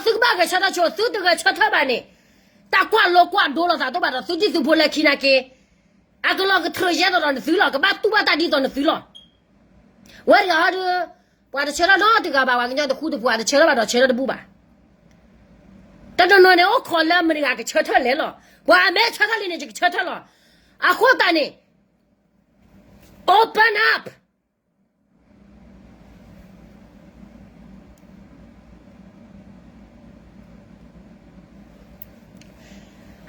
သုကဘၣ်ဂဲၤဆၢထၢၣ်ဆိ, သုတဂဲၤဆၢထၢၣ်ဘၣ်န့ၣ်, တၢ်ကွၢ်လိကွၢ်ဒိလီၤသးတအိၣ်ဘၣ်ဒီး သုဒံၣ်သုဖိလၢခံနာ်က့, အကလီၤကထြၢယဲၢ်ဒီးနသုလီၤ, ကဘၣ်တူၢ်ဘၣ်တၢ်ဒ်သိးနသုလီၤ. ဝဲတဂၤဟီဒီး, ပှၤတဆၢထၢၣ်နီတဂၤဘၣ်, ပှၤကညီတဃူတဖိး တဆၢထၢၣ်ဘၣ်ဒီးဆၢထၢၣ်တဘူၣ်ဘၣ်. တနီၤနီၤန့ၣ် အိၣ်ခိးလၢမတၤတဂၤကဆၢထၢၣ်လဲၣ်လီၤ. ပှၤမ့ၢ်ဆၢထၢၣ်လံန့ၣ် ယကဆၢထၢၣ်လီၤ. အဃိသတးန့ၣ်, open up.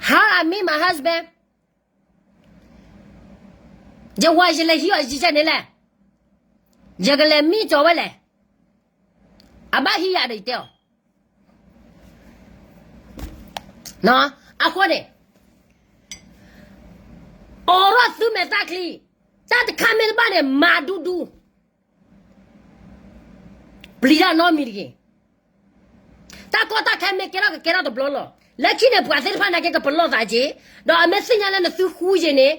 How I meet my husband, ယဝၤယလဲၤဟံးအီၤယကဲန့ၣ်လဲၣ်, ယကလဲၤမံကၠီၤဝဲလဲၣ်, အဘၣ်ဟံးယၤဒီးယတဲအီၤ. အဃိန့ၣ် အိးထီၣ်သုမဲာ်သၣ်ချံ, တၢ်တခါမ့ၢ်တဘၣ်န့ၣ် မၤဒူဒူ, ပျံၤတၢ်နီတမံၤတဂ့ၤ. တၢ်ကီတၢ်ခဲမ့ၢ်ကဲထီၣ်ကကဲထီၣ်တဘျီလီၤ. လၢခံန့ၣ် ပှၤသ့ၣ်တဖၣ်နာ်က့ကပလီၢ်သးက့ၤ, ဒီးအမ့ၢ်သ့ၣ်ညါလၢနသုဃူယံၤန့ၣ်,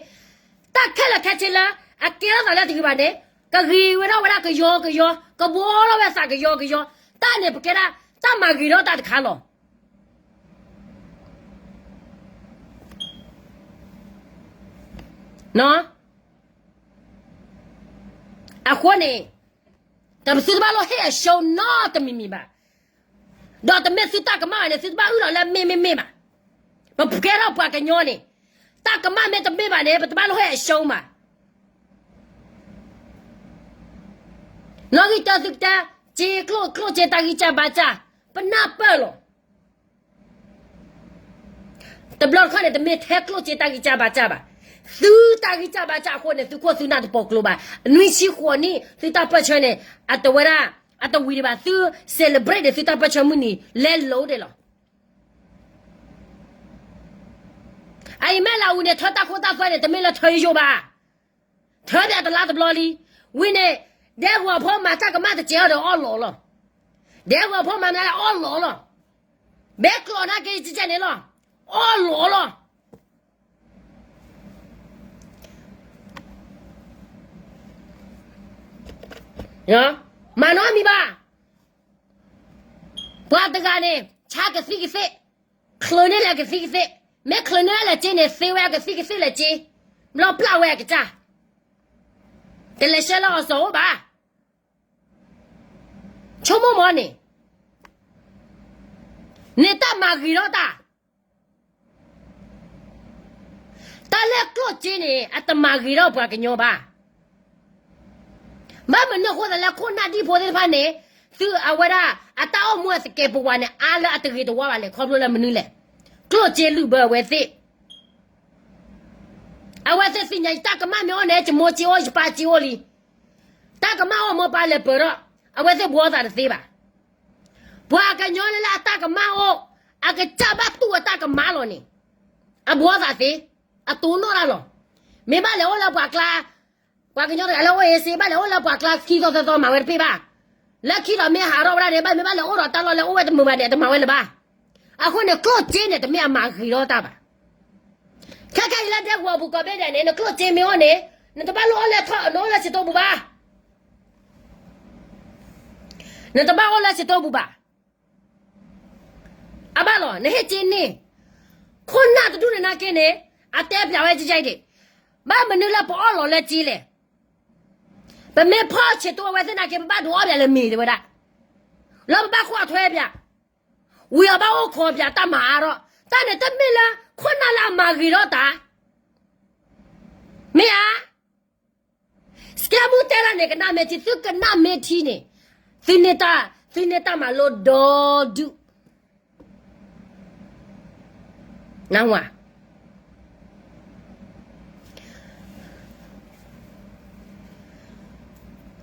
တၢ်ခဲလၢာ်ခဲဆ့လၢ အကဲထီၣ်သးလၢတဂ့ၤဘၣ်န့ၣ်, ကဂ့ၤဝဲဒၣ်ဝဲဒၣ်ကယီကယီ, ကဘှီထီၣ်ဝဲသးကယီကယီ, တၢ်န့ၣ်ပကဲဒၣ် တၢ်မၤဂ့ၤထီၣ်တၢ်တခါလီၤ. အဃိန့ၣ် တပသုတဘၣ်လိၣ်ဟ့ၣ်အရှုံးနီတမံၤမံၤဘၣ်. ဒီးတမ့ၢ်သုတၢ်ကမၣ်ဘၣ်န့ၣ် သုတဘၣ်အုၣ်လီၤလၢမ့ၢ်မ့ၢ်မ့ၢ်ဘၣ်. ပကဲထီၣ်ပှၤကညီန့ၣ်, တၢ်ကမၣ်မ့ၢ်တမ့ၢ်ဘၣ်န့ၣ် ပတဘၣ်လိၣ်ဟ့ၣ်အရှုံးဘၣ်. နီၣ်ဂံၢ်တၢသုကတၢၢ်, စ့ကျိၣ်, ကျိၣ်စ့တၢ်ဂံၢ်စၢ်ဘါစၢ်, ပနၢ်ပၢၢ်လီၤ. တဘျီတခီၣ်န့ၣ် တမ့ၢ်ထဲကျိၣ်စ့တၢ်ဂံၢ်စၢ်ဘါစၢ်ဘၣ်. သုတၢ်ဂံၢ်စၢ်ဘါစၢ်အဃိန့ၣ် သုခိၣ်သုနၢ်တပိာ်ကျိဘၣ်. နွံဆံဃိးနံၣ် သုတၢ်ပၢၢ်ဆၢန့ၣ် အတဝဲဒၣ်, အတဝံၤဒံးဘၣ်. သု celebrate န့ၣ် သုတၢ်ပၢၢ်ဆၢမုၢ်နံၤ လဲလိာ်ဒဲးလီၤ. အအံၤမ့ၢ်လၢအဝံၤန့ၣ် ထၢတၢ်ခိတၢ်သွဲန့ၣ် တမ့ၢ်လၢထၢယိၣ်ဘၣ်. ထၢပၠးတလါတဘျီလံ. ဝံၤန့ၣ် ဒဲကဝီၤဖိမၤတၢ်ကမၣ်တစဲးအီၤဒီးအီၣ်လီၤလီၤ. ဒဲကဝီၤဖိမၤမနုၤလဲၣ်အီၣ်လီၤလီၤ. ဘဲကျိးနာ်က့ကဲန့ၣ်လီၤ. အီၣ်လီၤလီၤ. မၤနီတမံၤဘၣ်. ပှၤတဂၤန့ၣ် ဆါကသံၣ်ကသ့ၣ်, ချုးန့ၢ်လၢကသံၣ်ကသ့ၣ်, မ့ၢ်ချုးန့ၢ်လၢစ့န့ၣ် သ့ဝဲအကသံၣ်ကသ့ၣ်လၢစ့, ဘျီပျၢ်ဝဲအကစၢ်, တလဲၤဆှၢလၢအီၤစီၤအိၣ်ဘၣ်. ဆိကမိၣ်မီန့ၣ်, န့ၣ်တၢ်မၤဂ့ၤထီၣ်တၢ် တၢ်လၢကျိၣ်စ့န့ၣ် အတမၤဂ့ၤထီၣ်ပှၤကညီဘၣ်. ဘၣ်မနုၤအဃိသတးလၢခိၣ်နၢ်ဒံၣ်ဖိသ့ၣ်တဖၣ်န့ၣ်, သုအဝဲဒၣ် အတၢ်အိၣ်မူအသကဲးပဝးန့ၣ် အါလၢအတဂ့ၤတဝါဘၣ်လဲၣ်, ခီဖျိလၢမနုၤလဲၣ်. ကျိၣ်စ့လုၢ်ဘၢအဝဲသ့ၣ်, အဝဲသ့ၣ်သ့ၣ်ညါ ယတၢ်ကမၣ်မ့ၢ်အိၣ်န့ၣ် ယမိၢ်စ့အိၣ် ယပၢ်စ့အိၣ်လံ. တၢ်ကမၣ်အိၣ်မိၢ်ပၢ်လဲၤပၢၢ်ထီၣ်, အဝဲသ့ၣ်ဘှီသးတသ့ဘၣ်. ပှၤကညီလၢအတၢ်ကမၣ်အိၣ်, အကစၢ်ဘၣ်တူၢ်အတၢ်ကမၣ်လီၤန့ၣ်, အဘှီသးသ့, အတိၢ်နီၣ်တၢ်လီၤ. မ့ၢ်ဘၣ်လဲၤအိၣ်လၢပှၤကျါ, ပှၤကညီတဂၤလၢအိၣ်အ့စ့ ဘၣ်လဲၤအိၣ်လၢပှၤကျါခံသီသၢသီမၤဝဲတပ့ၢ်ဘၣ်. လၢခံဒီးမ့ၢ်ဟးထီၣ်ဝဲဒၣ်န့ၣ် ဘၣ်မ့ၢ်ဘၣ်လဲၤအိၣ်ဒီးတၢ်လီၢ်လၢအိၣ်ဝဲတမုာ်ဘၣ်န့ၣ် အတမၤဝဲလၢၤဘၣ်. အဃိန့ၣ် ကျိၣ်စ့န့ၣ် တမ့ၢ်အမၤဂ့ၤထီၣ်တၢ်ဘၣ်. ခဲခဲအံၤလၢဒဲကဝီၤပူၤကိးဘ့ၣ်ဒဲးန့ၣ် နကျိၣ်စ့မ့ၢ်အိၣ်န့ၣ်, နတဘၣ်လိၣ်အိၣ်လၢထၢ, နအိၣ်လၢစံးတိၢ်ပူၤဘၣ်. နတဘၣ်အိၣ်လၢစံးတိၢ်ပူၤဘၣ်. အဘၣ်လီၤ, နဟ့ၣ်စ့န့ၣ်, ခိၣ်နၢ်တဒူၣ်န့ၣ်နာ်က့န့ၣ်, အတဲပျးဝဲကဲကဲဒံး, ဘၣ်မနုၤလၢပအီၣ်လီၤလၢစ့လဲၣ်. ပမ့ၢ်ဖီၣ်ဆံးတိၢ်အဝဲသ့ၣ်နာ်က့ ပဘၣ်ဒုးအီၣ်ပျးလၢမ့ၤတဲဝဲဒၣ်, လၢပဘၣ်ခိၣ်အထွဲပျး, ဝံၤအီၤဘၣ်အိၣ်ခိးပျးတၢ်မၤအါထီၣ်, တၢ်န့ၣ်တမ့ၢ်လၢ ခိၣ်နၢ်လၢအမၤဂ့ၤထီၣ်တၢ်, မ့ၢ်ဧါ. စကဲမူတဲလၢန့ၣ် ကနၣ်မ့ၢ်ထံ, သုကနၣ်မ့ၢ်ထံန့ၣ်, သုန့ၢ်တၢ်, သုန့ၢ်တၢ်မၤလိဒီဒူၣ်, နၢ်ဟူဧါ.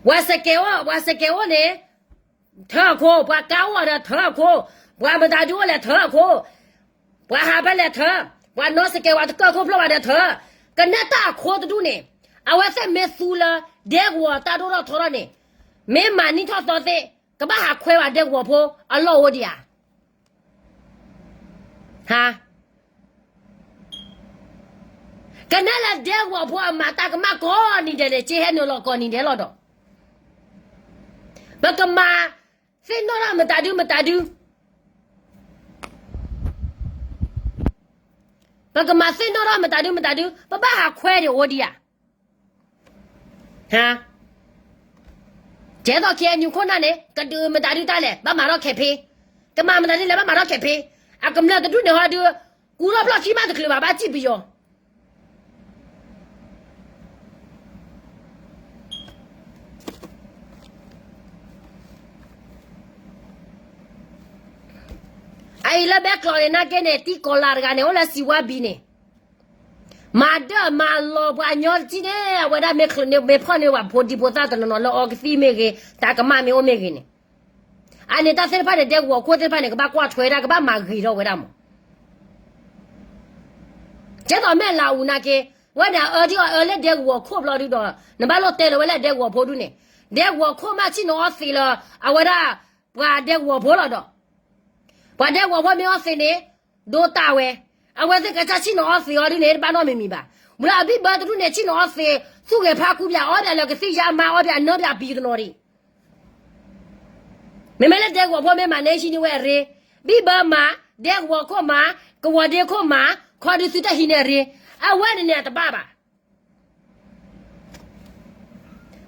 ပှၤစကဲအိၣ်, ပှၤစကဲအိၣ်န့ၣ်, ထၢအခိ, ပှၤကါအိၣ်ဒီးထၢအခိ, ပှၤမတၤဒုအိၣ်လဲၣ်ထၢအခိ, ပှၤဟးဖဲလဲၣ်ထၢ, ပှၤနီၢ်စကဲဝဲတကၢၢ်ခိၣ်ဖျိဘၣ်ဒီးထၢ, ကနဲတၢ်အခိတဒူၣ်န့ၣ်, အဝဲသ့ၣ်မ့ၢ်သူလၢ ဒဲကဝီၤတၢ်ဒိၣ်ထီၣ်ထီထီၣ်န့ၣ်, မ့ၢ်မၤနံၣ်ထီၣ်သီသ့ၣ်, ကဘၣ်ဟးခွဲးဝဲဒဲကဝီၤဖိအလီၢ်အိၣ်ဒံးဧါ. ဟါ ကနဲလၢဒဲကဝီၤဖိအမၤတၢ်ကမၣ်ကိးနံၤဒဲးန့ၣ် က့ဟဲနုာ်လီၤကိးနံၤဒဲးလီၤဒီး, ပကမၤသ့ၣ်နီၣ်ထီၣ်မတၤဒုမတၤဒု, ပကမၤသ့ၣ်နီၣ်ထီၣ်မတၤဒုမတၤဒု, ပဘၣ်ဟးခွဲးဒံးအိၣ်ဒံးဧါ. ဟါ ကဲသိး ခ့ၣ်အဲၣ်ယူၣ် ခိၣ်နၢ်န့ၣ် ကဒုးမတၤဒုတၢ်လဲၣ် ဘၣ်မၤထီၣ် campaign, ကမၤမတၤဒုလဲၣ် ဘၣ်မၤထီၣ် campaign, အကမျၢၢ်တဒူၣ်န့ၣ်ဟီဒုး ကူထီၣ်ဖျီၣ်ခံမးတချုးဘၣ် ဘၣ်စံၣ်ပယီၤ. အံၤလၢဘဲကျီးန့ၣ် နာ်က့န့ၣ် တံကီၤလၤတဂၤန့ၣ် အိၣ်လၢစံးဝါဘံန့ၣ် မၤဒၢၣ်မၤလီၤပှၤညီတထံၣ်န့ၣ် အဝဲဒၣ်မ့ၢ်ချၢးန့ၣ် မ့ၢ်ဖီၣ်န့ၢ်ဝဲဖိဒံဖိသၣ်တနီၤနီၤလၢအီကသံၣ်မ့ၢ်ဂ့ၤ တၢ်ကမၣ်မ့ၢ်အိၣ်မ့ၢ်ဂ့ၤန့ၣ် အန့ၣ်တၢ်သ့ၣ်တဖၣ်န့ၣ် ဒဲကဝီၤခိၣ်သ့ၣ်တဖၣ်န့ၣ် ကဘၣ်ကွၢ်ထွဲဒၣ် ကဘၣ်မၤဂ့ၤထီၣ်ဝဲဒၣ်မး ကဲသိးမဲၢ်လးအူနာ်က့ ဝဲန့ၣ်အအၢဒ်အီၤအၢလၢဒဲကဝီၤခိၣ်ဘျီဒုဒီး နဘၣ်လိၣ်တဲလၢၤဝဲလၢဒဲကဝီၤဖိဒုန့ၣ် ဒဲကဝီၤခိၣ်မးဆ့ၣ်နီၤအီသံးလၢ အဝဲဒၣ် ပှၤဒဲကဝီၤဖိလီၤဒီး ပှၤဒဲကဝီၤဖိမ့ၢ်အီသံးန့ၣ် ဒိတၢ်ဝဲ အဝဲသ့ၣ်ကစၢ်ဆ့ၣ်နီၤအီသံးအီၤဒုန့ၣ် တဘၣ်နီတမံၤမံၤဘၣ်. မ့ၢ်လၢအဘံၣ်ဘၢတဒုန့ၣ် ဆ့ၣ်နီၤအီသံး သူၣ်ဂဲၤဖးခူပၠး အီပၠးလၢကသံၣ်ယါမါ အီပၠးအနၢပၠးပံၤတနီၤဒံး မ့မ့ၢ်လၢဒဲကဝီၤဖိမ့ၢ်မၤန့ၢ်ဟံးန့ၢ်ဝဲအရ့, ဘံၣ်ဘၢမၤ, ဒဲကဝီၤခိၣ်မၤ, ကဝီၤဒ့ခိၣ်မၤ, ခီဒုသုတဟံးန့ၢ်အရ့, အဝဲန့ၣ်န့ၣ်အတဘၣ်ဘၣ်.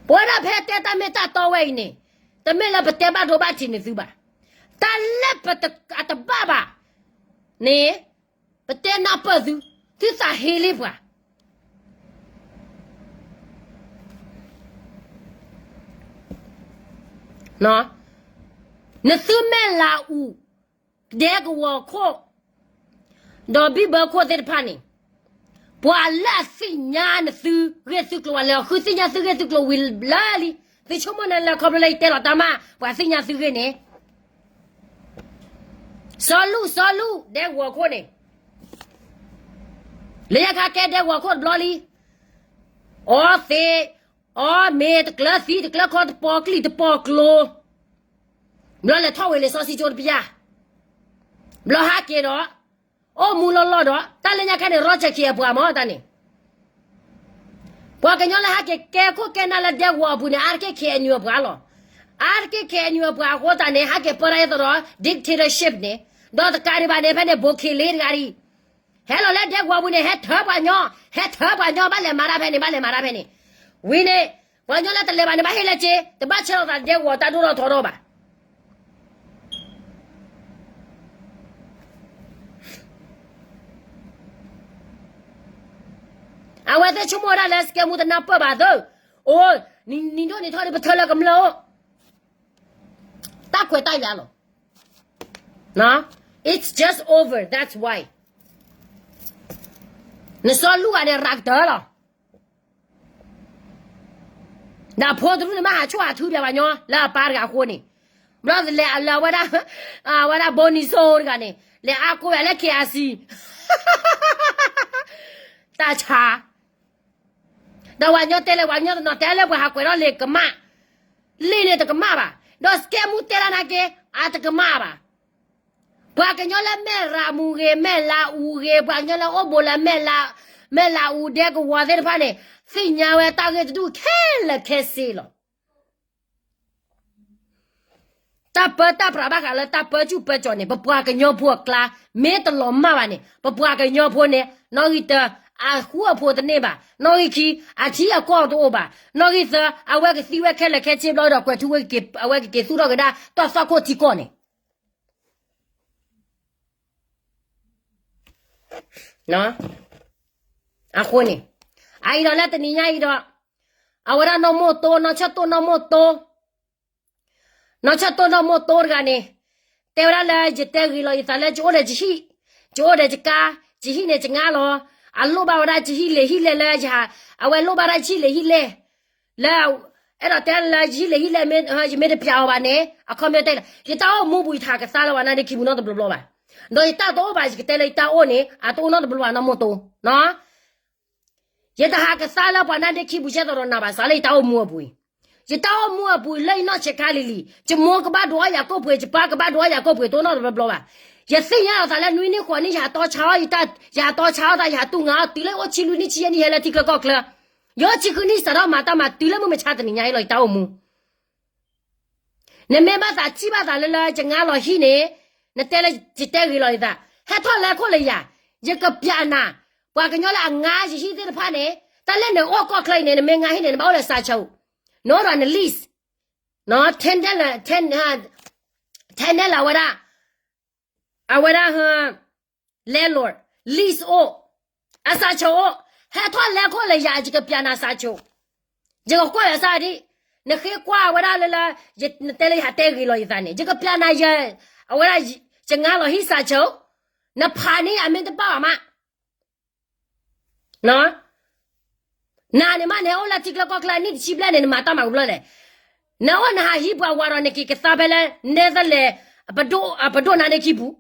ပဝဲဒၣ်ဖဲတဲတၢ်မ့ၢ်တၢ်တီဝဲအံၤန့ၣ်, တမ့ၢ်လၢပတဲဘၣ်ဒိဘၣ်ထံးန့ၢ်သုဘၣ်. တၢ်လၢပတဘၣ်ဘၣ်န့ၣ်, ပတဲနၢ်ပၢၢ်သု, သုသးဟ့လံပှၤ နသုမဲၢ်လးအူ, ဒဲကဝီၤခိၣ်, ဒီးဘံၣ်ဘၢခိၣ်သ့ၣ်တဖၣ်န့ၣ်, ပှၤလၢအသ့ၣ်ညါနသုဂ့ၢ်သုကျိၤဝဲလၢ ဃုသ့ၣ်ညါသုဂ့ၢ်သုကျိၤဝံၤလၢလံ, သုဆိကမိၣ်န့ၣ်လၢခီဖျိလၢယတဲလီၤတၢ်မး ပှၤသ့ၣ်ညါသုဂ့ၢ်န့ၣ် စီၤလူၢ် စီၤလူၢ် ဒဲကဝီၤခိၣ်န့ၣ်, လၢညါခါကဲဒဲကဝီၤခိၣ်တဘျီလံ, အီသံး, အီမ့ၤ တကျၢၤသံး တကျၢၤခီ တပီၤကျံၢ်တပီၤကျိၤ, ဘျီလဲၤထီၣ်ဝံၤလံာ်စီဆှံကၠိတပျၢ်, ဘျီဟးက့ၤဒီး, အိၣ်မူလီၢ်လီၢ်ဒီး တၢ်လၢညါခါန့ၣ် ရီ�ကၠဲးခံးအပှၤမ့ၢ်တၢ်န့ၣ် ပှၤကညီလၢဟဲက့ၤကဲခိၣ်ကဲနၢ်လၢဒဲကဝီၤအပူၤန့ၣ် အါတက့ၢ် KNU အပှၤလီၤ. အါတက့ၢ် KNU အပှၤအဃိသတးန့ၣ် ဟဲက့ၤပၢတၢ်အသိးဒီး dictatorship န့ၣ်, ဒီးတကးဒံးဘၣ်န့ၣ် ဖဲန့ၣ် ဘိးခ့လ့တဂၤဒံး, ဟဲလီၤလၢဒဲကဝီၤပူၤန့ၣ် ဟဲထၢပှၤညီ, ဟဲထၢပှၤညီ ဘၣ်လဲၤမၤတၢ်ဖဲန့ၣ် ဘၣ်လဲၤမၤတၢ်ဖဲန့ၣ်, ဝံၤန့ၣ်, ပှၤကညီလၢတလဲၤဘၣ်န့ၣ် ဘၣ်ဟ့ၣ်လၢက့, တဘၣ်ဆၢလီၤသးဒဲကဝီၤတၢ်ဒိၣ်ထီၣ်ထီထီၣ်ဘၣ်. အဝဲသ့ၣ်ဆိကမိၣ်ဝဲဒၣ်လၢ စကဲမူတနၢ်ပၢၢ်ဘၣ်သၢ, အိ, နံၤဒိၣ်နံၤထီၣ်ဒ်ပထၢလၢကမျၢၢ်အိၣ်, တၢ်ခွဲးတၢ်ယာ်လီၤ. It's just over, that's why. နစီၤလူၢ်ဂၤန့ၣ် ရၤကတၢၢ်လီၤ. ဒီးဖိတဒူၣ်န့ၣ် ဘၣ်ဟးဆူၣ်ဟးထုးပှၤညီ လၢအပၢ်တဂၤအဃိန့ၣ်, ဘျီလဲၤအလၢအဝဲဒၣ်, အဝဲဒၣ်ဘိနံၤစိတဂၤန့ၣ် လဲၤအါကိးဝဲလၢ KIC တၢ်ဆါ, ဒီးပှၤကညီတဲလၢ ပှၤကညီတနီၤတဲလၢပှၤဟးကွဲးထီၣ်လံာ်ကမၣ်, လံာ်န့ၣ်တကမၣ်ဘၣ်, ဒီးစကဲမူတဲလၢနာ်က့, အတကမၣ်ဘၣ်. ပှၤကညီလၢမဲၢ်ရၤမူဂ့ၤ မဲၢ်လးအူဂ့ၤ ပှၤကညီလၢအိၣ်ဘူးလၢ မဲၢ်လးအူဒဲကဝီၤသ့ၣ်တဖၣ်န့ၣ်, သ့ၣ်ညါဝဲတၢ်ဂ့ၢ်တဒူၣ်ခဲလၢာ်ခဲဆ့လီၤ. တၢ်ပၢတၢ်ပြးဘၣ်ဃးလၢတၢ်ပၢဆူၣ်ပၢကၠီၤန့ၣ် ပပှၤကညီဖိအကျါ, မ့ၢ်တလီၤမၢ်ဘၣ်န့ၣ် ပပှၤကညီဖိန့ၣ် နီၣ်ဂံၢ်တၢ, အဃူအဖိးတန့ၢ်ဘၣ်, နီၣ်ဂံၢ်ခံ, အထံအကီၢ်တအိၣ်ဘၣ်, နီၣ်ဂံၢ်သၢ, အဝဲကသံဝဲခဲလၢာ်ခဲဆ့ဘျီဒီး ကွဲးထူဝဲက့ၤ အဝဲကက့ၤသူၣ်ထီၣ်ကဒါ တၢ်သွၣ်ခိၣ်ထံကီၢ်န့ၣ် အဃိန့ၣ်, အအံၤဒီးလၢတနံၤညါအံၤဒီး, အဝဲဒၣ်နီၢ်မိၢ်တိ, နီၢ်ဆၢၣ်တိၢ်နီၢ်မိၢ်တိ, နီၢ်ဆၢၣ်တိၢ်နီၢ်မိၢ်တိတဂၤန့ၣ်, တဲဝဲဒၣ်လၢယတဲဂ့ၤလီၤယသးလၢယအိၣ်ဒီးယဟံၣ်, ယအိၣ်ဒီးယကါ, ယဟံၣ်န့ၣ်ယငါလီၤ, အလိၣ်ဘၣ်ဝဲဒၣ်ယဟံၣ်လံာ်ဟံၣ်လဲၢ်လၢယဟး, အဝဲလိၣ်ဘၣ်ဒၣ်ယဟံၣ်လံာ်ဟံၣ်လဲၢ်, လၢ, အဲၣ်ဒိးတဲလၢယဟံၣ်လံာ်ဟံၣ်လဲၢ်မ့ၢ်, ယမ့ၢ်တပျးအီၤဘၣ်န့ၣ် အခီပညီတဲလီၤ, ယတၢ်အိၣ်မူပူၤ ယတဟးကသါလၢပှၤနါဒ့ခံပူၤနီတဘျီဘျီဘၣ်, ဒီးယတၢ်တအိၣ်ဘၣ် ယကတဲလၢယတၢ်အိၣ်န့ၣ် အတအိၣ်နီတဘျီဘၣ်နီၢ်မိၢ်တိ, ယတဟးကသါလၢပှၤနါဒ့ခံပူၤ ကဲသိးဒီးနၤဘၣ် စးလၢယတၢ်အိၣ်မူအပူၤအံၤ, ယတၢ်အိၣ်မူအပူၤလၢယနီၢ်ဆဲးခါလံၤလံၤ, ယမိၢ်ကဘၣ်ဒိးအီၣ်ယၤကိၣ်ပှ့ၤ ယပၢ်ကဘၣ်ဒိးအီၣ်ယၤကိၣ်ပှ့ၤ တအိၣ်နီတဘျီဘျီဘၣ်, ယသ့ၣ်ညါလီၤသးလၢနွံနံၣ်ဃိးနံၣ် ယဟးတီဆါအီၣ်ယတၢ်, ယဟးတီဆါအီၣ်တၢ် ယဟးတူၢ်ငါအီၣ် တုၤလၢယအိၣ်ဆံလွံၢ်နံၣ်ဆံယဲၢ်နံၣ်ဟဲလၢထံချၢကီၢ်ချၢ, ယအိၣ်ဆံဃုနံၣ်စးထီၣ်မၤတၢ်မၤတုၤလၢမုၢ်မဆါတနံၤညါအံၤလီၤ ယတၢ်အိၣ်မူ နမ့ၢ်ဘၣ်သးထံၣ်ဘၣ်သးလၢလၢယငါလီၤဟံၣ်န့ၣ်, နတဲလၢယတဲဂ့ၤလီၤယသး, ဟဲထီၣ်လဲၤခိၣ်လၢယၤ, ယကပျးနၤ, ပှၤကညီလၢအငါယဟံၣ်သ့ၣ်တဖၣ်န့ၣ်, တၢ်လၢနအိၣ်ကီၢ်ချၢအံၤန့ၣ် နမ့ၢ်ငါဟံၣ်န့ၣ် နဘၣ်အိၣ်လၢစးဆိ, နအိၣ်ဒီးန lease, န tenant လၢ, tenant လၢအဝဲဒၣ် အဝဲဒၣ် landlord, lease အိၣ်, အစးဆိအိၣ်, ဟဲထီၣ်လဲၤခိၣ်လၢယၤ ယကပျးနၤစးဆိ, ယကကွၢ်ယစၢ်ဒ်, နဃ့ကွၢ်ဝဲဒၣ်လၢလၢ, နတဲလၢယဟးတဲဂ့ၤလီၤယသးန့ၣ် ယကပျးနၤယဲ, အဝဲဒၣ် ယကငါလီၤဟံၣ်စးဆိ, နဖးန့ၢ်အမ့ၢ်တဘၣ်ဘၣ်မး, နၤန့ၣ်မး နဟဲအိၣ်လၢထံကျါကီၢ်ကျါ နံၣ်တဆံဘျဲၣ်န့ၣ် နမၤတၢ်မၤကဘျီလဲၣ်, နအိၣ်နဟးဟံးပှၤဝၤဒီး နက့ၤကသါဖဲလၢ နဲသလဲၣ် ပဒိၣ်နါဒ့ခံပူၤ,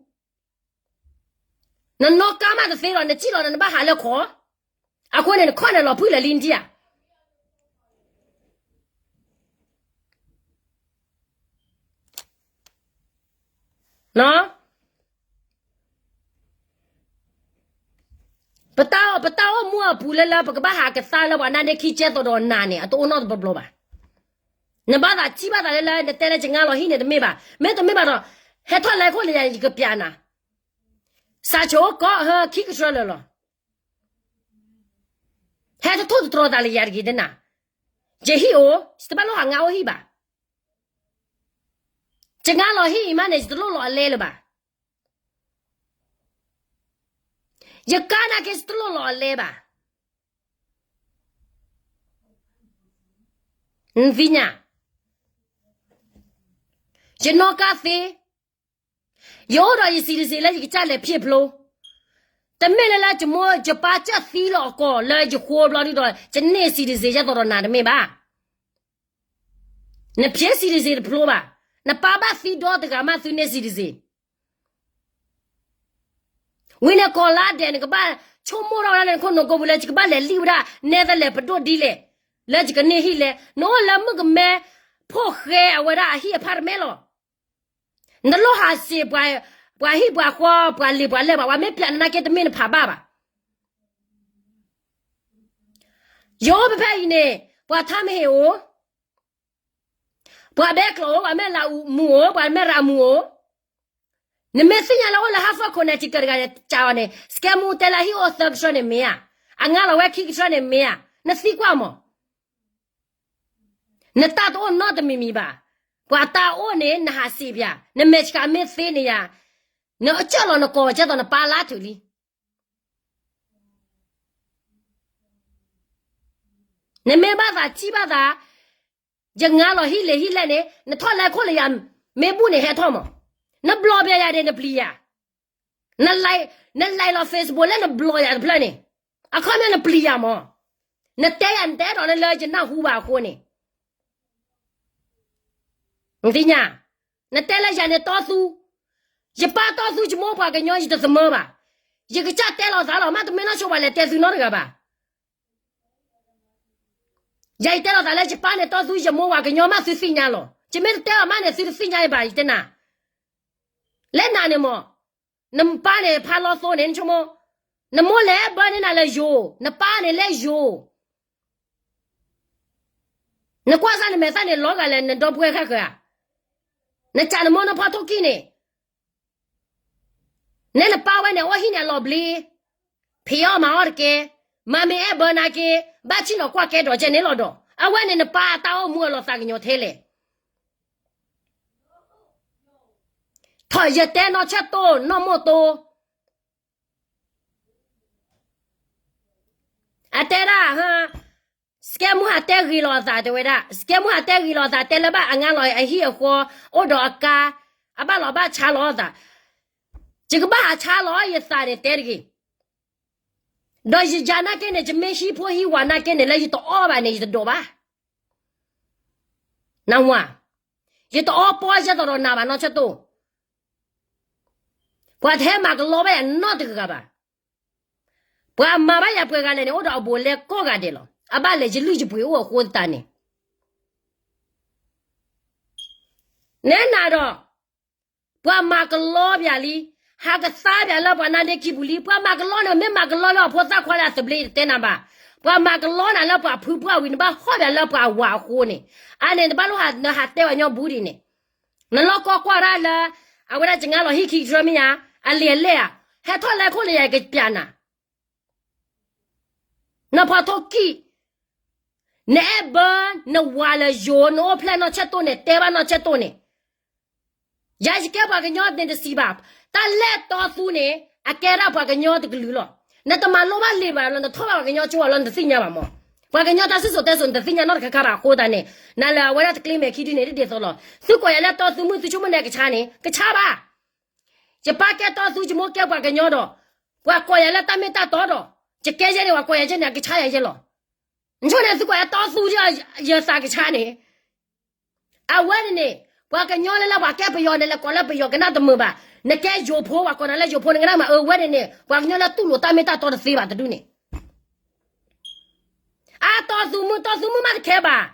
နနီၣ်ကါမးတသ့ဒီး နစံၣ်လီၤဒီးနဘၣ်ဟးလၢခီ, အဃိန့ၣ် နခီၣ်နၤလီၤဖုၣ်လၢာ်လံနထံၣ်ဧါ. ပတၢ်အိၣ်မူအပူၤလၢလၢ ပကဘၣ်ဟးကသါလၢပှၤနါဒ့ခံကဲသိးဒီးနၤန့ၣ် အတအိၣ်နီတဘျီဘျီဘၣ်. နဘၣ်သးထံၣ်ဘၣ်သးလၢလၢ နတဲလၢယကငါလီၤဟံၣ်န့ၣ်တမ့ၢ်ဘၣ်, မ့ၢ်တမ့ၢ်ဘၣ်ဒီး ဟဲထီၣ်လဲၤခိၣ်လၢယၤ ယကပျးနၤ, စးဆိကီၢ်ဟၢခံကထြၢလၢာ်လီၤ. ဟဲတထိၣ်တတြီၤသးလၢယၤတဂ့ၤဒ်နၤ, ယဟံၣ်အိၣ် ယတဘၣ်လိၣ်ဟးငါအိၣ်ဟံၣ်ဘၣ်. ယကငါလီၤဟံၣ်အံၤမးန့ၣ် ယတလိၣ်လီၤအလဲလၢၤဘၣ်. ယကါနာ်က့ ယတလိၣ်လီၤအလဲဘၣ်. နသ့ၣ်ညါ, ယနီၣ်ကါသ့, ယအိၣ်ဒီးယ citizen လၢယကစၢ်လဲၤဖျ့ဖျိ, တမ့ၢ်လၢလၢယမိၢ်ယပၢ်ကၢၢ်သံလီၤအကိာ်လၢယဃိဘျီဒုဒီး ယန့ၢ် citizen ယဲသိးဒီးနၤတမ့ၢ်ဘၣ်. နဖျ့ citizen တဖျိဘၣ်, နပၢ်ဘၣ်သံဒီတဂၤမးသုန့ၢ် citizen. ဝံၤန့ၣ်ကီၢ်လါဒဲး နကဘၣ်ဆိကမိၣ်ထီၣ်ဝဲဒၣ်လၢနခိၣ်နူာ်ကိးပူၤလၢ ယကဘၣ်လဲၤလံၣ်ဝဲဒၣ် နဲသလဲၣ်ပဒိၣ်ဒ်လဲၣ်, လၢယကန့ၢ်ဟံၣ်လဲၣ်. နအိၣ်လၢမုၣ်ကမဲ ဖိၣ်ဃဲအဝဲဒၣ်အဟံၣ်အဖၣ်တမဲလီၤ. နတလိၣ်ဟးစံး ပှၤဟံၣ်ပှၤဃီ ပှၤလံၤပှၤလဲၢ်ဘၣ်, ပှၤမ့ၢ်ပျးနနာ်က့ တမ့ၢ်နဖးဘၣ်ဘၣ်. ယအိၣ်ဖဲဖဲအံၤန့ၣ် ပှၤထါမဟ့ၣ်အိၣ်, ပှၤဘဲကျိာ်အိၣ်, ပှၤမဲၢ်လးမူးအိၣ်, ပှၤမဲၢ်ရးမူးအိၣ်, နမ့ၢ်သ့ၣ်ညါလၢအိၣ်လၢ Hartford Connecticut တဂၤန့ၣ် ကးအီၤန့ၣ် စကဲမူတဲလၢဟံၣ်အိၣ်သၢကထြၢန့ၣ်မ့ၢ်ဧါ, အငါလီၤဝဲခံကထြၢန့ၣ်မ့ၢ်ဧါ, နသံကွၢ်မး. နတၢ်တအိၣ်နီတမံၤမံၤဘၣ်. ပှၤတၢ်အိၣ်န့ၣ် နဟးစံးပျး, နမဲာ်ဆှးမ့ၢ်သ့န့ၣ်ယၤ, နကၢၢ်လီၤနကိာ်ကဲသိးနပၢ်လါထုးလံ. နမ့ၢ်ဘၣ်သးထံၣ်ဘၣ်သး, ယငါလီၤဟံၣ်လ့ၤဟံၣ်လဲၢ်န့ၣ် နထီၣ်လဲခိၣ်လၢယၤ, မ့ၢ်ဘူၣ်န့ၣ်ဟဲထီၣ်မး, နဘျီဘၣ်ယၤဒီးနပျံၤယၤ, နလဲၤလီၤ Facebook လၢနဘျီယၤတဖျၢၣ်န့ၣ်, အခီပညီနပျံၤယၤမး, နတဲယၤနတအဲၣ်ဒိးလၢလၢယနၢ်ဟူဘၣ်အဃိန့ၣ် နသ့ၣ်ညါ, နတဲလၢယၤန့ၣ်တီသူ, ယပၢ်တီသူ ယမိၢ်ပှၤကညီ ယတသမၢဘၣ်, ယကစၢ်တဲလီၤသးလီၤ မ့တမ့ၢ်နီၢ်ဆိပှၤလဲၤတဲသုနီတဂၤဘၣ်. ယၤယတဲလီၤသးလၢယပၢ်န့ၣ်တီသူ ယမိၢ်ပှၤကညီမးသုသ့ၣ်ညါလီၤ, ယမ့ၢ်တတဲအီၤမးန့ၣ် သုတသ့ၣ်ညါဘၣ် ယတဲနၤ, လၢနၤန့ၣ်မး, နပၢ်န့ၣ်ဖးလီသိန့ၣ် နဆိကမိၣ်, နမိၢ်လဲၤအဲၣ်ဘၢန့ၢ်နၤလၢယိၤ, နပၢ်န့ၣ်လၢယိၤ နကွၢ်စၢ်နမဲာ်သၣ်န့ၣ် လီၤဂာ်လဲၣ် နဒီပုၢ်ဝဲၢ်ခဲဃၢၤဧါ, နစံးနမိၢ်နဖီထိၣ်ကံၢ်န့ၣ်, နဲနပၢ်ဝဲန့ၣ် အီၣ်ဟံၣ်န့ၣ်အလီၤဘျ့, ဖံးအီၣ်မၤအီၣ်တကဲ, မၤမ့ၢ်အဲၣ်ဘၢနၤက့, ဘၣ်ဆံၣ်နီၤကွၢ်ကဲဒီးကဲန့ၣ်လီၤဒီး အဝဲန့ၣ်နပၢ်အတၢ်အိၣ်မူအလီၤသးကညီၤထဲလဲၣ်. ထီၣ်ယတဲနီၢ်ဆၢၣ်တိၢ်နီၢ်မိၢ်တိၢ် အတဲဒၣ်, စကဲမူဟးတဲဂ့ၤလီၤအသးတဲဝဲဒၣ်, စကဲမူဟးတဲဂ့ၤလီၤအသး တဲလၢဘၣ်အငါလီၤအဟံၣ်အဃီ, အိၣ်ဒီးအကါ, အဘၣ်လီၤဘၣ်ဆါလီၤအသး, ယကဘၣ်ဟးဆါလီၤယသးန့ၣ်တဲတဂ့ၤ, ဒီးယယၤနာ်က့န့ၣ် ယမ့ၢ်ဟံၣ်ဖိဟံၣ်ဝၤနာ်က့န့ၣ် လၢယတအီၣ်ဘၣ်န့ၣ် ယတဒိးဘၣ်, နဝၤ, ယတအီပီယဲသိးဒီးနၤဘၣ်နီၢ်ဆၢၣ်တိၢ် ပှၤတဟဲမၤကလီဘၣ်ယၤနီတဂၤဘၣ်. ပှၤမၤဘၣ်ယၤပှဲၤဂၤလဲၣ်န့ၣ် အိၣ်ဒီးအဘူးအလဲကိးဂၤဒဲးလီၤ. အဘၣ်လဲၣ်ယလုၢ်ယပှ့ၤအိၣ်အဃိသတးန့ၣ်, နဲနၤဒီး, ပှၤမၤကလီပၠးလံ, ဟးကသါပၠးလၢပှၤနါဒ့ခံပူၤလံ. ပှၤမၤကလီန့ၣ် မ့ၢ်မၤကလီလၢအဖိသၣ်ခွါလၢအသဘျ့တတဲနၤဘၣ်. ပှၤမၤကလီနၤလၢပှၤဖုပှၢ်ဝံၤ နဘၣ်ဟီၣ်ပၠးလၢပှၤဝၤအဃိန့ၣ်, အန့ၣ်နတဘၣ်လိၣ်နဟးတဲပှၤကညီဘူးဒံးန့ၣ် နလီၢ်ကီကွၢ်ဒၣ်လၢ အဝဲဒၣ်ယငါလီၤဟံၣ်ခံကထြၢမ့ၢ်ဧါ, အလံာ်အလဲၢ်ဧါ, ဟဲထီၣ်လဲခိၣ်လၢယၤကပျးနၤ, နီၢ်ဖီထိၣ်ကံၢ်, နအဲၣ်ဘၢနဝၤလၢယိၤ နအိၣ်ဖျဲၣ်နီၢ်ဆၢၣ်တိၢ်န့ၣ် တဲဘၣ်နီၢ်ဆၢၣ်တိၢ်န့ၣ်, ယၤယကဲပှၤကညီန့ၣ်တစံးဘၣ်, တၢ်လဲၢ်တီသူန့ၣ် အကဲဒၣ်ပှၤကညီတကလုာ်လီၤ. နတမၤလိဘၣ်လံာ်ဘၣ်လီၤ နထီၣ်ဘၣ်ပှၤကညီကၠိဘၣ်လီၤ နတသ့ၣ်ညါဘၣ်မး. ပှၤကညီတၢ်စံၣ်စိၤတဲစိၤ နတသ့ၣ်ညါနီတခါခါဘၣ်အဃိသတးန့ၣ်, နၤလၢအဝဲဒၣ်တကျ့မဲာ်ခံဒုန့ၣ် ဒ်ဒ်သိးလီၤ. သုကိးယၤလၢတီသူ မုၢ်သုဆိကမိၣ်န့ၣ်ကဆါန့ၣ် ကဆါဘၣ်. ယပၢ်ကဲတီသူ ယမိၢ်ကဲပှၤကညီဒီး ပှၤကိးယၤလၢတၢ်မ့ၢ်တၢ်တီဒီး ယကဲယဲန့ၣ် ပှၤကိးယၤယဲန့ၣ် အကဆါယၤယဲလီၤ. နဆိန့ၣ်သုကိးယၤတီသူ ယသးကဆါန့ၣ် အဝဲန့ၣ်န့ၣ် ပှၤကညီလၢလၢပှၤကဲပယီၤန့ၣ် လဲၤကိးလၢပယီၤကနၣ်တမုာ်ဘၣ်. နကဲယိၤဖိ ပှၤကိးနၤလၢယိၤဖိ နကနၣ်မး အဝဲန့ၣ်န့ၣ် ပှၤကညီလၢတူၢ်လိာ်တၢ်မ့ၢ်တၢ်တီတသ့ဘၣ်တဒုန့ၣ် အတီသူမုၣ် တီသူမုၣ်မးတခဲဘၣ်.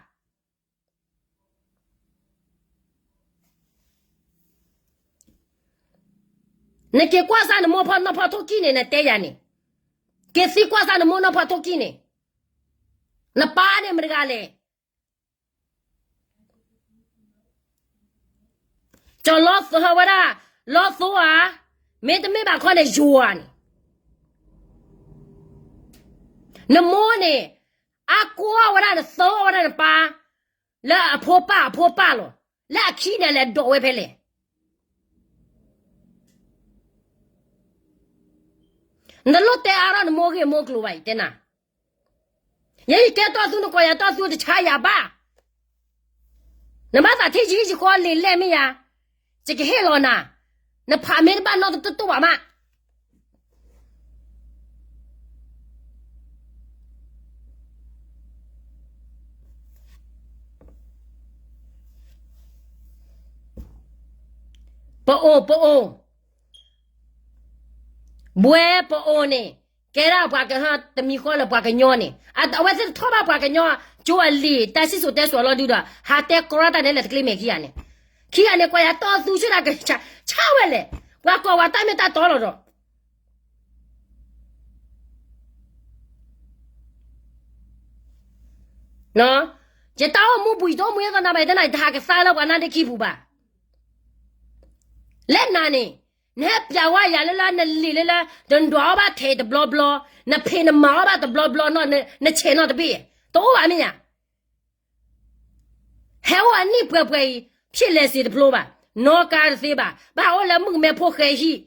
နက့ၤကွၢ်စၢ်နမိၢ်ဖီနီၢ်ဖီထိၣ်ကံၣ်န့ၣ် နတဲယၤန့ၣ်, က့ၤသံကွၢ်စၢ်နမိၢ်နီၢ်ဖီထိၣ်ကံၣ်န့ၣ်, နပၢ်န့ၣ်မတဂၤလဲၣ်. ကၠီၤလီၤသဝဲဒၣ် လီၤသိဧါ, မ့တမ့ၢ်ဘၣ်ခီန့ၣ် ယိၤဧါန့ၣ်, နမိၢ်န့ၣ် အါကိးဝဲဒၣ် နသိဝဲဒၣ်နပၢ် လၢအဖိပၢ်အဖိပၢ်လီၤ. လၢအခံန့ၣ်လဲၤဒိးဝဲဖဲလဲၣ်. နတလိၣ်တဲအါထီၣ်နမိၢ်ဂ့ၢ်မိၢ်ကျိၤဘၣ် ယတဲနၤ. ယဲယကဲတီသူ နကိးယၤတီသူ တဆါယၤဘၣ်. နဘၣ်သးထံၣ်ယဟံၣ်ယဃီလံာ်လဲၢ်မ့ၢ်ယၤ, ယကဟ့ၣ်လီၤနၤ, နဖးမ့ၢ်တဘၣ်နီတတိၢ်တိၢ်ဘၣ်မး. ပအိၣ် ပအိၣ်, ဘှဲပအိၣ်န့ၣ် ကဲဒၣ်ပှၤကဟၢတမံၤဃီလၢပှၤကညီန့ၣ် အဝဲသ့ၣ်တထီၣ်ဘၣ်ပှၤကညီ ကၠိအလံာ် တၢ်စံၣ်စိၤတဲစိၤအလီၢ်ဒုဒီး ဟးတဲကြီတၢ်န့ၣ်လၢတကျ့မဲာ်ခံဂၤန့ၣ်, ခံဂၤန့ၣ် ကွၢ်ယၤတီသူဆၢတၢ်ကဆါဝဲလဲၣ်, ပှၤကိးဝဲတၢ်မ့ၢ်တၢ်တီလီၤဒီး ယတၢ်အိၣ်မူပူၤ ယတအိၣ်မူယဲသိးနၤဘၣ် ယတဲနၤ ယတဟးကသါလၢပှၤနါဒ့ခံပူၤဘၣ်. လၢနၤန့ၣ် နဟဲပျးဝဲယၤလၢလၢနလံာ်လၢလၢ နဒွးအီၣ်ဘၣ်ထဲးတဘျီဘျီ, နဖံးနမၤအီၣ်ဘၣ်တဘျီဘျီနီၤ, နဆဲးနီတဘ့ၣ်, တအိၣ်ဘၣ်မ့ၢ်ဧါ. ဟဲအိၣ်အနံၣ်ပှဲၤပှဲၤအံၤ ဖျ့လဲၤစ့တဖျိဘၣ်, နီၣ်ကါတသ့ဘၣ်, ဘၣ်အိၣ်လၢမုၣ်ကမဲဖိဃဲဟံၣ်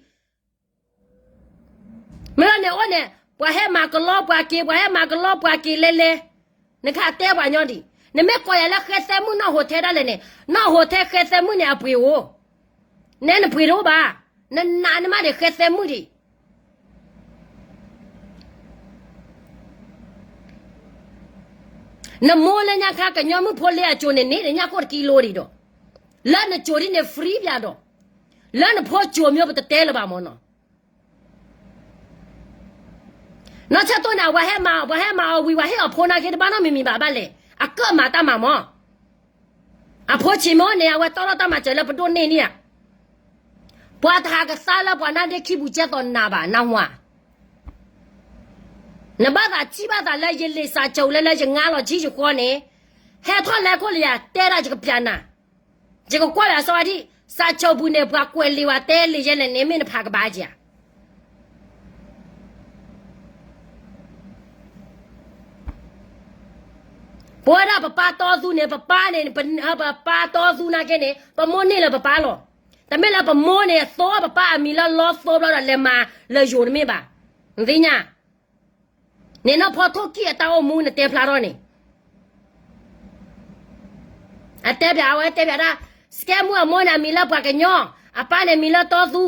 မ့ၢ်လီၤန့ၣ်အိၣ်န့ၣ် ပှၤဟဲမၤကလီပှၤက့ၤ ပှၤဟဲမၤကလီပှၤက့ၤလဲလဲ, နကတဲပှၤညီဒံး, နမ့ၢ်ကိးယၤလၢဃဲသဲမုၣ်နီၢ်ဟိးထဲဒၣ်လဲာ်န့ၣ်, နီၢ်ဟိးထဲဃဲသဲမုၣ်န့ၣ် အပှ့ၤအိၣ်, နဲနပှ့ၤတအိၣ်ဘၣ်, နနာ်နမးဒံးဃဲသဲမုၣ်ဒံး နမိၢ်လၢညါခါ ကညီမုၣ်ဖိလ့အစိၤန့ၣ် န့ၢ်ဒံးညၣ်ခိၣ်တကံလိဒံးဒီး, လၢနစိၤဒ်န့ၣ် free ပၠးဒီး, လၢနဖိစိၤမျိုး ပတတဲလၢၤဘၣ်မၢ်နီၤ. နီၢ်ဆၢတိၢ်န့ၣ် အဝဲဟဲမၤ ပှၤဟဲမၤအီၤဝံၤ ပှၤဟ့ၣ်အီၤဖိနာ်က့ တဘၣ်နီတမံၤမံၤဘၣ်ဘၣ်လဲၣ်, အကၢၣ်မၤတၢ်မၤမၢ် အဖိဆံးမ့ၢ်န့ၣ် အဝဲတီထီၣ်တၢ်မၤစၢၤလၢပဒိၣ်န့ၢ်န့ၣ်ဧါ, ပှၤတဟးကသါလၢပှၤနါဒ့ခံပူၤကဲသိးနၤဘၣ် နၢ်ဟူဧါ. နဘၣ်သးထံၣ်ဘၣ်သးလၢယလံာ်စးဆိးလၢလၢယငါလီၤဆံယဃီန့ၣ်, ဟဲထီၣ်လဲၤခိၣ်လၢယၤ တဲဒၣ်ယကပျးနၤ, ယကကွၢ်လၢအစီအဒံၣ် စးဆိးပူၤန့ၣ် ပှၤကွဲးလံာ်ဝဲတဲလံာ်ယဲလဲၣ်န့ၣ် မ့ၢ်နဖးကဘၣ်ဧါ. ပဝဲဒၣ်ပပၢ်တီသူန့ၣ် ပပၢ်န့ၣ် ပပၢ်တီသူနာ်က့န့ၣ် ပမိၢ်န့ၢ်လၢပပၢ်လီၤ. တမ့ၢ်လၢပမိၢ်န့ၣ် သိပပၢ်အမံၤလၢလီသိဘျီဒီးလဲၤမၤလၢယိၤတမ့ၢ်ဘၣ်. နသ့ၣ်ညါ န့ၣ်နီၢ်ဖီထိၣ်ကံၣ်အတၢ်အိၣ်မူနတဲဖျါထီၣ်န့ၣ် အတဲပၠး အဝဲတဲပၠးဒၣ် စကဲမုၣ်အမိၢ်န့ၣ် အမံၤလၢပှၤကညီ, အပၢ်န့ၣ်မံၤလၢတီသူ,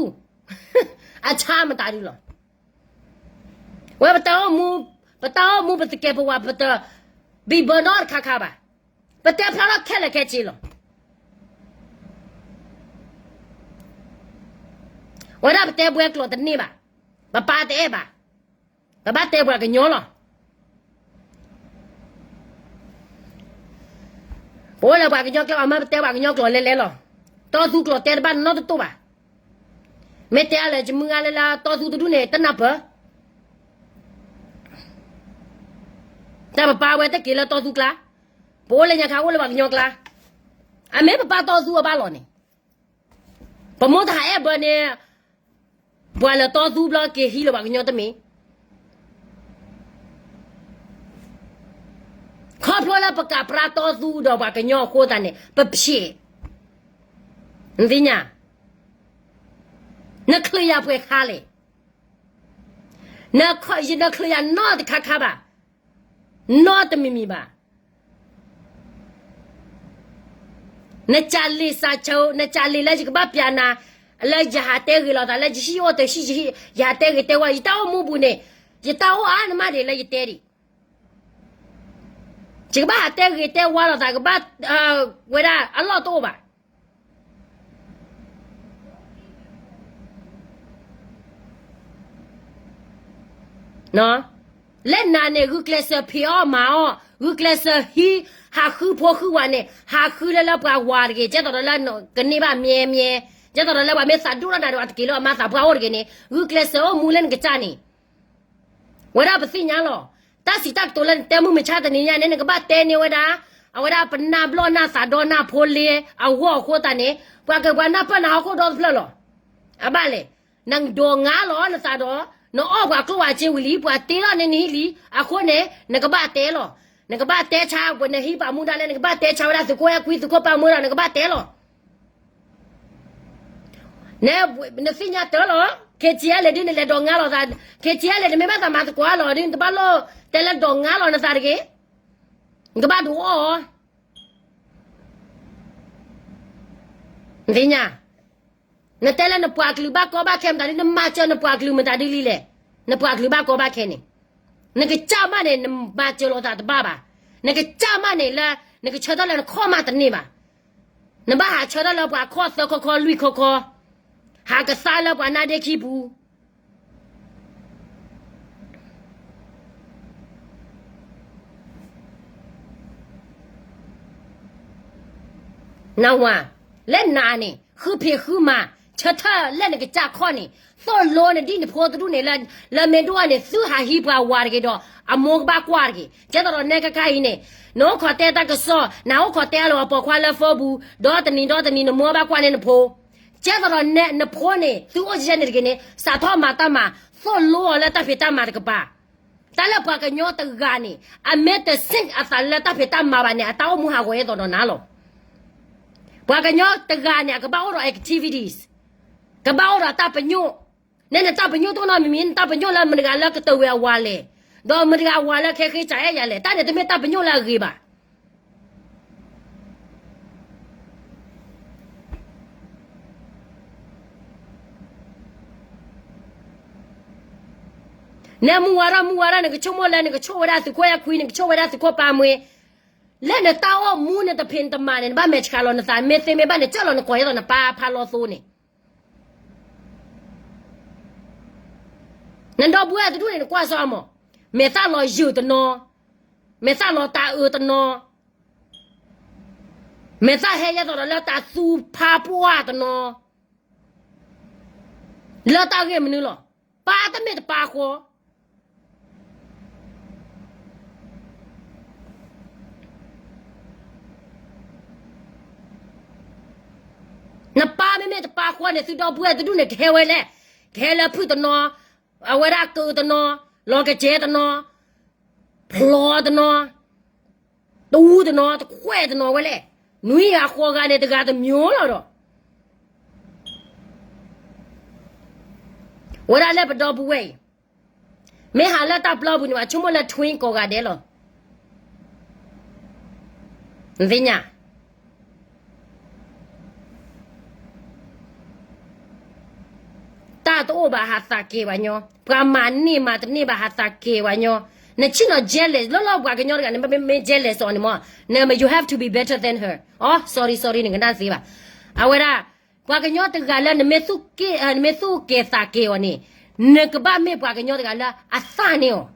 အဆါမတၤဒုလီၤ. ဝဲပတၢ်အိၣ်မူ, ပတၢ်အိၣ်မူပတကဲပဝး ပတဘံၣ်ဘၢနီတခါခါဘၣ်. ပတဲဖျါထီၣ်ခဲလၢာ်ခဲဆ့လီၤ. ဝဲဒၣ်ပတဲပှဲၤကျိာ်တန့ၢ်ဘၣ်, ပပၢ်တအဲၣ်ဘၣ်, ပဘၣ်တဲပှၤကညီလီၤ. ပအိၣ်လၢပှၤကညီကျဲ အမ့ၢ်ပတဲပှၤကညီကျိာ်လဲလဲလီၤ. တီသူကျိာ်တဲတဘၣ်နီတတိၢ်ဘၣ်. မ့ၢ်တဲအါလၢယမုၢ်ဂၤလၢလၢတီသူတဒူၣ်န့ၣ် တနၢ်ပၢၢ် တၢ်ပပၢ်ဝဲတက့ၤလၢတီသူကျါ, ပအိၣ်လၢညါခါအိၣ်လၢပှၤကညီကျါ, အမ့ၢ်ပပၢ်တီသူအဘၣ်လီၤန့ၣ်, ပမိၢ်တဟးအဲၣ်ဘၢန့ၣ် ပှၤလၢတီသူဘျီက့ၤဟံးလၢပှၤကညီတမ့ၢ်, ခီဖျိလၢပကပြၢတီသူဒီးပှၤကညီအဃိသတးန့ၣ် ပဖျဲး, နသ့ၣ်ညါ, နချုးယၤပှဲၤခါလဲၣ်. နချုးယၤနီတခါခါဘၣ်, နီတမံၤမံၤဘၣ်. နစးလံာ်စးဆိး, နစးလံာ်လၢယကဘၣ်ပျးနၤ, လၢယဟးတဲဂ့ၤလိာ်သးလၢယဟံၣ်အိၣ်တဟံၣ်ယဟံၣ် ယဟးတဲဂ့ၤတဲဝါ ယတၢ်အိၣ်မူပူၤန့ၣ် ယတၢ်အိၣ်အါန့ၣ်မးဒံးလၢယတဲဒံး ယကဘၣ်ဟးတဲဂ့ၤတဲဝါလိာ်သး ကဘၣ် ဝဲဒၣ်အလီၢ်တအိၣ်ဘၣ်. လၢနၤန့ၣ် ဂုာ်ကျဲးစၢးဖံးအီၣ်မၤအီၣ် ဂုာ်ကျဲးစၢးဟံး ဟးဃုဖိဃုဝၤန့ၣ် ဟးဃုလၢလၢပှၤဝၤတဂ့ၤ ကဲသိးဒီးလၢကန့ၢ်ဘၣ်မြဲမြဲ ကဲသိးဒီးလၢပှၤမ့ၢ်သးဒိၣ်ထီၣ်နၤဒီး အတက့ၤလၢအမါသးပှၢ်အိၣ်တဂ့ၤန့ၣ် ဂုာ်ကျဲးစၢးအိၣ်မူလၢနကစၢ်န့ၣ် ဝဲဒၣ်ပသ့ၣ်ညါလီၤ. တၢ်စံးတၢ်ကတိၤလၢနတဲမုၢ်မဆါတနံၤညါန့ၣ် နကဘၣ်တဲန့ၢ်ဝဲဒၣ် အဝဲဒၣ်ပနၢ်ဘျီၣ်နၢ်သးဒီနၢ်ဖိလ့အဂီၢ်အဃိသတးန့ၣ် ပှၤကပှၤနၢ်ပၢၢ်နၤဟီၣ်ခိၣ်ဒီတဖျၢၣ်လီၤ. အဘၣ်လဲၣ်, နဒိးငါလီၤနသးဒီး နအီၣ်ပှၤကျိၣ်ဝဲစ့ဝံၤလံ ပှၤတ့ထီၣ်န့ၢ်နဟံၣ်လံ အဃိန့ၣ် နကဘၣ်တဲလီၤ. နကဘၣ်တဲဆါ နဟံးပာ်မူဒါလဲၣ် နကဘၣ်တဲဆါဝဲဒၣ်သုးခိၣ်အဲၣ်ခွံ သုးခိၣ်ပာ်မူဒါ နကဘၣ်တဲလီၤ. နသ့ၣ်ညါတၢ်လီၤ KTLA ဒ်နလဲၤဒိးငါလီၤသး KTLA နမ့ၢ်ဘၣ်သးမၤသကိးလီၤဒ် နတဘၣ်လိၣ်တဲလၢဒိးငါလီၤနသးတဂ့ၤ. နကဘၣ်ဒိးအီၣ်အီၤ နသ့ၣ်ညါ နတဲလၢနပှၤကလုာ်ဘၣ်ကီဘၣ်ခဲမတၤဒ် နမၤစၢၤနပှၤကလုာ်မတၤဒ်လံလဲၣ်. နပှၤကလုာ်ဘၣ်ကီဘၣ်ခဲန့ၣ် နကစၢ်မးန့ၣ် နမၤစၢၤလိာ်သးတဘၣ်ဘၣ်. နကစၢ်မးန့ၣ်လၢ နကဆၢထၢၣ်လၢနခီၣ်မးတန့ၢ်ဘၣ်. နဘၣ်ဟးဆၢထၢၣ်လၢပှၤခီၣ်သၢခီခီလွံၢ်ခီခီ ဟးကသါလၢပှၤနါဒ့ခံပူၤ နဝၤ လၢနၤန့ၣ် ဃုဖံးဃုမၤ ဆၢထၢၣ်လၢနကစၢ်ခီၣ်န့ၣ် သိၣ်လိနဒံၣ်နဖိတဒူၣ်န့ၣ် လၢမ့ၢ်ဒိၣ်အန့ၣ် သုဟးဟံးပှၤဝၤတဂ့ၤဒီး အမိၢ်ကဘၣ်ကွၢ်တဂ့ၤ. ကဲသိးဒီးနဲကကါအံၤန့ၣ် နအိၣ်ခိးတဲတၢ်ကစီၣ် နအိၣ်ခိးတဲအလီၤအပိာ်ခွါလၢ Facebook ဒီတနံၤဒီတနံၤ နမိၢ်ဘၣ်ကွၢ်န့ၢ်နဖိ ကဲသိးဒီးနဖိန့ၣ် သုအိၣ်ကဲန့ၣ်တဂ့ၤန့ၣ် စးထီၣ်မၤတၢ်မၤ သိၣ်လိအီၤလၢတၢ်ဖံးတၢ်မၤတကပၤ တၢ်လၢပှၤကညီတဂၤန့ၣ် အမ့ၢ်တဆ့ၣ်အသးလၢတၢ်ဖံးတၢ်မၤဘၣ်န့ၣ် အတၢ်အိၣ်မူဟးဂီၤအသိးဒီးနၤလီၤ. ပှၤကညီတဂၤန့ၣ် အကဘၣ်အိၣ်ဒီး activities ကဘၣ်အိၣ်ဒီးတၢ်ပညိၣ် နဲနတၢ်ပညိၣ်တအိၣ်နီတမံၤမံၤ နတၢ်ပညိၣ်လၢမတၤတဂၤလၢကတၢၢ်ဝဲအဝၤလဲၣ်, ဒီးမတၤတဂၤအဝၤလၢခဲဃ့စးအဲၣ်ယၤလဲၣ်, တၢ်န့ၣ်တမ့ၢ်တၢ်ပညိၣ်လၢအဂ့ၤဘၣ်. နမုၢ်ဝါထီၣ်မုၢ်ဝါထီၣ် နကဆိကမိၣ်လၢ နကဆိၣ်ဝဲဒၣ်သုးခိၣ်အဲၣ်ခွံ နကဆိၣ်ဝဲဒၣ်သုးခိၣ်ပၢ်မှ့, လၢနတၢ်အိၣ်မူနတဖံးနတမၤန့ၣ် နဘၣ်မဲာ်ဆှးလီၤနသး မ့ၢ်သ့မ့ၢ်ဘၣ်န့ၣ် ကၢၢ်လီၤနကိးဒ်သိးနပၢ်ဖးလီသိန့ၣ် နဒီပုၢ်ဝဲၢ်တဒူၣ်န့ၣ် နကွၢ်စီအမး, မဲာ်သၣ်လီၤယုာ်တနီၤ, မဲာ်သၣ်လီၤတၢ်အုးတနီၤ, မဲာ်သၣ်ဟဲယဲသိးဒီးလၢတၢ်သူဖးပှၢ်တနီၤ, လၢတၢ်ဂ့ၢ်မနုၤလီၤ. ပၢ်တမ့ၢ်တပၢ်ဃီ နပၢ်မ့မ့ၢ်တပၢ်ဃီန့ၣ် သုဒီပုၢ်ဝဲၢ်တဒူၣ်န့ၣ် ကဟဲဝဲလဲၣ်, ကဟဲလၢဖုၣ်တနီၤ, အဝဲဒၣ်ကုးတနီၤ, လီၤကစဲတနီၤ, ဖျီတနီၤ, တအူတနီၤ, တခွဲးတနီၤဝဲလဲၣ်, နွံဂၤဃိးဂၤန့ၣ် တဂၤတမျိုးလီၤဒီး ဝဲဒၣ်လၢပဒီပုၢ်ဝဲၢ်အံၤ မ့ၢ်ဟးလၢတၢ်ပျီပူၤန့ၣ် ဘၣ်ဆိကမိၣ်လၢ twin ကိးဂၤဒဲးလီၤ. နသ့ၣ်ညါ တၢ်တအိၣ်ဘၣ်ဟးသးက့ၤဘၣ်ညီ, ပှၤမၤန့ၢ်မၤတန့ၢ်ဘၣ် ဟးသးက့ၤဘၣ်ညီ, နဆ့ၣ်နီၤ jealous လၢလၢပှၤကညီတဂၤန့ၣ် မ့မ့ၢ် jealous အီၤန့ၣ်မ့ၢ် နမ့ၢ် you have to be better than her, အီ sorry sorry နကနၣ်သ့ဘၣ်, အဝဲဒၣ် ပှၤကညီတဂၤလၢ နမ့ၢ်သူၣ်က့ နမ့ၢ်သူၣ်က့ၤသးက့ၤအီၤန့ၣ် နကဘၣ်မ့ၢ်ပှၤကညီတဂၤလၢအသၣ်န့ၢ်အီၤ,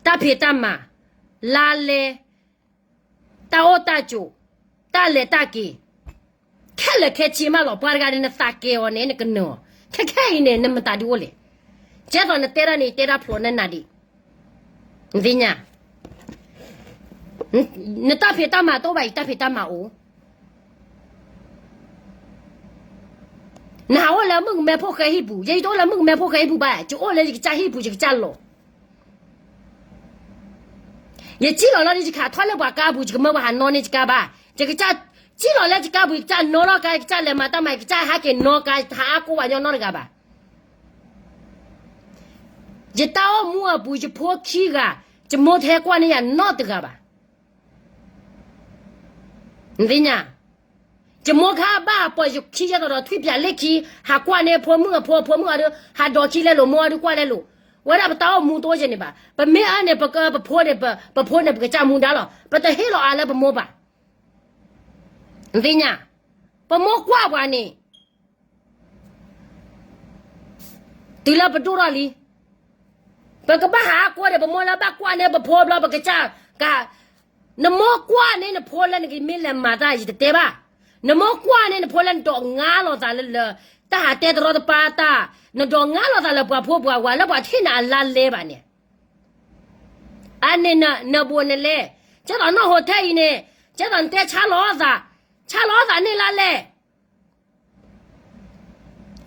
တၢ်ဖံးတၢ်မၤ, လါလဲ, တၢ်အိၣ်တၢ်ကၠိ, တၢ်လဲၤတၢ်က့ၤ, ခဲလၢာ်ခဲဆ့မးလီၤ. ပှၤတဂၤန့ၣ် နသးက့ၤအီၤန့ၣ် နကနၢၤအီၤ, ခဲခဲအံၤန့ၣ် နမတၤဒုအိၣ်လဲၣ်. ကဲသိးနတဲဒၣ်န့ၣ် တဲဒၣ်ဖျိးနနၤဒံး, နသ့ၣ်ညါ နတၢ်ဖံးတၢ်မၤတအိၣ်ဘၣ်အံၤ တၢ်ဖံးတၢ်မၤအိၣ်, နဟးအိၣ်လၢမုၣ်ကမဲဖိဃဲဟံၣ်ပူၤ, ယဲယတအိၣ်လၢမုၣ်ကမဲဖိဃဲဟံၣ်ပူၤဘၣ်, ယအိၣ်လၢယကစၢ်ဟံၣ်ပူၤ ယကစၢ်လီၢ် ယစံၣ်လီၤလၢယခးထီၣ်လၢပှၤကါပူၤ ယကမၢပှၤဟးနီၣ်န့ၢ်ယကါဘၣ်, ယကစၢ်စံၣ်လီၤလၢယကါပူၤ ယကစၢ်နီၣ်ထီၣ်ကါ ယကစၢ်လဲၤမၤတၢ်မၤ ယကစၢ်ဟးက့ၤနီၣ်ကါ ယဟးအါကိးပှၤညီနီတဂၤဘၣ်. ယတၢ်အိၣ်မူအပူၤ ယဖိခံဂၤ ယမိၢ်တဟဲကွၢ်န့ၢ်ယၤနီတဂၤဘၣ်. နသ့ၣ်ညါ, ယမိၢ်ခါဘၣ်ဟးပိာ်ယခံယဲၢ်သီဒီးထွံၣ်ပၠးလ့ၢ်ခံ, ဟးကွၢ်န့ၢ်ဖိမုၣ်အဖိ ဖိမုၣ်အီၤဒီး ဟးဒိးခံလဲလိာ် မိၢ်အီၤဒီးကွၢ်လဲလိာ်, ဝဲဒၣ်ပတၢ်အိၣ်မူတအိၣ်ကဲန့ၣ်ဘၣ်. ပမ့ၢ်အၢန့ၣ် ပကပဖိန့ၣ် ပဖိန့ၣ် ပကစၢ်မူဒါလီၤ. ပတဟ့ၣ်လီၤအါလၢပမိၢ်ဘၣ်. နသ့ၣ်ညါ, ပမိၢ်ကွၢ်ပှၤန့ၣ် တုၤလၢပဒိၣ်ထီၣ်လံ, ပကဘၣ်ဟးကွၢ်ဒီးပမိၢ်လၢဘၣ်ကွၢ်န့ၢ်ပဖိဘျီ ပကစၢ်က, နမိၢ်ကွၢ်န့ၢ်နဖိလၢနကမ့ၢ်လဲၤမၤတၢ် ယတတဲဘၣ်. နမိၢ်ကွၢ်န့ၢ်နဖိလၢနဒိးငါလိာ်သးလၢလၢ, တၢ်ဟးတဲတရီတပါတၢ်, နဒိးငါလိာ်သးလၢပှၤဖိပှၤဝၤလၢပှၤတဟ့ၣ်နၤအလါလဲဘၣ်န့ၣ်, အန့ၣ်နဘိးနလဲၣ်. ကဲသိးနီၢ်ဟိးထဲအံၤန့ၣ်, ကဲသိးနတဲဆါလီၤသး, ဆါလီၤသးန့ၢ်လါလဲ.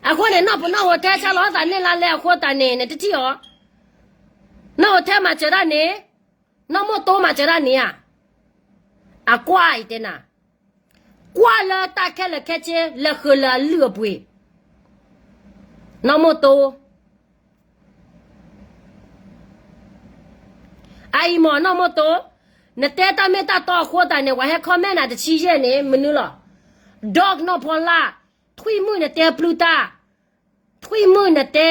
အဃိန့ၣ် နီၢ်ပနီၢ်ဟိးထဲ ဆါလီၤသးန့ၢ်လါလဲအဃိသတးန့ၣ် နတထံၣ်အီၤ, နီၢ်ဟိးထဲမၤစၢၤတၢ်န့ၣ်, နီၢ်မိၢ်တိမၤစၢၤတၢ်န့ၣ်ဧါ. အကွၢ်အံၤတဲနၤ, ကွၢ်လၢတၢ်ခဲလၢာ်ခဲဆ့ လဲၤဃုာ်လၢအလုၢ်အပှ့ၤ, နီၢ်မိၢ်တိ အအံၤမ့ၢ်နီၢ်မိၢ်တိ, နတဲတၢ်မ့ၢ်တၢ်တီအဃိသတးန့ၣ် ပှၤဟဲ comment နၤတဆံယဲၢ်န့ၣ် မနုၤလီၤ. Doc နီၢ်ဖီလာ်, ထွံၣ်မုၣ်နတဲပျုၢ်တၢ်, ထွံၣ်မုၣ်နတဲ,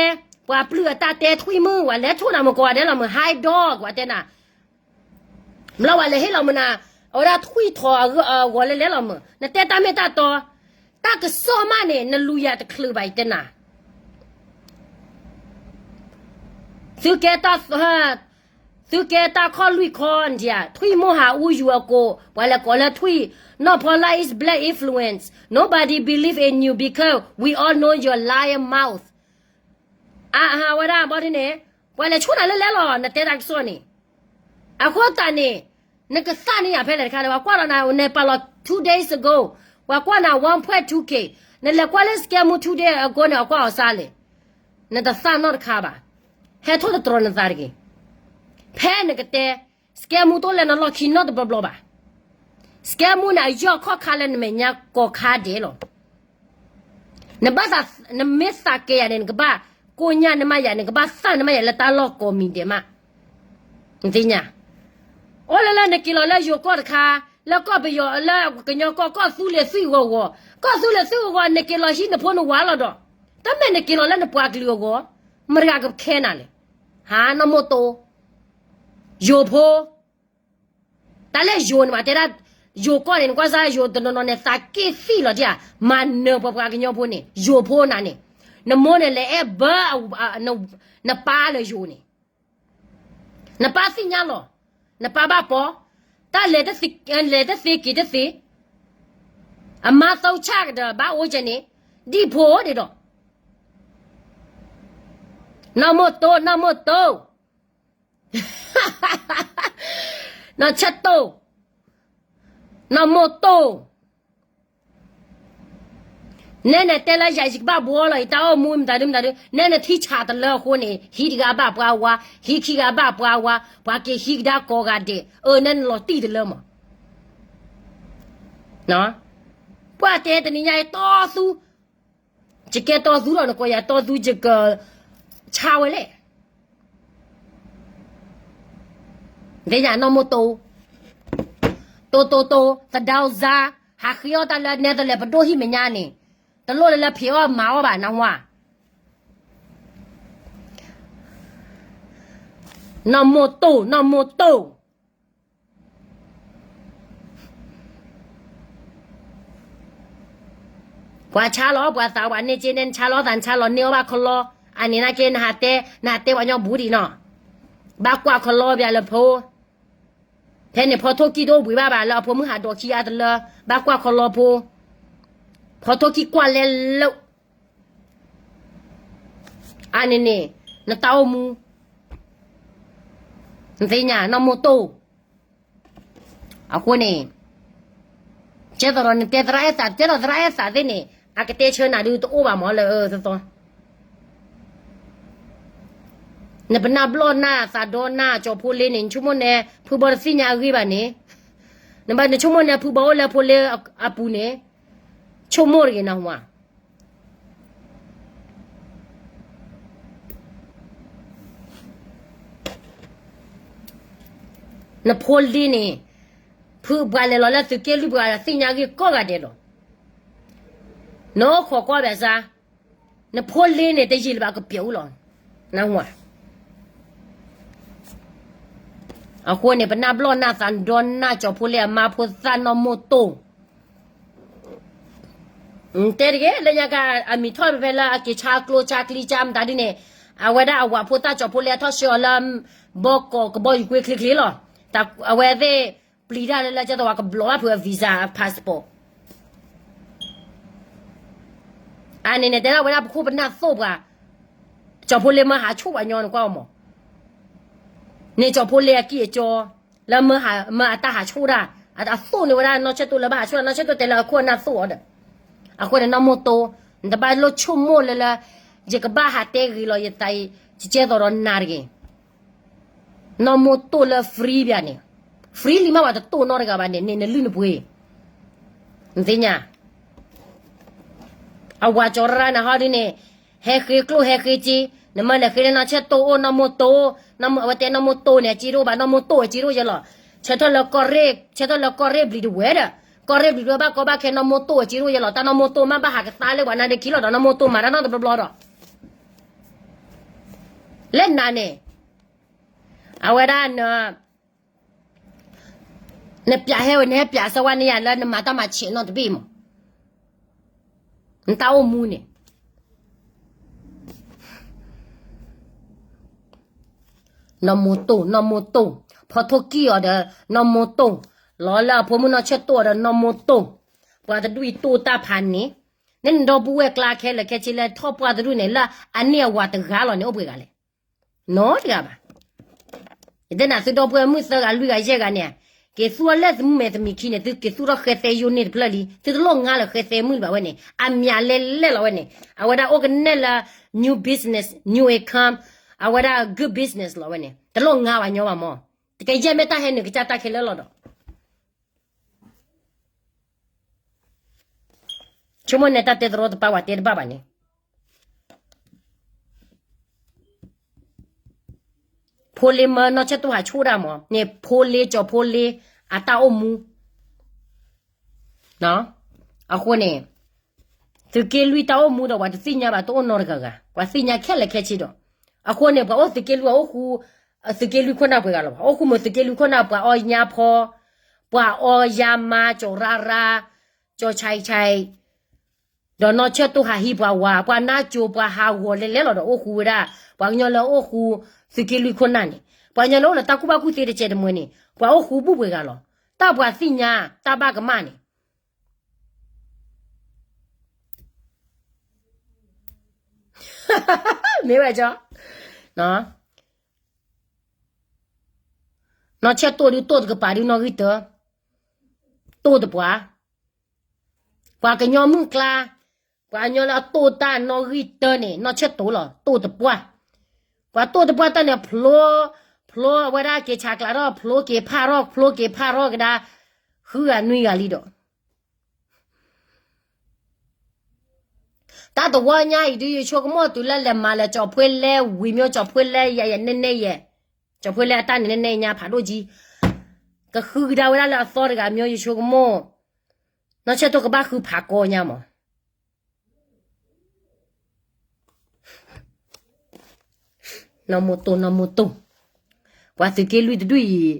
ပှၤပျုၢ်အတၢ်တဲထွံၣ်မုၣ် ပှၤလဲၤထိၣ်နၤမုၢ်ကိးဂၤဒဲးလီၤမုၢ် Hi Doc ပှၤတဲနၤ ဘျီဝဲလဲၤဟ့ၣ်လီၤမုၢ်နၤ, အဝဲဒၣ်ထွံၣ်ထီၣ်အဂီၤလဲလဲလီၤမုၢ် နတဲတၢ်မ့ၢ်တၢ်တီ, တၢ်ကစီၣ်မးန့ၣ် နလူၤယၤတချုးဘၣ် ယတဲနၤ, သုကဲတၢ်, သုကဲတၢ်ခီၣ်လွံၢ်ခီ, ထွံၣ်မိၢ်ဟးအူယူၤအကိး, ပှၤလဲၤကိးလၢထွံၣ်, နီၢ်ဖီလာ် is black influence, nobody believe in you because we all know your liar mouth. အဝဲဒၣ်ဘီဒ်န့ၣ်, ပှၤလဲၤဆိၣ်နၤလၢလဲလီၤ နတဲတၢ်ကစီၣ်န့ၣ်, အဃိသတးန့ၣ်, နကသၣ်န့ၢ်ယၤဖဲလဲၣ်တခါလဲၣ် ပှၤကွၢ်လီၤနၤ နပာ်လီၤ two days ago, ပှၤကွၢ်နၤ one point two K, နလဲၤကွၢ်လၢ scam မူ two day ago န့ၣ် အကွၢ်အီၤစါလဲၣ်, နတသၣ်နီတခါဘၣ်, ဟဲထိၣ်သတြီၤနသးတဂ့ၤ, ဖဲနကတဲ scam မူတအိၣ်လၢနလီၢ်ခံနီတဘျီဘျီဘၣ်, scam မူန့ၣ် အယီၢ်ခီၣ်ခါလၢနမဲာ်ညါကိးခါဒဲးလီၤ. နဘၣ်သး, နမ့ၢ်သးကဲယၤန့ၣ် နကဘၣ်ကိၢ်ညါနမါယၤ, နကဘၣ်သၣ်နမါယၤလၢတၢ်လီၢ်ကိးမံၤဒဲးမး, နသ့ၣ်ညါ, အိၣ်လၢလၢနက့ၤလီၤလၢယိၤကီၢ်တခါ, လၢကီၢ်ပယီၤလၢကညီကီၢ် ကီၢ်သူလ့ၤသွံၣ်ဂီၤဂီၤ, ကီၢ်သူလ့ၤသွံၣ်ဂီၤဂီၤ နက့ၤလီၤဟံးနဖိနဝၤလီၤဒီး, တမ့ၢ်နက့ၤလီၤလၢနပှၤကလုာ်အဂီၢ်, မတၤတဂၤကခဲနၤလဲၣ်, ဟါ နီၢ်မိၢ်တိ ယိၤဖိ, တၢ်လၢယိၤန့ၣ်မး တဲဒၣ်, ယိၤကီၢ်န့ၣ် နကွၢ်စၢ်ယိၤတနီၤနီၤန့ၣ် သးက့ၣ်သံၣ်လီၤတံၢ်ဧါ, မၤနၢၤပှၤပှၤကညီဖိန့ၣ် ယိၤဖိနၤန့ၣ်, နမိၢ်န့ၣ်လဲၤအဲၣ်ဘၢ, နပၢ်လၢယိၤန့ၣ်, နပၢ်သ့ၣ်ညါလီၤ, နပၢ်ဘၣ်ပီ, တၢ်လဲၤတသ့က့ၤတသ့, အမါသီဆၣ်ကဒီးဘၣ်အိၣ်ကဲန့ၣ်, ဒ်ဖိဒ်ဒီး, နီၢ်မိၢ်တိ နီၢ်မိၢ်တိ နီၢ်ဆၢတိၢ်, နီၢ်မိၢ်တိၢ်, နဲနတဲလၢယၤယကဘၣ်ဘှီလီၤ ယတၢ်အိၣ်မူမတၤဒုမတၤဒု, နဲနထံဆးတလၢအဃိန့ၣ် ဟံးတဂၤဘၣ်ပှၤဝါ, ဟံးခံဂၤဘၣ်ပှၤဝါ, ပှၤက့ၤဟံးကဒါကိးဂၤဒဲး, အၢ နဲနလီၤတံၢ်တလၢမး ပှၤတဲတနံၤညါအံၤတီသူ, ယကဲတီသူဒီးနကိးယၤတီသူ ယကဆါဝဲလဲၣ်, သ့ၣ်ညါနီၢ်မိၢ်တိၢ်, တိၢ်တိၢ်တိၢ် သဒၢစါ, ဟးဃ့အီၣ်တၢ်လၢနဲတလဲၤပဒိၣ်ဟံၣ်မဲာ်ညါန့ၣ်, တလိၣ်လၢလၢဖံးအီၣ်မၤအီၣ်ဘၣ်နဟါ, နီၢ်မိၢ်တိၢ် နီၢ်မိၢ်တိၢ် ပှၤဆါလီၤပှၤသးပှၤန့ၢ်က့န့ၣ် နဆါလီၤသး နဆါလီၤန့ၢ်အီၣ်ဘၣ်ခီလီ, အန့ၣ်နာ်က့ နဟးတဲ နဟးတဲပှၤညီဘူးဒံးနီၤ, ဘၣ်ကွၢ်ခီလီပၠးလၢဖိ, ဖဲန့ၣ်ဖီထိၣ်ကံၢ်တအိၣ်ဘှံးဘၣ်ဘၣ် လၢအဖိမုၣ်ဟးဒိးခံအါတလၢ, ဘၣ်ကွၢ်ခီလီဖိ, ဖီထိၣ်ကံၢ်ကွၢ်လဲလိာ် အန့ၣ်န့ၣ် နတၢ်အိၣ်မူ, နသ့ၣ်ညါ နီၢ်မိၢ်တိၢ်, အဃိန့ၣ် ကဲသိးဒီးနတဲသရၣ်အဲၣ်သး ကဲသိးသရၣ်အဲၣ်သးသ့ၣ်န့ၣ် အကတဲဆၢနၤဒုးတအိၣ်ဘၣ်မးလၢသီသီ နပနၢ်ဘျီၣ်နၢ်သးဒီနၢ်ကၠီၤဖိလ့န့ၣ် နဆိကမိၣ်နဲ ဖုဘီတသ့ၣ်ညါအဂ့ၢ်ဘၣ်န့ၣ်, နဘၣ်နဆိကမိၣ်နဲ ဖုဘီအိၣ်လၢဖိလ့အပူၤန့ၣ်, ဆိကမိၣ်တဂ့ၤနဟါ, နဖိလ့န့ၣ်, ဖုပှၤလဲၤလီၤလၢသုးက့လွံၢ်ပှၤသ့ၣ်ညါဂ့ၢ်ကိးဂၤဒဲးလီၤ. နခိးကွၢ်ဘၣ်စါ, နဖိလ့န့ၣ် တယံာ်လၢၤဘၣ်ကပျဲးအူလီၤ. နဝၤ အဃိန့ၣ် ပနၢ်ဘျီၣ်နၢ်သးဒီးနၢ်ကၠီၤဖိလ့အမါဖိသၣ်နီၢ်မိၢ်တိၢ် တဲတဂ့ၤ လၢညါခါ အမံၤထီၣ်ဖဲလၢအက့ၤဆါကျိဆါကျံဆါမတၤဒ်န့ၣ်, အဝဲဒၣ်အဝၤဖိသၣ်ကၠီၤဖိလ့အထီၣ်ဆှၢအီၤလၢ ဘီကီးကဘီယူၤကွ့ချ့ချ့လီၤ. အဝဲသ့ၣ်ပျံၤတၢ်လၢလၢကဲသိးဝဲကဘျီးဘၣ်ဖုးအ visa passport အန့ၣ်န့ၣ် တဲဒၣ်ဝဲဒၣ်ပခိၣ်ပနၢ်သိၣ်ပှၤ, ကၠီၤဖိလ့မၢဟးဆိၣ်ပှၤညီနကွၢ်အီၤမး, န့ၣ်ကၠီၤဖိလ့အကံၢ်အကၠီ လၢမၢအတၢ်ဟးဆိၣ်ဒၣ်, အသိၣ်န့ၢ်ဝဲဒၣ်နီၢ်ဆဲၣ်တိၢ်လၢဘၣ်ဟးဆိၣ်ဒၣ် နီၢ်ဆဲၣ်တိၢ်တဲလၢအခိၣ်အနၢ်သိၣ်အီၤဒီး, အဃိန့ၣ်နီၢ်မိၢ်တိၢ်, နတဘၣ်လိၣ်ဆိကမိၣ်လၢလၢ, ယကဘၣ်ဟးတဲဂ့ၤလီၤယသးအံၤ, ယကဲသိးဒီးနၤတဂ့ၤ နီၢ်မိၢ်တိၢ်လၢ free ဘၣ်န့ၣ်, free လံမး ပှၤတတိၢ်နီတဂၤဘၣ်န့ၣ် န့ၣ်နလုၢ်နပှ့ၤ, နသ့ၣ်ညါ, အဝၤကၠီၤရၢ်နဟီဒ်န့ၣ်, ဟဲဃ့ကျိၣ်ဟဲဃ့စ့, နမ့ၢ်လဲၤဃ့လၢနီၢ်ဆဲၣ်တိၢ်အိၣ်နီၢ်မိၢ်တိၢ်, အဝဲတဲနီၢ်မိၢ်တိၢ်န့ၣ် အစ့တအိၣ်ဘၣ် နီၢ်မိၢ်တိၢ်အစ့တအိၣ်ယဲလီၤ, ဆၢထၢၣ်လၢကီၢ်ရ့ၣ်, ဆၢထၢၣ်လၢကီၢ်ရ့ၣ်ဘျံၤတဝဲဒီး, ကီၢ်ရ့ၣ်ဘျံၤတဝဲဘၣ်ကီဘၣ်ခဲနီၢ်မိၢ်တိၢ်အစ့တအိၣ်ယဲလီၤ, တၢ်နီၢ်မိၢ်တိၢ်မ့ၢ်ဘၣ်ဟးကသါလၢပှၤနါဒ့ခံလီၤဒီး နီၢ်မိၢ်တိၢ်မၤတၢ်နီတဘျီဘျီဒီး လၢနၤန့ၣ်, အဝဲဒၣ်, နပျးဟဲဝဲ နဟဲပျးစၢၤဝဲန့ၣ်ယါလၢနမၤတၢ်မၤဆဲးနီတဘ့ၣ်မး, နတၢ်အိၣ်မူန့ၣ် နီၢ်မိၢ်တိၢ် နီၢ်မိၢ်တိၢ်, ဖီထိၣ်ကံၢ်အီၤဒီး နီၢ်မိၢ်တိၢ်, လီၤလၢအဖိမုၣ်နီၢ်ဆဲၣ်တိၢ်အီၤဒီး နီၢ်မိၢ်တိၢ်, ပှၤတဒူၣ်အံၤတိၢ်တၢ်ဖးန့ၣ်, နဒီပုၢ်ဝဲၢ်ကျါခဲလၢာ်ခဲဆ့လၢထီၣ်ပှၢ်တဒူၣ်န့ၣ် လၢအန့ၢ်အဝၤတဂၤလီၤန့ၣ် အိၣ်ပှဲၤဂၤလဲၣ်, နီတဂၤဘၣ်. ယတဲနၤသုဒီပုၢ်ဝဲၢ်မုၣ်သၢဂၤလွံၢ်ဂၤယဲၢ်ဂၤန့ၣ်, က့ၤသူအီၤလၢသမုၢ်မဲာ်သမံးခံန့ၣ် သုက့ၤသူထီၣ်ဃဲသဲယိန့ၢ်တဖျၢၣ်လံ, သုတလိၣ်ငါလၢဃဲသဲမုၣ်လၢၤဘၣ်ဝဲန့ၣ်, အမံၤလဲၢ်လဲၢ်လီၤဝဲန့ၣ်, အဝဲဒၣ်အိၣ်ကနဲၣ်လၢ new business, new income, အဝဲဒၣ် good business လီၤဝဲန့ၣ်, တလိၣ်ငါဘၣ်ညီဘၣ်မး, တကယဲၢ်မ့ၢ်တၢ်ဟဲနုာ်ကစၢ်တၢ်ခဲလၢာ်လီၤဒီး ဆိကမိၣ်န့ၣ် တၢ်တဲတရီတပါ ပှၤတဲတဘၣ်ဘၣ်န့ၣ်, ဖိလ့မၢနီၢ်ဆဲၣ်တိၢ်ဟးဆိၣ်ဒၣ်မးန့ၣ် ဖိလ့ကၠီၤဖိလ့အတၢ်အိၣ်မူ, အဃိန့ၣ် သုးက့လွံၢ်တၢ်အိၣ်မူဒီး ပှၤတသ့ၣ်ညါဘၣ် တအိၣ်နီတဂၤဂၤ, ပှၤသ့ၣ်ညါခဲလၢာ်ခဲဆ့ဒီး, အဃိန့ၣ် ပှၤအိၣ်သုးက့လွံၢ်အအိၣ်ဃူ, သုးက့လွံၢ်ခိၣ်နၢ်ပှဲၤဂၤလီၤဘၣ်, အိၣ်ဃူမ့ၢ်သုးက့လွံၢ်ခိၣ်နၢ် ပှၤအီၣ်ညါဖီ, ပှၤအီၣ်ယါမါ ကၠီၤရၢ်ရၢ်, ကၠီၤဆဲးဆဲး, ဒီးနီၢ်ဆဲၣ်တိၢ်ဟးဟံးပှၤဝၤ, ပှၤနါကိၤ ပှၤဟးဂီၤလဲၤလဲၤလီၤဒီးအိၣ်ဃူဝဲဒၣ်, ပှၤကညီလၢအိၣ်ဃူ, သုးက့လွံၢ်ခိၣ်နၢ်န့ၣ်, ပှၤကညီလၢအိၣ်လၢတၢ်ကူၣ်ဘၣ်ကူၣ်သ့တစဲးတမှဲၤန့ၣ် ပှၤအိၣ်ဃူဘူၣ်ပှဲၤဂၤလီၤ, တၢ်ပှၤသ့ၣ်ညါ, တၢ်ဘၣ်ကမၣ်န့ၣ် မ့ၢ်ဝဲကၠီ, နီၢ်ဆဲၣ်တိၢ်ဒုးတိၢ်တကပၤဒုး နီၣ်ဂံၢ်တၢ, တိၢ်တပှၢ်, ပှၤကညီမုၣ်ကျါ, ပှၤကညီလၢအတိၢ်တၢ်နီၣ်ဂံၢ်တၢန့ၣ် နီၢ်ဆဲၣ်တိၢ်လီၤ, တိၢ်တပှၢ်, ပှၤတိၢ်တပှၢ်တၢ်န့ၣ် ဖျိ, ဖျိအဝဲဒၣ်က့ၤဆးကျးထီၣ် ဖျိက့ၤဖးထီၣ် ဖျိက့ၤဖးထီၣ်ကဒါ, ဃုဂၤနွံဂၤလံဒီး တၢ်တဝီညါအံၤဒုး ယဆိကမိၣ်တုၤလၢလဲၤမၤလၢကၠီၤဖှ့လဲဝံၤမ့ၢ် ကၠီၤဖှ့လဲယဲယဲနဲနဲယဲ, ကၠီၤဖှ့လဲအတၢ်န့ၣ်နဲနဲညါဖးဒိၣ်ကံ, ကဃုကဒါဝဲဒၣ်လၢအသီတဂၤမ့ၢ် ယဆိကမိၣ်, နီၢ်ဆဲၣ်တိၢ်ကဘၣ်ဃုဖးကီညါမး နီၢ်မိၢ်တိၢ် နီၢ်မိၢ်တိၢ်, ပှၤသုးက့လွံၢ်တဒူၣ်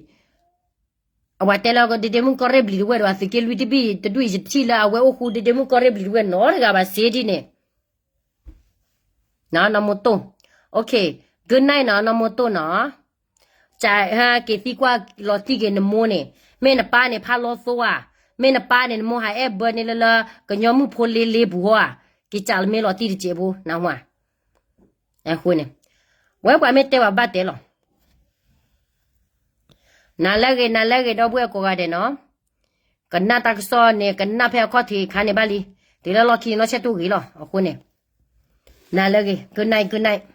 အံၤ, အဝဲတဲလၢဒ့ဒ့မုၣ်ကီၢ်ရ့ၣ်ဘျံၤတဝဲၢ်ဒီး ပှၤသုးက့လွံၢ်တဘ့ၣ်တဒူၣ်အံၤ ယထံၣ်လၢအဝဲအိၣ်ဃူဒ့ဒ့မုၣ်ကီၢ်ရ့ၣ်ဘျံၤတဝဲၢ် နီတဂၤဘၣ်စ့ဒ်န့ၣ် နီၢ်မိၢ်တိၢ်, OK, good night နီၢ် နီၢ်မိၢ်တိၢ်နီၢ်, ကက့ၤသံကွၢ်လီၤတံၢ်က့ၤနမိၢ်န့ၣ်, မ့ၢ်နပၢ်န့ၣ်ဖးလီၤသိဧါ, မ့ၢ်နပၢ်န့ၣ် နမိၢ်ဟးအဲၣ်ဘၢန့ၢ်လၢလၢ ကညီမုၣ်ဖိလ့လ့ပူၤဧါ, က့ၤစးလၢမ့ၢ်လီၤတံၢ်တစဲးဖိ နၢ်ဟူဧါ, အဃိန့ၣ်, ဝဲပှၤမ့ၢ်တဲဝဲဘၣ်တဲလီၤ နၤလၢအဂ့ၤ နၤလၢအဂ့ၤ ဒီပုၢ်ဝဲၢ်ကိးဂၤဒဲးနီၤ, ကနၣ်တၢ်ကစီၣ်န့ၣ် ကနၣ်ဖဲအခီၣ်ထံးခါန့ၣ်ဘၣ်လံ, တုၤလၢလီၢ်ခံနီၢ်ဆဲၣ်တိၢ်ဂ့ၤလီၤ အဃိန့ၣ်, နၤလၢအဂ့ၤ good night good night.